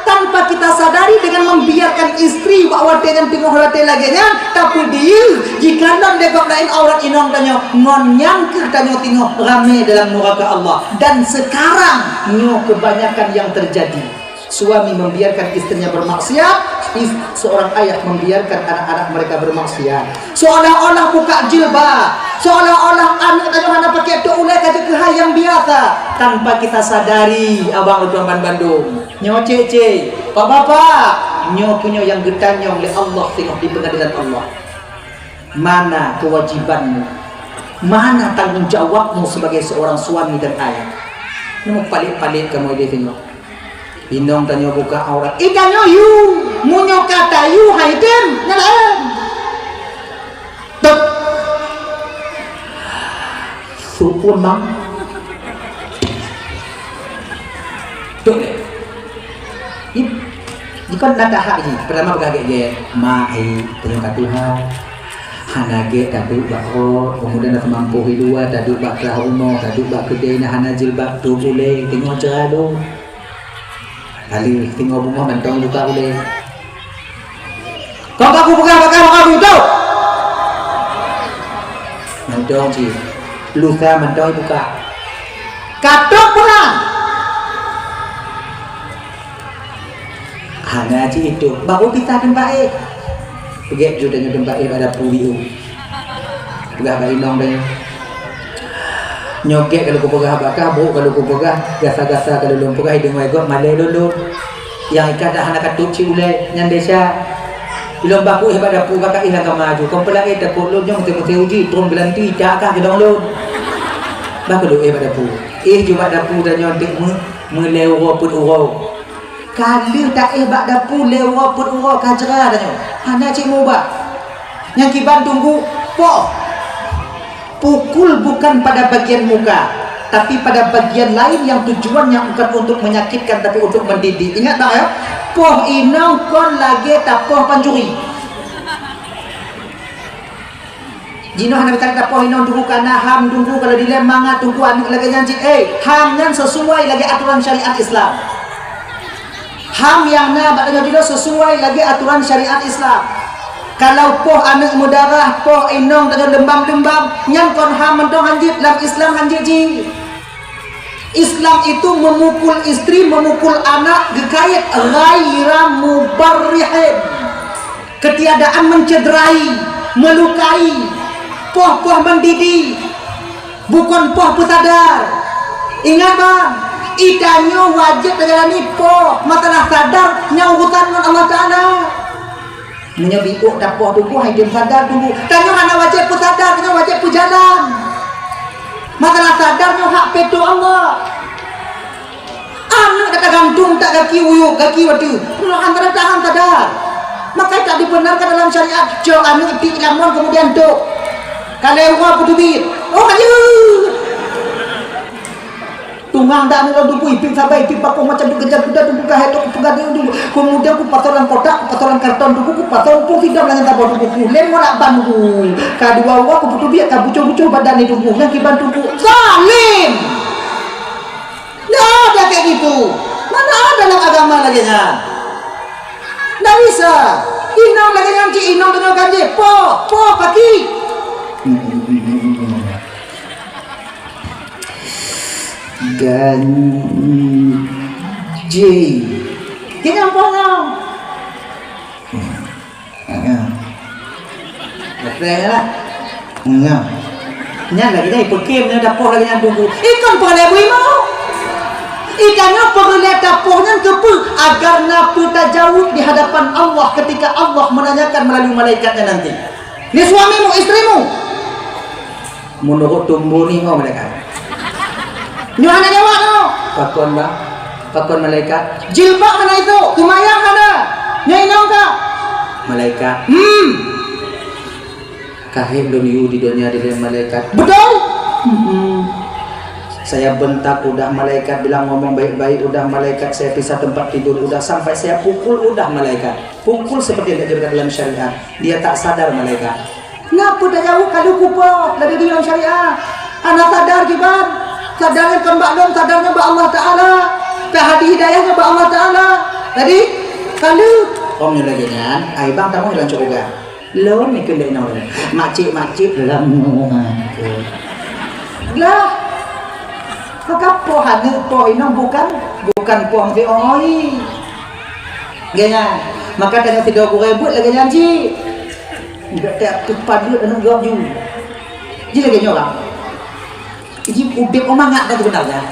tanpa kita sadari dengan membiarkan istri bak watèe nyan teungoh watèe lagèe nyan, tapeudiyeuh jikalon lé gob laén aurat inong tanyoe, ngon nyan keuh tanyoe teungoh ramè dalam nuraka Allah. Dan sekarang nyoe kebanyakan yang terjadi. Suami membiarkan istrinya bermaksiat, is-, seorang ayah membiarkan anak-anak mereka bermaksiat. Seolah-olah buka jilbab, seolah-olah aneuk tanyoe hana pakai tok ulèe ka jeuet keuhai nyang biasa. Tanpa kita sadari, abang lôn tuan ban bandum. Nyoe cék-cék, bapak-bapak, nyoe keuh nyoe nyang geutanyong lé Allah teungoh di peungadilan Allah. Mana kewajibanmu? Mana tanggung jawabmu sebagai seorang suami dan ayah? Nyoe palék-palék kamoe idéh teungoh. Inong tanyoe buka aurat. Ih, tanyoe yue. Meunyoe ka tayue hai tem, nyan laén. Tok. Sukun bang. Tok. Ih, jikon na tahap jih. Pertama peugah gét-gét. Mak, ai, tanyoe ka tuha. Hana gét taduek bak rot, kemudian na seumampoh i luwa taduek bak klah rumoh, taduek bak keudè na hana jilbab, tok ulèe, teungoh ceura lôn. Lalu teungoh beungoh mantong buka ulèe. Kon ka kupeugah bak kah, maka beutôi. Mantong cit. Lusa mantong buka. Ka tok peurang. Hana cit itu. Baru kita teumpat éh. Peugèt ju tanyoe teumpat éh bak dapu biu. Peugah bak inong tanyoe. Nyoe gét ka lôn kupeugah bak kah, brôk ka lôn kupeugah, gasa-gasa ka lôn peugah, i deungö gob malèe lôn lôn. Nyang ikat dak hana ka tôp cit ulèe, nyan desya. Ilôn baku éh bak dapu, bak ka éh lam kama ju. Kon peulagèe takot lôn nyoe meuté-meuté uji, trôn geulanti, dak kah geudong lôn. Bah ka lôn éh bak dapu. Éh ju bak dapu tanyoe deuek meu-, meulèe uroe peuet uroe. Ka lheueh taéh bak dapu lhèe uroe peuet uroe ka jra tanyoe. Hana cit meuubah. Nyang kiban teungku, poh. Pukul bukan pada bagian muka, Tapi pada bagian lain yang tujuannya bukan untuk menyakitkan, tapi untuk mendidik. Ingat, bang, ya? Poh inong kon lagée tapoh pancuri. Jinoe hana mita tapoh inong, tunggu kana ham, tunggu kalau dilem mangat, tunggu aneuk lagée nyan cit. Eh, ham nyan sesuai lagée aturan syariat Islam. Ham nyang na bak tanyoe jinoe sesuai lagée aturan syariat Islam. Kalau poh aneuk meudarah, poh inong tanyoe leumbam-leumbam, nyan kon ham mantong, hanjeuet, lam Islam hanjeuet jih. Islam itu memukul istri, memukul anak, geukayét ghaira mubarrihin. Ketiadaan mencederai, melukai, poh-poh mendidih, bukon poh peusadar. Ingat, bang, itanyoe wajéb tajalani poh. Masalah sadar nyan urusan ngon Allah Taala. Meunyoe biôk tapoh tuboh, hai dem sadar tuboh. Tanyoe hana wajéb peusadar, tanyoe wajéb peujalan. Masalah sadar nyoe hak peutoh Allah. Aneuk dak tagantung tak gaki uyuek, gaki watée. Nyoe antara tahan sadar. Maka tak dibenarkan dalam syariat. Cok aneuk tik lamon kemudian tok. Kalau uroe putubit. Oh, ayo. Tungang dak ngon tubuh, ipin sabai, ipin pakong macam tu kejam, kuda tubuh kahai tu peugah dia tubuh. Kemudian ku pasang dalam kotak, ku pasang dalam karton tubuh, ku pasang pun sidang dengan tabah tubuh. Ku lem nak ban tubuh. Kadua uroe ku putubiet, ka bucong-bucong badan ni tubuh. Nang kiban tubuh. Zalim! Nggak ada kayak gitu. Mana ada dalam agama lagi nyan? Nggak bisa. Inong lagi nyan cik inong dengan ganjil. Po, po, paki. Ganjil. Kenapa kau? Betul lah. Nyan lagi dah ipekim nyan dapoh lagi nyan tunggu. Ikon peureulée bui mau. Ikan nyoe peureulée dapoh nyan keupeue? Agar na peutajaweueb di hadapan Allah ketika Allah menanyakan melalui malaikatnya nanti. Ni suamimu, istrimu. Meunurot tumbu ni ho malaikat. Nyoe hana jawab nyoe. Pakon, bang? Pakon malaikat? Jilbab hana itu, kumayang hana. Nyoe inong ka? Malaikat. Hmm. Kahé lôn yue di donya dilém malaikat. Betul? Hmm. Saya bentak udah malaikat, bilang ngomong baik-baik udah malaikat, saya pisah tempat tidur udah, sampai saya pukul udah malaikat. Pukul seperti yang diajarkan dalam syariat. Dia tak sadar malaikat. Napa tajaweueb kalu kupo lagée di dalam syariat? Hana sadar kiban. Sadarnya kon bak lôn, sadarnya bak Allah Taala. Ka hadi hidayahnya bak Allah Taala. Jadi, kalu. Om nyoe lagée nyan, ai bang tamong dalam syurga. Lôn ni keuneuk nyoe. Makcik-makcik dalam nyoe. Lah. Maka poh aneuk poh inong bukan, bukan poh meusioi. Gaya. Maka tanyoe sidroe gurée buet lagée janji. Ndak tak teupadeue aneuk gob ju. Ji lagée nyoe lah. Ji udeb mangat dah sebenarnya.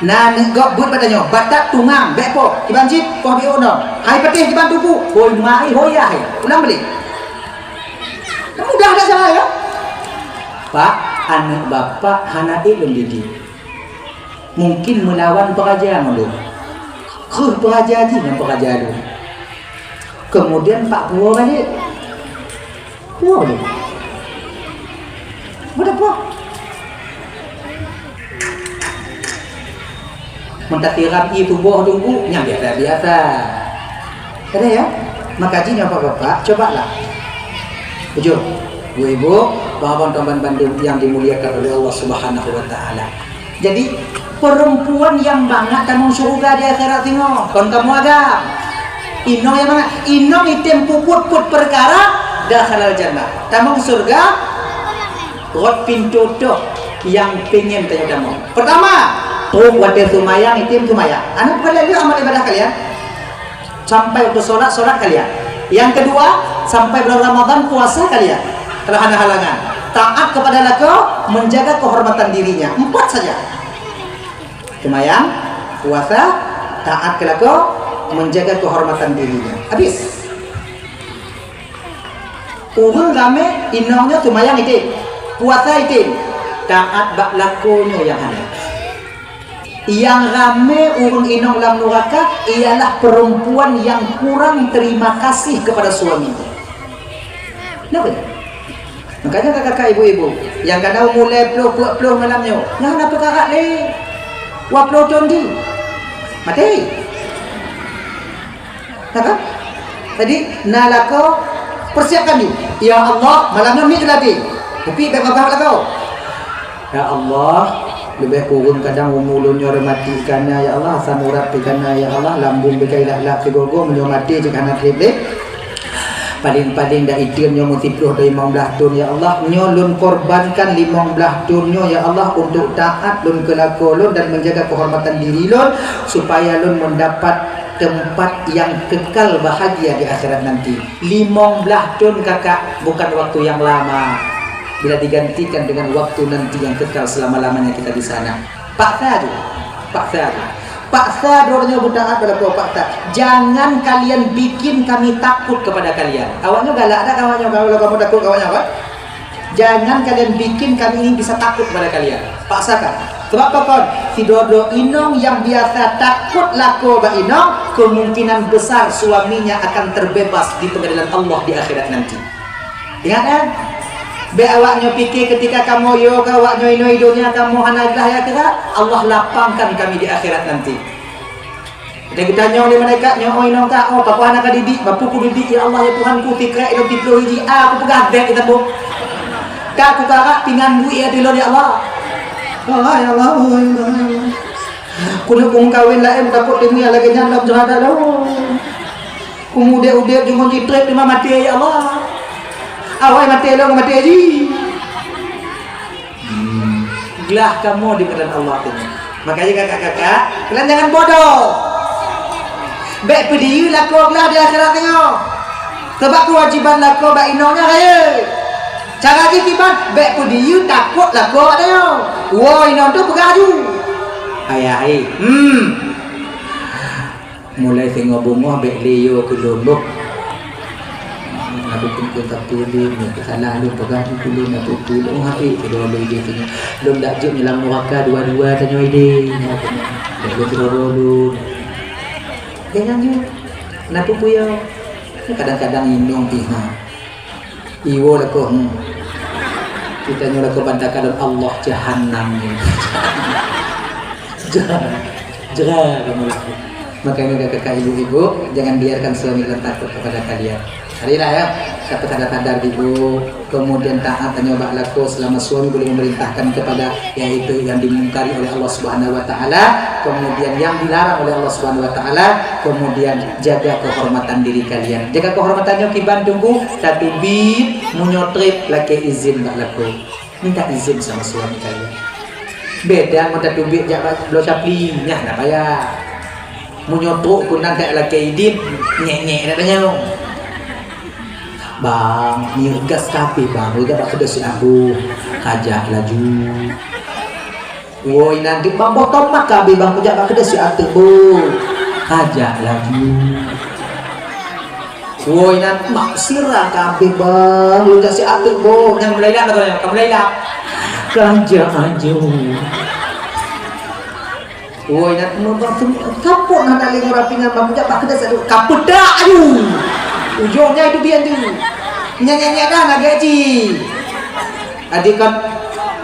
Nah, aneuk gob buet bak tanyoe, batat tungang, bék poh. Kiban cit, poh biôh nyoe. Hai patéh kiban tuku. Hoi mai, hoi yah. Ulang balik. Mudah dah salah ya. Pak, aneuk bapak hana ék lôn didik. Mungkin meulawan peuraja ngon lôn. Kreueh peuraja jih ngon peuraja lôn. Kemudian pak puwoe balek. Puwoe balek. Buet apa? Meutasiram ié tuboh tunggu, nyang biasa-biasa. Ada ya? Maka jih nyoe bapak-bapak, cobalah. Bujur, ibu-ibu, bapak-bapak teman bandum yang dimuliakan oleh Allah Subhanahu wa Taala. Jadi, perempuan yang mangat tamong syurga di akhirat singoh, kon kamoe agam. Inong yang mangat, inong item puput put perkara dakhalal jannah. Tamong syurga rot pintoe toh yang pengen tanya tamong. Pertama, trok watée seumayang item seumayang. Aneuk pada amal ibadah kalian. Sampai waktu sholat, sholat kalian. Yang kedua, sampai bulan Ramadan, puasa kalian. Telah ada halangan. Taat kepada lakoe, menjaga kehormatan dirinya. Empat saja. Seumayang, puasa, taat keu lakoe, menjaga kehormatan dirinya. Habis. Ureuëng ramé inong nyoe seumayang item, puasa item, taat bak lakoe nyoe nyang hana. Nyang ramé ureuëng inong lam nuraka ialah perempuan yang kurang terima kasih kepada suaminya. Kenapa? Makanya kakak-kakak, ibu-ibu, nyang ka na umur lhèe ploh, peuet ploh malam nyoe, nyan hana peukarat lé. Dua ploh thon jih. Maté. Nah kan? Jadi, na lakoe, persiapkan diri. Ya Allah, malam nyoe miet lagèe. Tapi bèk babah lakoe. Ya Allah, leubeh kureueng kadang umu lôn nyoe reumatik kana, ya Allah, asam urat pih kana, ya Allah, lambung pih ka ilak-lak sigoe-goe, meunyoe maté cit hana trép lé. Paleng-paleng dak item nyoe meusiploh atau limong blaih thon, ya Allah. Nyoe lôn korbankan limong blaih thon nyoe, ya Allah, untuk taat lôn keu lakoe lôn dan menjaga kehormatan diri lôn, supaya lôn mendapat tempat yang kekal bahagia di akhirat nanti. Limong blaih thon, kakak, bukan waktu yang lama bila digantikan dengan waktu nanti yang kekal selama-lamanya kita di sana. Paksa tu. Paksa tu. Paksa droe nyoe beutaat bak lakoe, paksa. Jangan kalian bikin kami takut kepada kalian. Awak nyoe galak dak, awak nyoe, kalau kamoe takut, awak nyoe apa? Jangan kalian bikin kami ini bisa takut kepada kalian. Paksakan. Sebab apa kon? Sidroe-droe inong yang biasa takot lakoe bak inong, kemungkinan besar suaminya akan terbebas di pengadilan Allah di akhirat nanti. Ingat, kan? Bèk awak nyoe pike ketika kamoe yo keu awak nyoe inoe i donya, kamoe hana glah ya kira, Allah lapangkan kami di akhirat nanti. Dan geutanyong lé malaikat nyoe, "Oh, inong ka, oh, pakon hana ka didik?" "Bapu kudidik, ya Allah, ya Tuhanku, sikrek ilôn siploh hiji, a kupeugah bèk di tabong. Ka kukarat pingan buet ateueh lôn, ya Allah. Oh, ya Allah, oh, ya Allah, ya Allah. Keuneuk meukawen laén, takot teungoh lagèe nyan lam syuhada lôn. Kumeudép-udép jih ngon jitrép teuma maté, ya Allah. Awai maté lôn, maté jih." Hmm. Glah kamoe di badan Allah tu. Makanya kakak-kakak, kalian jangan bodoh. Bèk peudiyeu lakoe glah di akhirat nyoe. Sebab keuwajiban lakoe bak inong nyan rayeuk. Cara jih kiban, bèk peudiyeu takot lakoe bak tanyoe. Woe inong tu peugah laju. Ayah, eh. Hmm. Mulai singoh beungoh bèk lé yo keu lôn boh. Aku pun pun tak pulin, salah lôn peugah tu pulin, aku pulin. Oh, hai, kedua lôn idéh tu. Lôn dak jeuet nyoe lam nuraka dua-dua tanyoe idéh. Bèk lôn keudroe lôn. Jangan jeuet. Kenapa puyo? Kadang-kadang inong pih ha. Iwoe lakoe, hmm. Kita nyoe lakoe bantakan Allah jahanam ni. Jera, jera kamu lakoe. Makanya kakak ibu-ibu, jangan biarkan suami kalian takut kepada kalian. Marilah ya, kita sadar-sadar dulu. Kemudian taat hanya bak lakoe selama suami boleh memerintahkan kepada yaitu yang dimungkari oleh Allah Subhanahu wa taala, kemudian yang dilarang oleh Allah Subhanahu wa taala, kemudian jaga kehormatan diri kalian. Jaga kehormatan nyoe kiban teungku, tateubiet meunyoe trép lakèe izin bak lakoe. Minta izin sama suami kalian. Beda ngon tateubiet jak bak bloe capli, nyan na payah. Meunyoe trok keunan ka lakèe idin, nyek-nyek dak tanyong. Bang, miyueb gas ka abéh, Bang. Lôn jak bak keudè siat boh. Kajak laju. Woi, nanti, Bang, boh tomat ka abéh, Bang. Kujak bak keudè siat boh. Kajak laju. Woi, nanti, mak sira ka abéh, Bang. Lôn jak siat boh. Nyang mulai lam, ka mulai lam. Kajak laju. Woi, nyan teuma bang, kapot hana lé ngon rapi nyan, bang, kujak bak keudè siat, kapeudak, aduh. Ujong nyan itu bian tu. Nyan, nyan, nyan dah, na gaji. Jadi kan,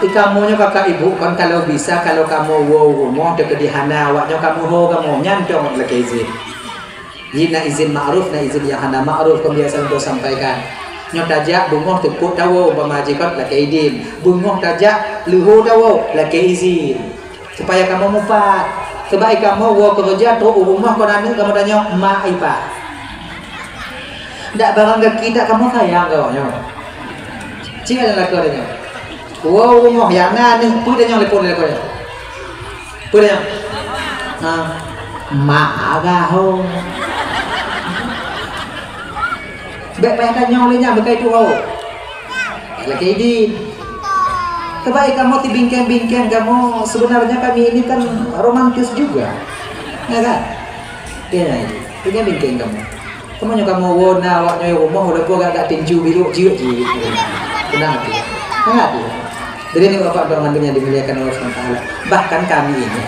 di kamoe nyoe kakak ibu, kan kalau bisa, kalau kamoe woe u rumoh, teukeudi hana, awak nyoe kamoe ho kamoe, nyan dong lakèe izin. Jih na izin ma'ruf, na izin nyang hana ma'ruf, kon biasa ulôn sampaikan. Nyoe tajak beungoh teupot tawoe, umpama jih kon lakèe idin. Beungoh tajak leuhô tawoe, lakèe izin. Supaya kamoe mupat. Sebab i kamoe woe keureuja trok u rumoh kon aneuk kamoe tanyong mak ipah. Dak barang gaki dak kamoe sayang keu awak nyoe. Cit lakoe tanyong. Woe u rumoh nyang na aneuk peue tanyong telepon lakoe nyoe. Peue tanyong? Ha. Mak agah ho. Bèk payah tanyong lé nyan beukai tu ho. Lakèe idin. Coba, eh, kamoe tibingkeng-bingkeng kamoe, sebenarnya kami ini kan romantis juga. Ya kan? Ya, ya, ya. Bingkeng-bingkeng kamoe. Kamoe nyoe kamoe woe na awak nyoe rumoh, walaupun agak-agak tinju biru, jiuk, jiuk. Tenang hati. Tenang hati. Jadi, ini Bapak Abang Mandum yang dimuliakan Allah Subhanahu wa Taala. Bahkan kami ini,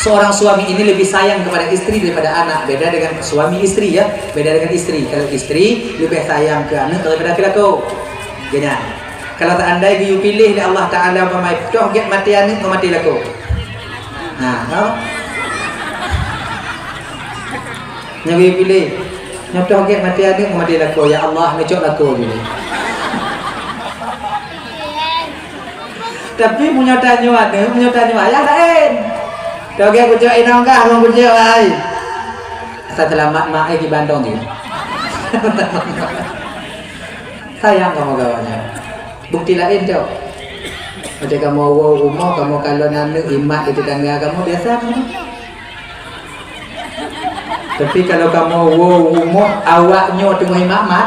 seorang suami ini lebih sayang kepada istri daripada anak. Beda dengan suami istri, ya. Beda dengan istri. Kalau istri lebih sayang ke anak daripada ke lakoe. Geuhnyan. Kalau seandai geuyue piléh lé Allah Taala umpama toh gét maté aneuk ngon maté lakoe. Ha, tau? Nyoe geuyue piléh. Nyoe toh gét maté aneuk ngon maté lakoe, ya Allah, neucok lakoe jih. Tapi meunyoe tanyoe aneuk, meunyoe tanyoe ayah laén. Toh gét kucok inong kah ngon kucok ai. Asai seulamat mak ai di Bandung jih. Sayang kamoe kawan nyan. Bukti laén cok. Watèe kamoe woe u rumoh, kamoe kalon aneuk imat di tetangga kamoe, biasa kamoe. Tapi kalau kamoe woe u rumoh, awak nyoe teungoh imat-mat,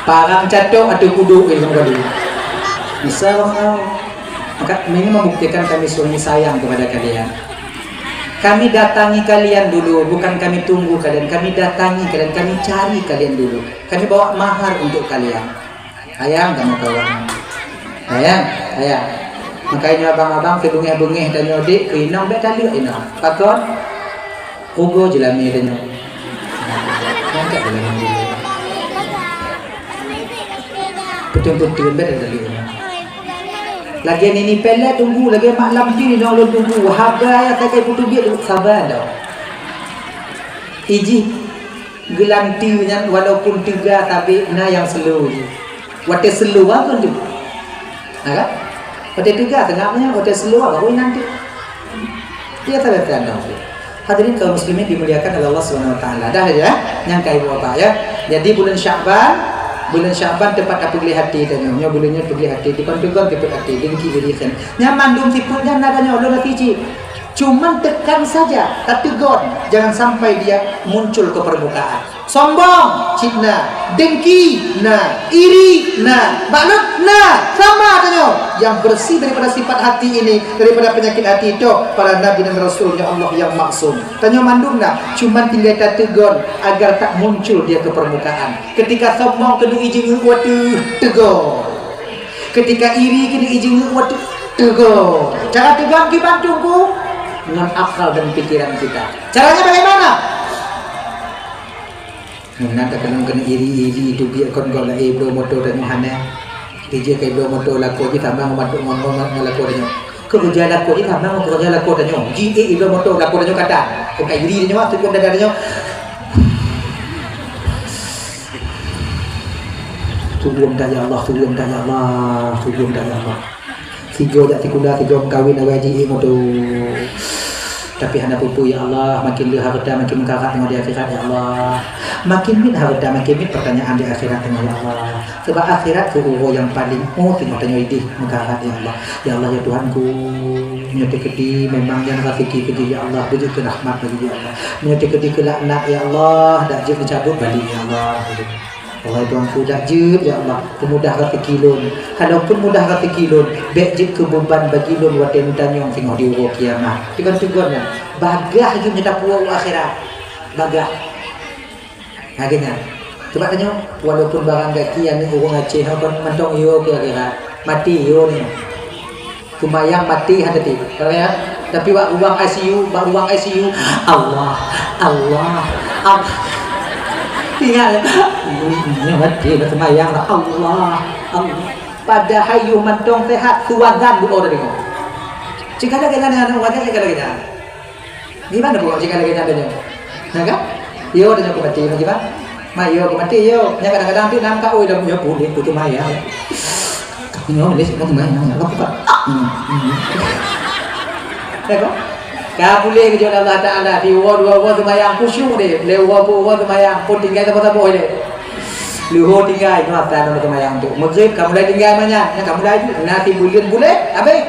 parang catok ateueh kuduk lé kamoe kali. Bisa kamoe. Maka, ini membuktikan kami sungguh sayang kepada kalian. Kami datangi kalian dulu, bukan kami tunggu kalian. Kami datangi kalian, kami cari kalian dulu. Kami bawa mahar untuk kalian. Sayang kamoe kawan. Sayang, sayang. Makajih abang-abang, sibeungéh-beungéh tanyoe dek keu inong, bèk taleuek inong. Pakon? Rugoe jeulamé tanyoe. Angkat jeulamé dulu. Peuteun-peuteun bèk taleuek inong. Lagèe nini Pele tunggu, lagèe mak lam jih inong lôn tunggu. Haba nyang sagai peuteubiet, saba dah. Ijih Geulanteue nyan walaupun teuga, tapi na nyang slow jih. Watèe slow apa tu? Na kan? Watèe teuga seungap nyan, watèe slow apa pun nanti. Dia salah tanda. Hadirin kaum muslimin dimuliakan oleh Allah Subhanahu wa taala. Dah ya, nyang ka ibu apa ya. Jadi bulan Syakban, bulan Syakban teumpat tapeugléh até tanyoe. Nyoe bulan nyoe peugléh até, dikon-dikon teupeu até, dengki diri kan. Nyan mandum sifeuet nyan na tanyoe lôn até cit. Cuman tekan saja, tateugon, jangan sampai dia muncul ke permukaan. Sombong, cit na. Dengki, na. Iri, na. Makneuet, na. Sama tanyoe. Yang bersih daripada sifat hati ini, daripada penyakit hati itu, para nabi dan rasul-Nya Allah yang maksum. Tanyoe mandum na, cuman tinggai tateugon agar tak muncul dia ke permukaan. Ketika sombong keuneuk ijeungeuk watèe teugon. Ketika iri keuneuk ijeungeuk watèe teugon. Cara teugon kiban teungku ngon akal dan pikiran kita. Caranya bagaimana? Meunan takalon keuneuk iri-iri, teubiet kon gob laén bloe moto tanyoe hana. Dijak keu bloe moto lakoe jih sama ngon bantuk ngon, ngon, ngon lakoe tanyoe. Keu keureuja lakoe jih sama ngon keureuja lakoe tanyoe. Ji ék bloe moto lakoe tanyoe kata. Kon ka iri tanyoe, teubiet dada tanyoe. Teubiet dah ya Allah, teubiet dah ya Allah, teubiet dah ya Allah. Sigoe jak sikula, sigoe meukawen awai jih ilmu tu. Tapi hana peue-peue ya Allah, makin le hareuta makin meukarat teungoh di akhirat ya Allah. Makin miet hareuta makin miet pertanyaan di akhirat teungoh ya Allah. Sebab akhirat keu uroe nyang paleng oh teungoh tanyoe ideh meukarat ya Allah. Ya Allah ya Tuhanku, meunyoe teukeudi memang nyan raseuki keu jih ya Allah, beujeuet keu rahmat bagi jih ya Allah. Meunyoe teukeudi keu laknat ya Allah, dak jeuet geucabut balek ya Allah. Wahai Tuhanku, dak jeuet, ya Allah, peumudah raseuki lôn. Kalaupun mudah raseuki lôn, bèk jeuet keu beuban bagi lôn watèe neutanyong singoh di uroe kiamat. Teugon-teugon nyan, bagaih jeuet nyoe tapuwoe u akhirat. Bagaih. Lagèe nyan. Cuba tanyoe, walaupun barang gaki aneuk ureueng Aceh, kon mantong yo keu akhirat. Maté yo nyoe. Seumayang maté hana teuh. Kalau ya, tapi bak ruang I C U, bak ruang I C U, Allah, Allah, Allah. Ingat, nyoe maté dah seumayang lah. Allah, Allah. Padahai yôh mantong sehat, suazan doa dari kau. Cik ada kena dengan wajar, cik ada kena. Gimana pula jika lagèe nyan tanyoe? Na kan? Yo, tanyoe keu maté, gimana? Mak, yo, keu maté, yo. Nyan kadang-kadang tu nam ka, oi, lam nyoe puléh, tu mayang. Nyoe lé, tu mayang, apa bukan? Hmm, hmm. Ya kan? Ka puléh keu Allah Taala, di uroe dua uroe seumayang khusyuk deh, lhèe uroe peuet uroe seumayang, pun tinggai saboh-saboh deh. Leuhô tinggai, nyoe atra nyoe seumayang tu. Maghrib ka mulai tinggai manyak, nyan ka mulai ju. Na sibuleuen puléh, habéh.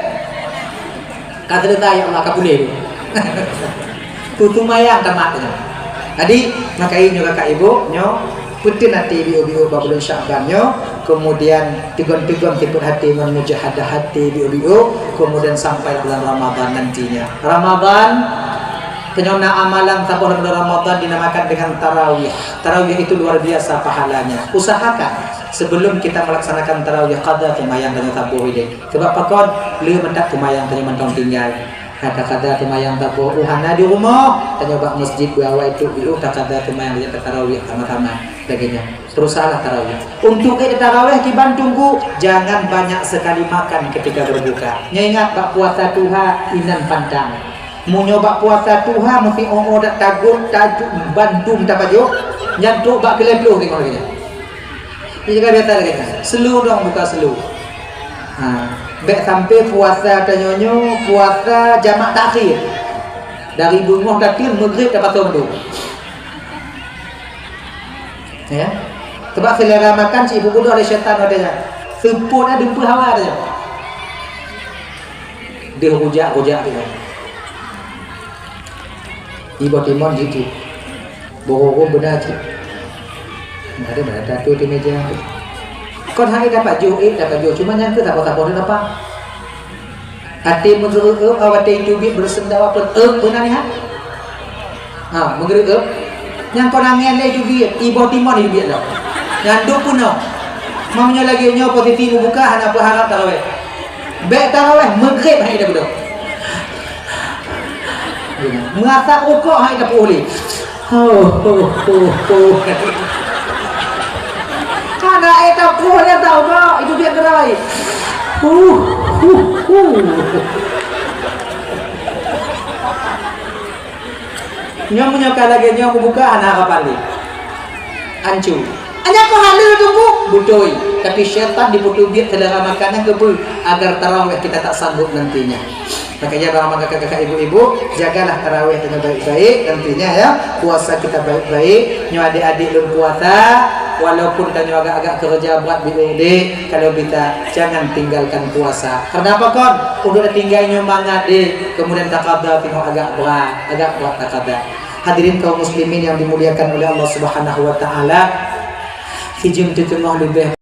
Ka seuleusoe, ya Allah, ka puléh tu. Tu seumayang tamat nyoe. Jadi, maka nyoe kakak ibu, nyoe peuteun até biôh-biôh bak buleuen Syakban nyoe, kemudian teugon-teugon sifeuet até ngon mujahadah até biôh-biôh, kemudian sampai bulan Ramadan nantinya. Ramadan, tanyoe na amalan saboh lam bulan Ramadan dinamakan dengan tarawih. Tarawih itu luar biasa pahalanya. Usahakan sebelum kita melaksanakan tarawih qadha seumayang tanyoe saboh ilèe. Sebab pakon? Le mantap seumayang tanyoe mantong tinggai. Ka takada seumayang saboh, uh hana di rumoh, tanyoe bak masjid beuawai trok jiôh takada seumayang, jak tarawih sama-sama. Lagèe nyan. Berusahalah tarawih. Untuk ék tarawih kiban tunggu, jangan banyak sekali makan ketika berbuka. Nyoe ingat, bak puasa tuha inan pantang. Meunyoe bak puasa tuha meusti 'oh-'oh dak tagot, tajuk bandum tapajoh, nyan trok bak keu lhèe ploh teungoh lagèe nyan. Jadi ka biasa lagèe nyan. Slow dong buka slow. Ha, bèk sampai puasa tanyoe nyoe puasa jamak takhir. Dari beungoh tateun, Maghrib tapasoe mandum. Ya. Sebab selera makan cit ibu budoh lé syaitan watèe nyan. Seupôt na dumpeue hawa watèe nyan. Deuh rujak-rujak dia. Iboh timon jiti. Boh rhom beuna cit. Nah, ada mana tatu di meja tu. Kon hai dapat jôh, eh, dapat jôh. Cuma nyang ke saboh-saboh dia dapat. Até meugeureup-eup, awak até itu biet beureusendau apa, eup beuna ni, ha? Ha, meugeureup-eup. Nyang kon angén lé itu biet, iboh timon itu biet lom. Nyang duek peunoh. Meunyoe lagèe nyoe posisi meubuka, hana peuharap tarawih. Bèk tarawih, Maghrib hai dah beudôh. Meuasap rukok hai dah peuulih. Ho, ho, ho, ho. Hana ék tapuih dah tau kok, itu biet gerai. Huh, huh, huh. Nyoe meunyoe ka lagèe nyoe meubuka hana harapan lé. Ancu. Hanya kau hana tunggu, beutôi. Tapi syaitan dipeuteubiet selera makanan keupeue agar tarawih kita tak sanggup nantinya. Makanya bang kakak-kakak ibu-ibu, jagalah tarawih dengan baik-baik nantinya ya. Puasa kita baik-baik. Nyoe adik-adik lôn puasa, walaupun tanyoe agak-agak kerja buat biôh deh, kalau bisa jangan tinggalkan puasa. Karena apa kon? Udah tinggal nyoe mangat deh, kemudian takada tengok agak berat, agak berat takada. Hadirin kaum muslimin yang dimuliakan oleh Allah Subhanahu wa taala, sijeuem teuteungoh leubeh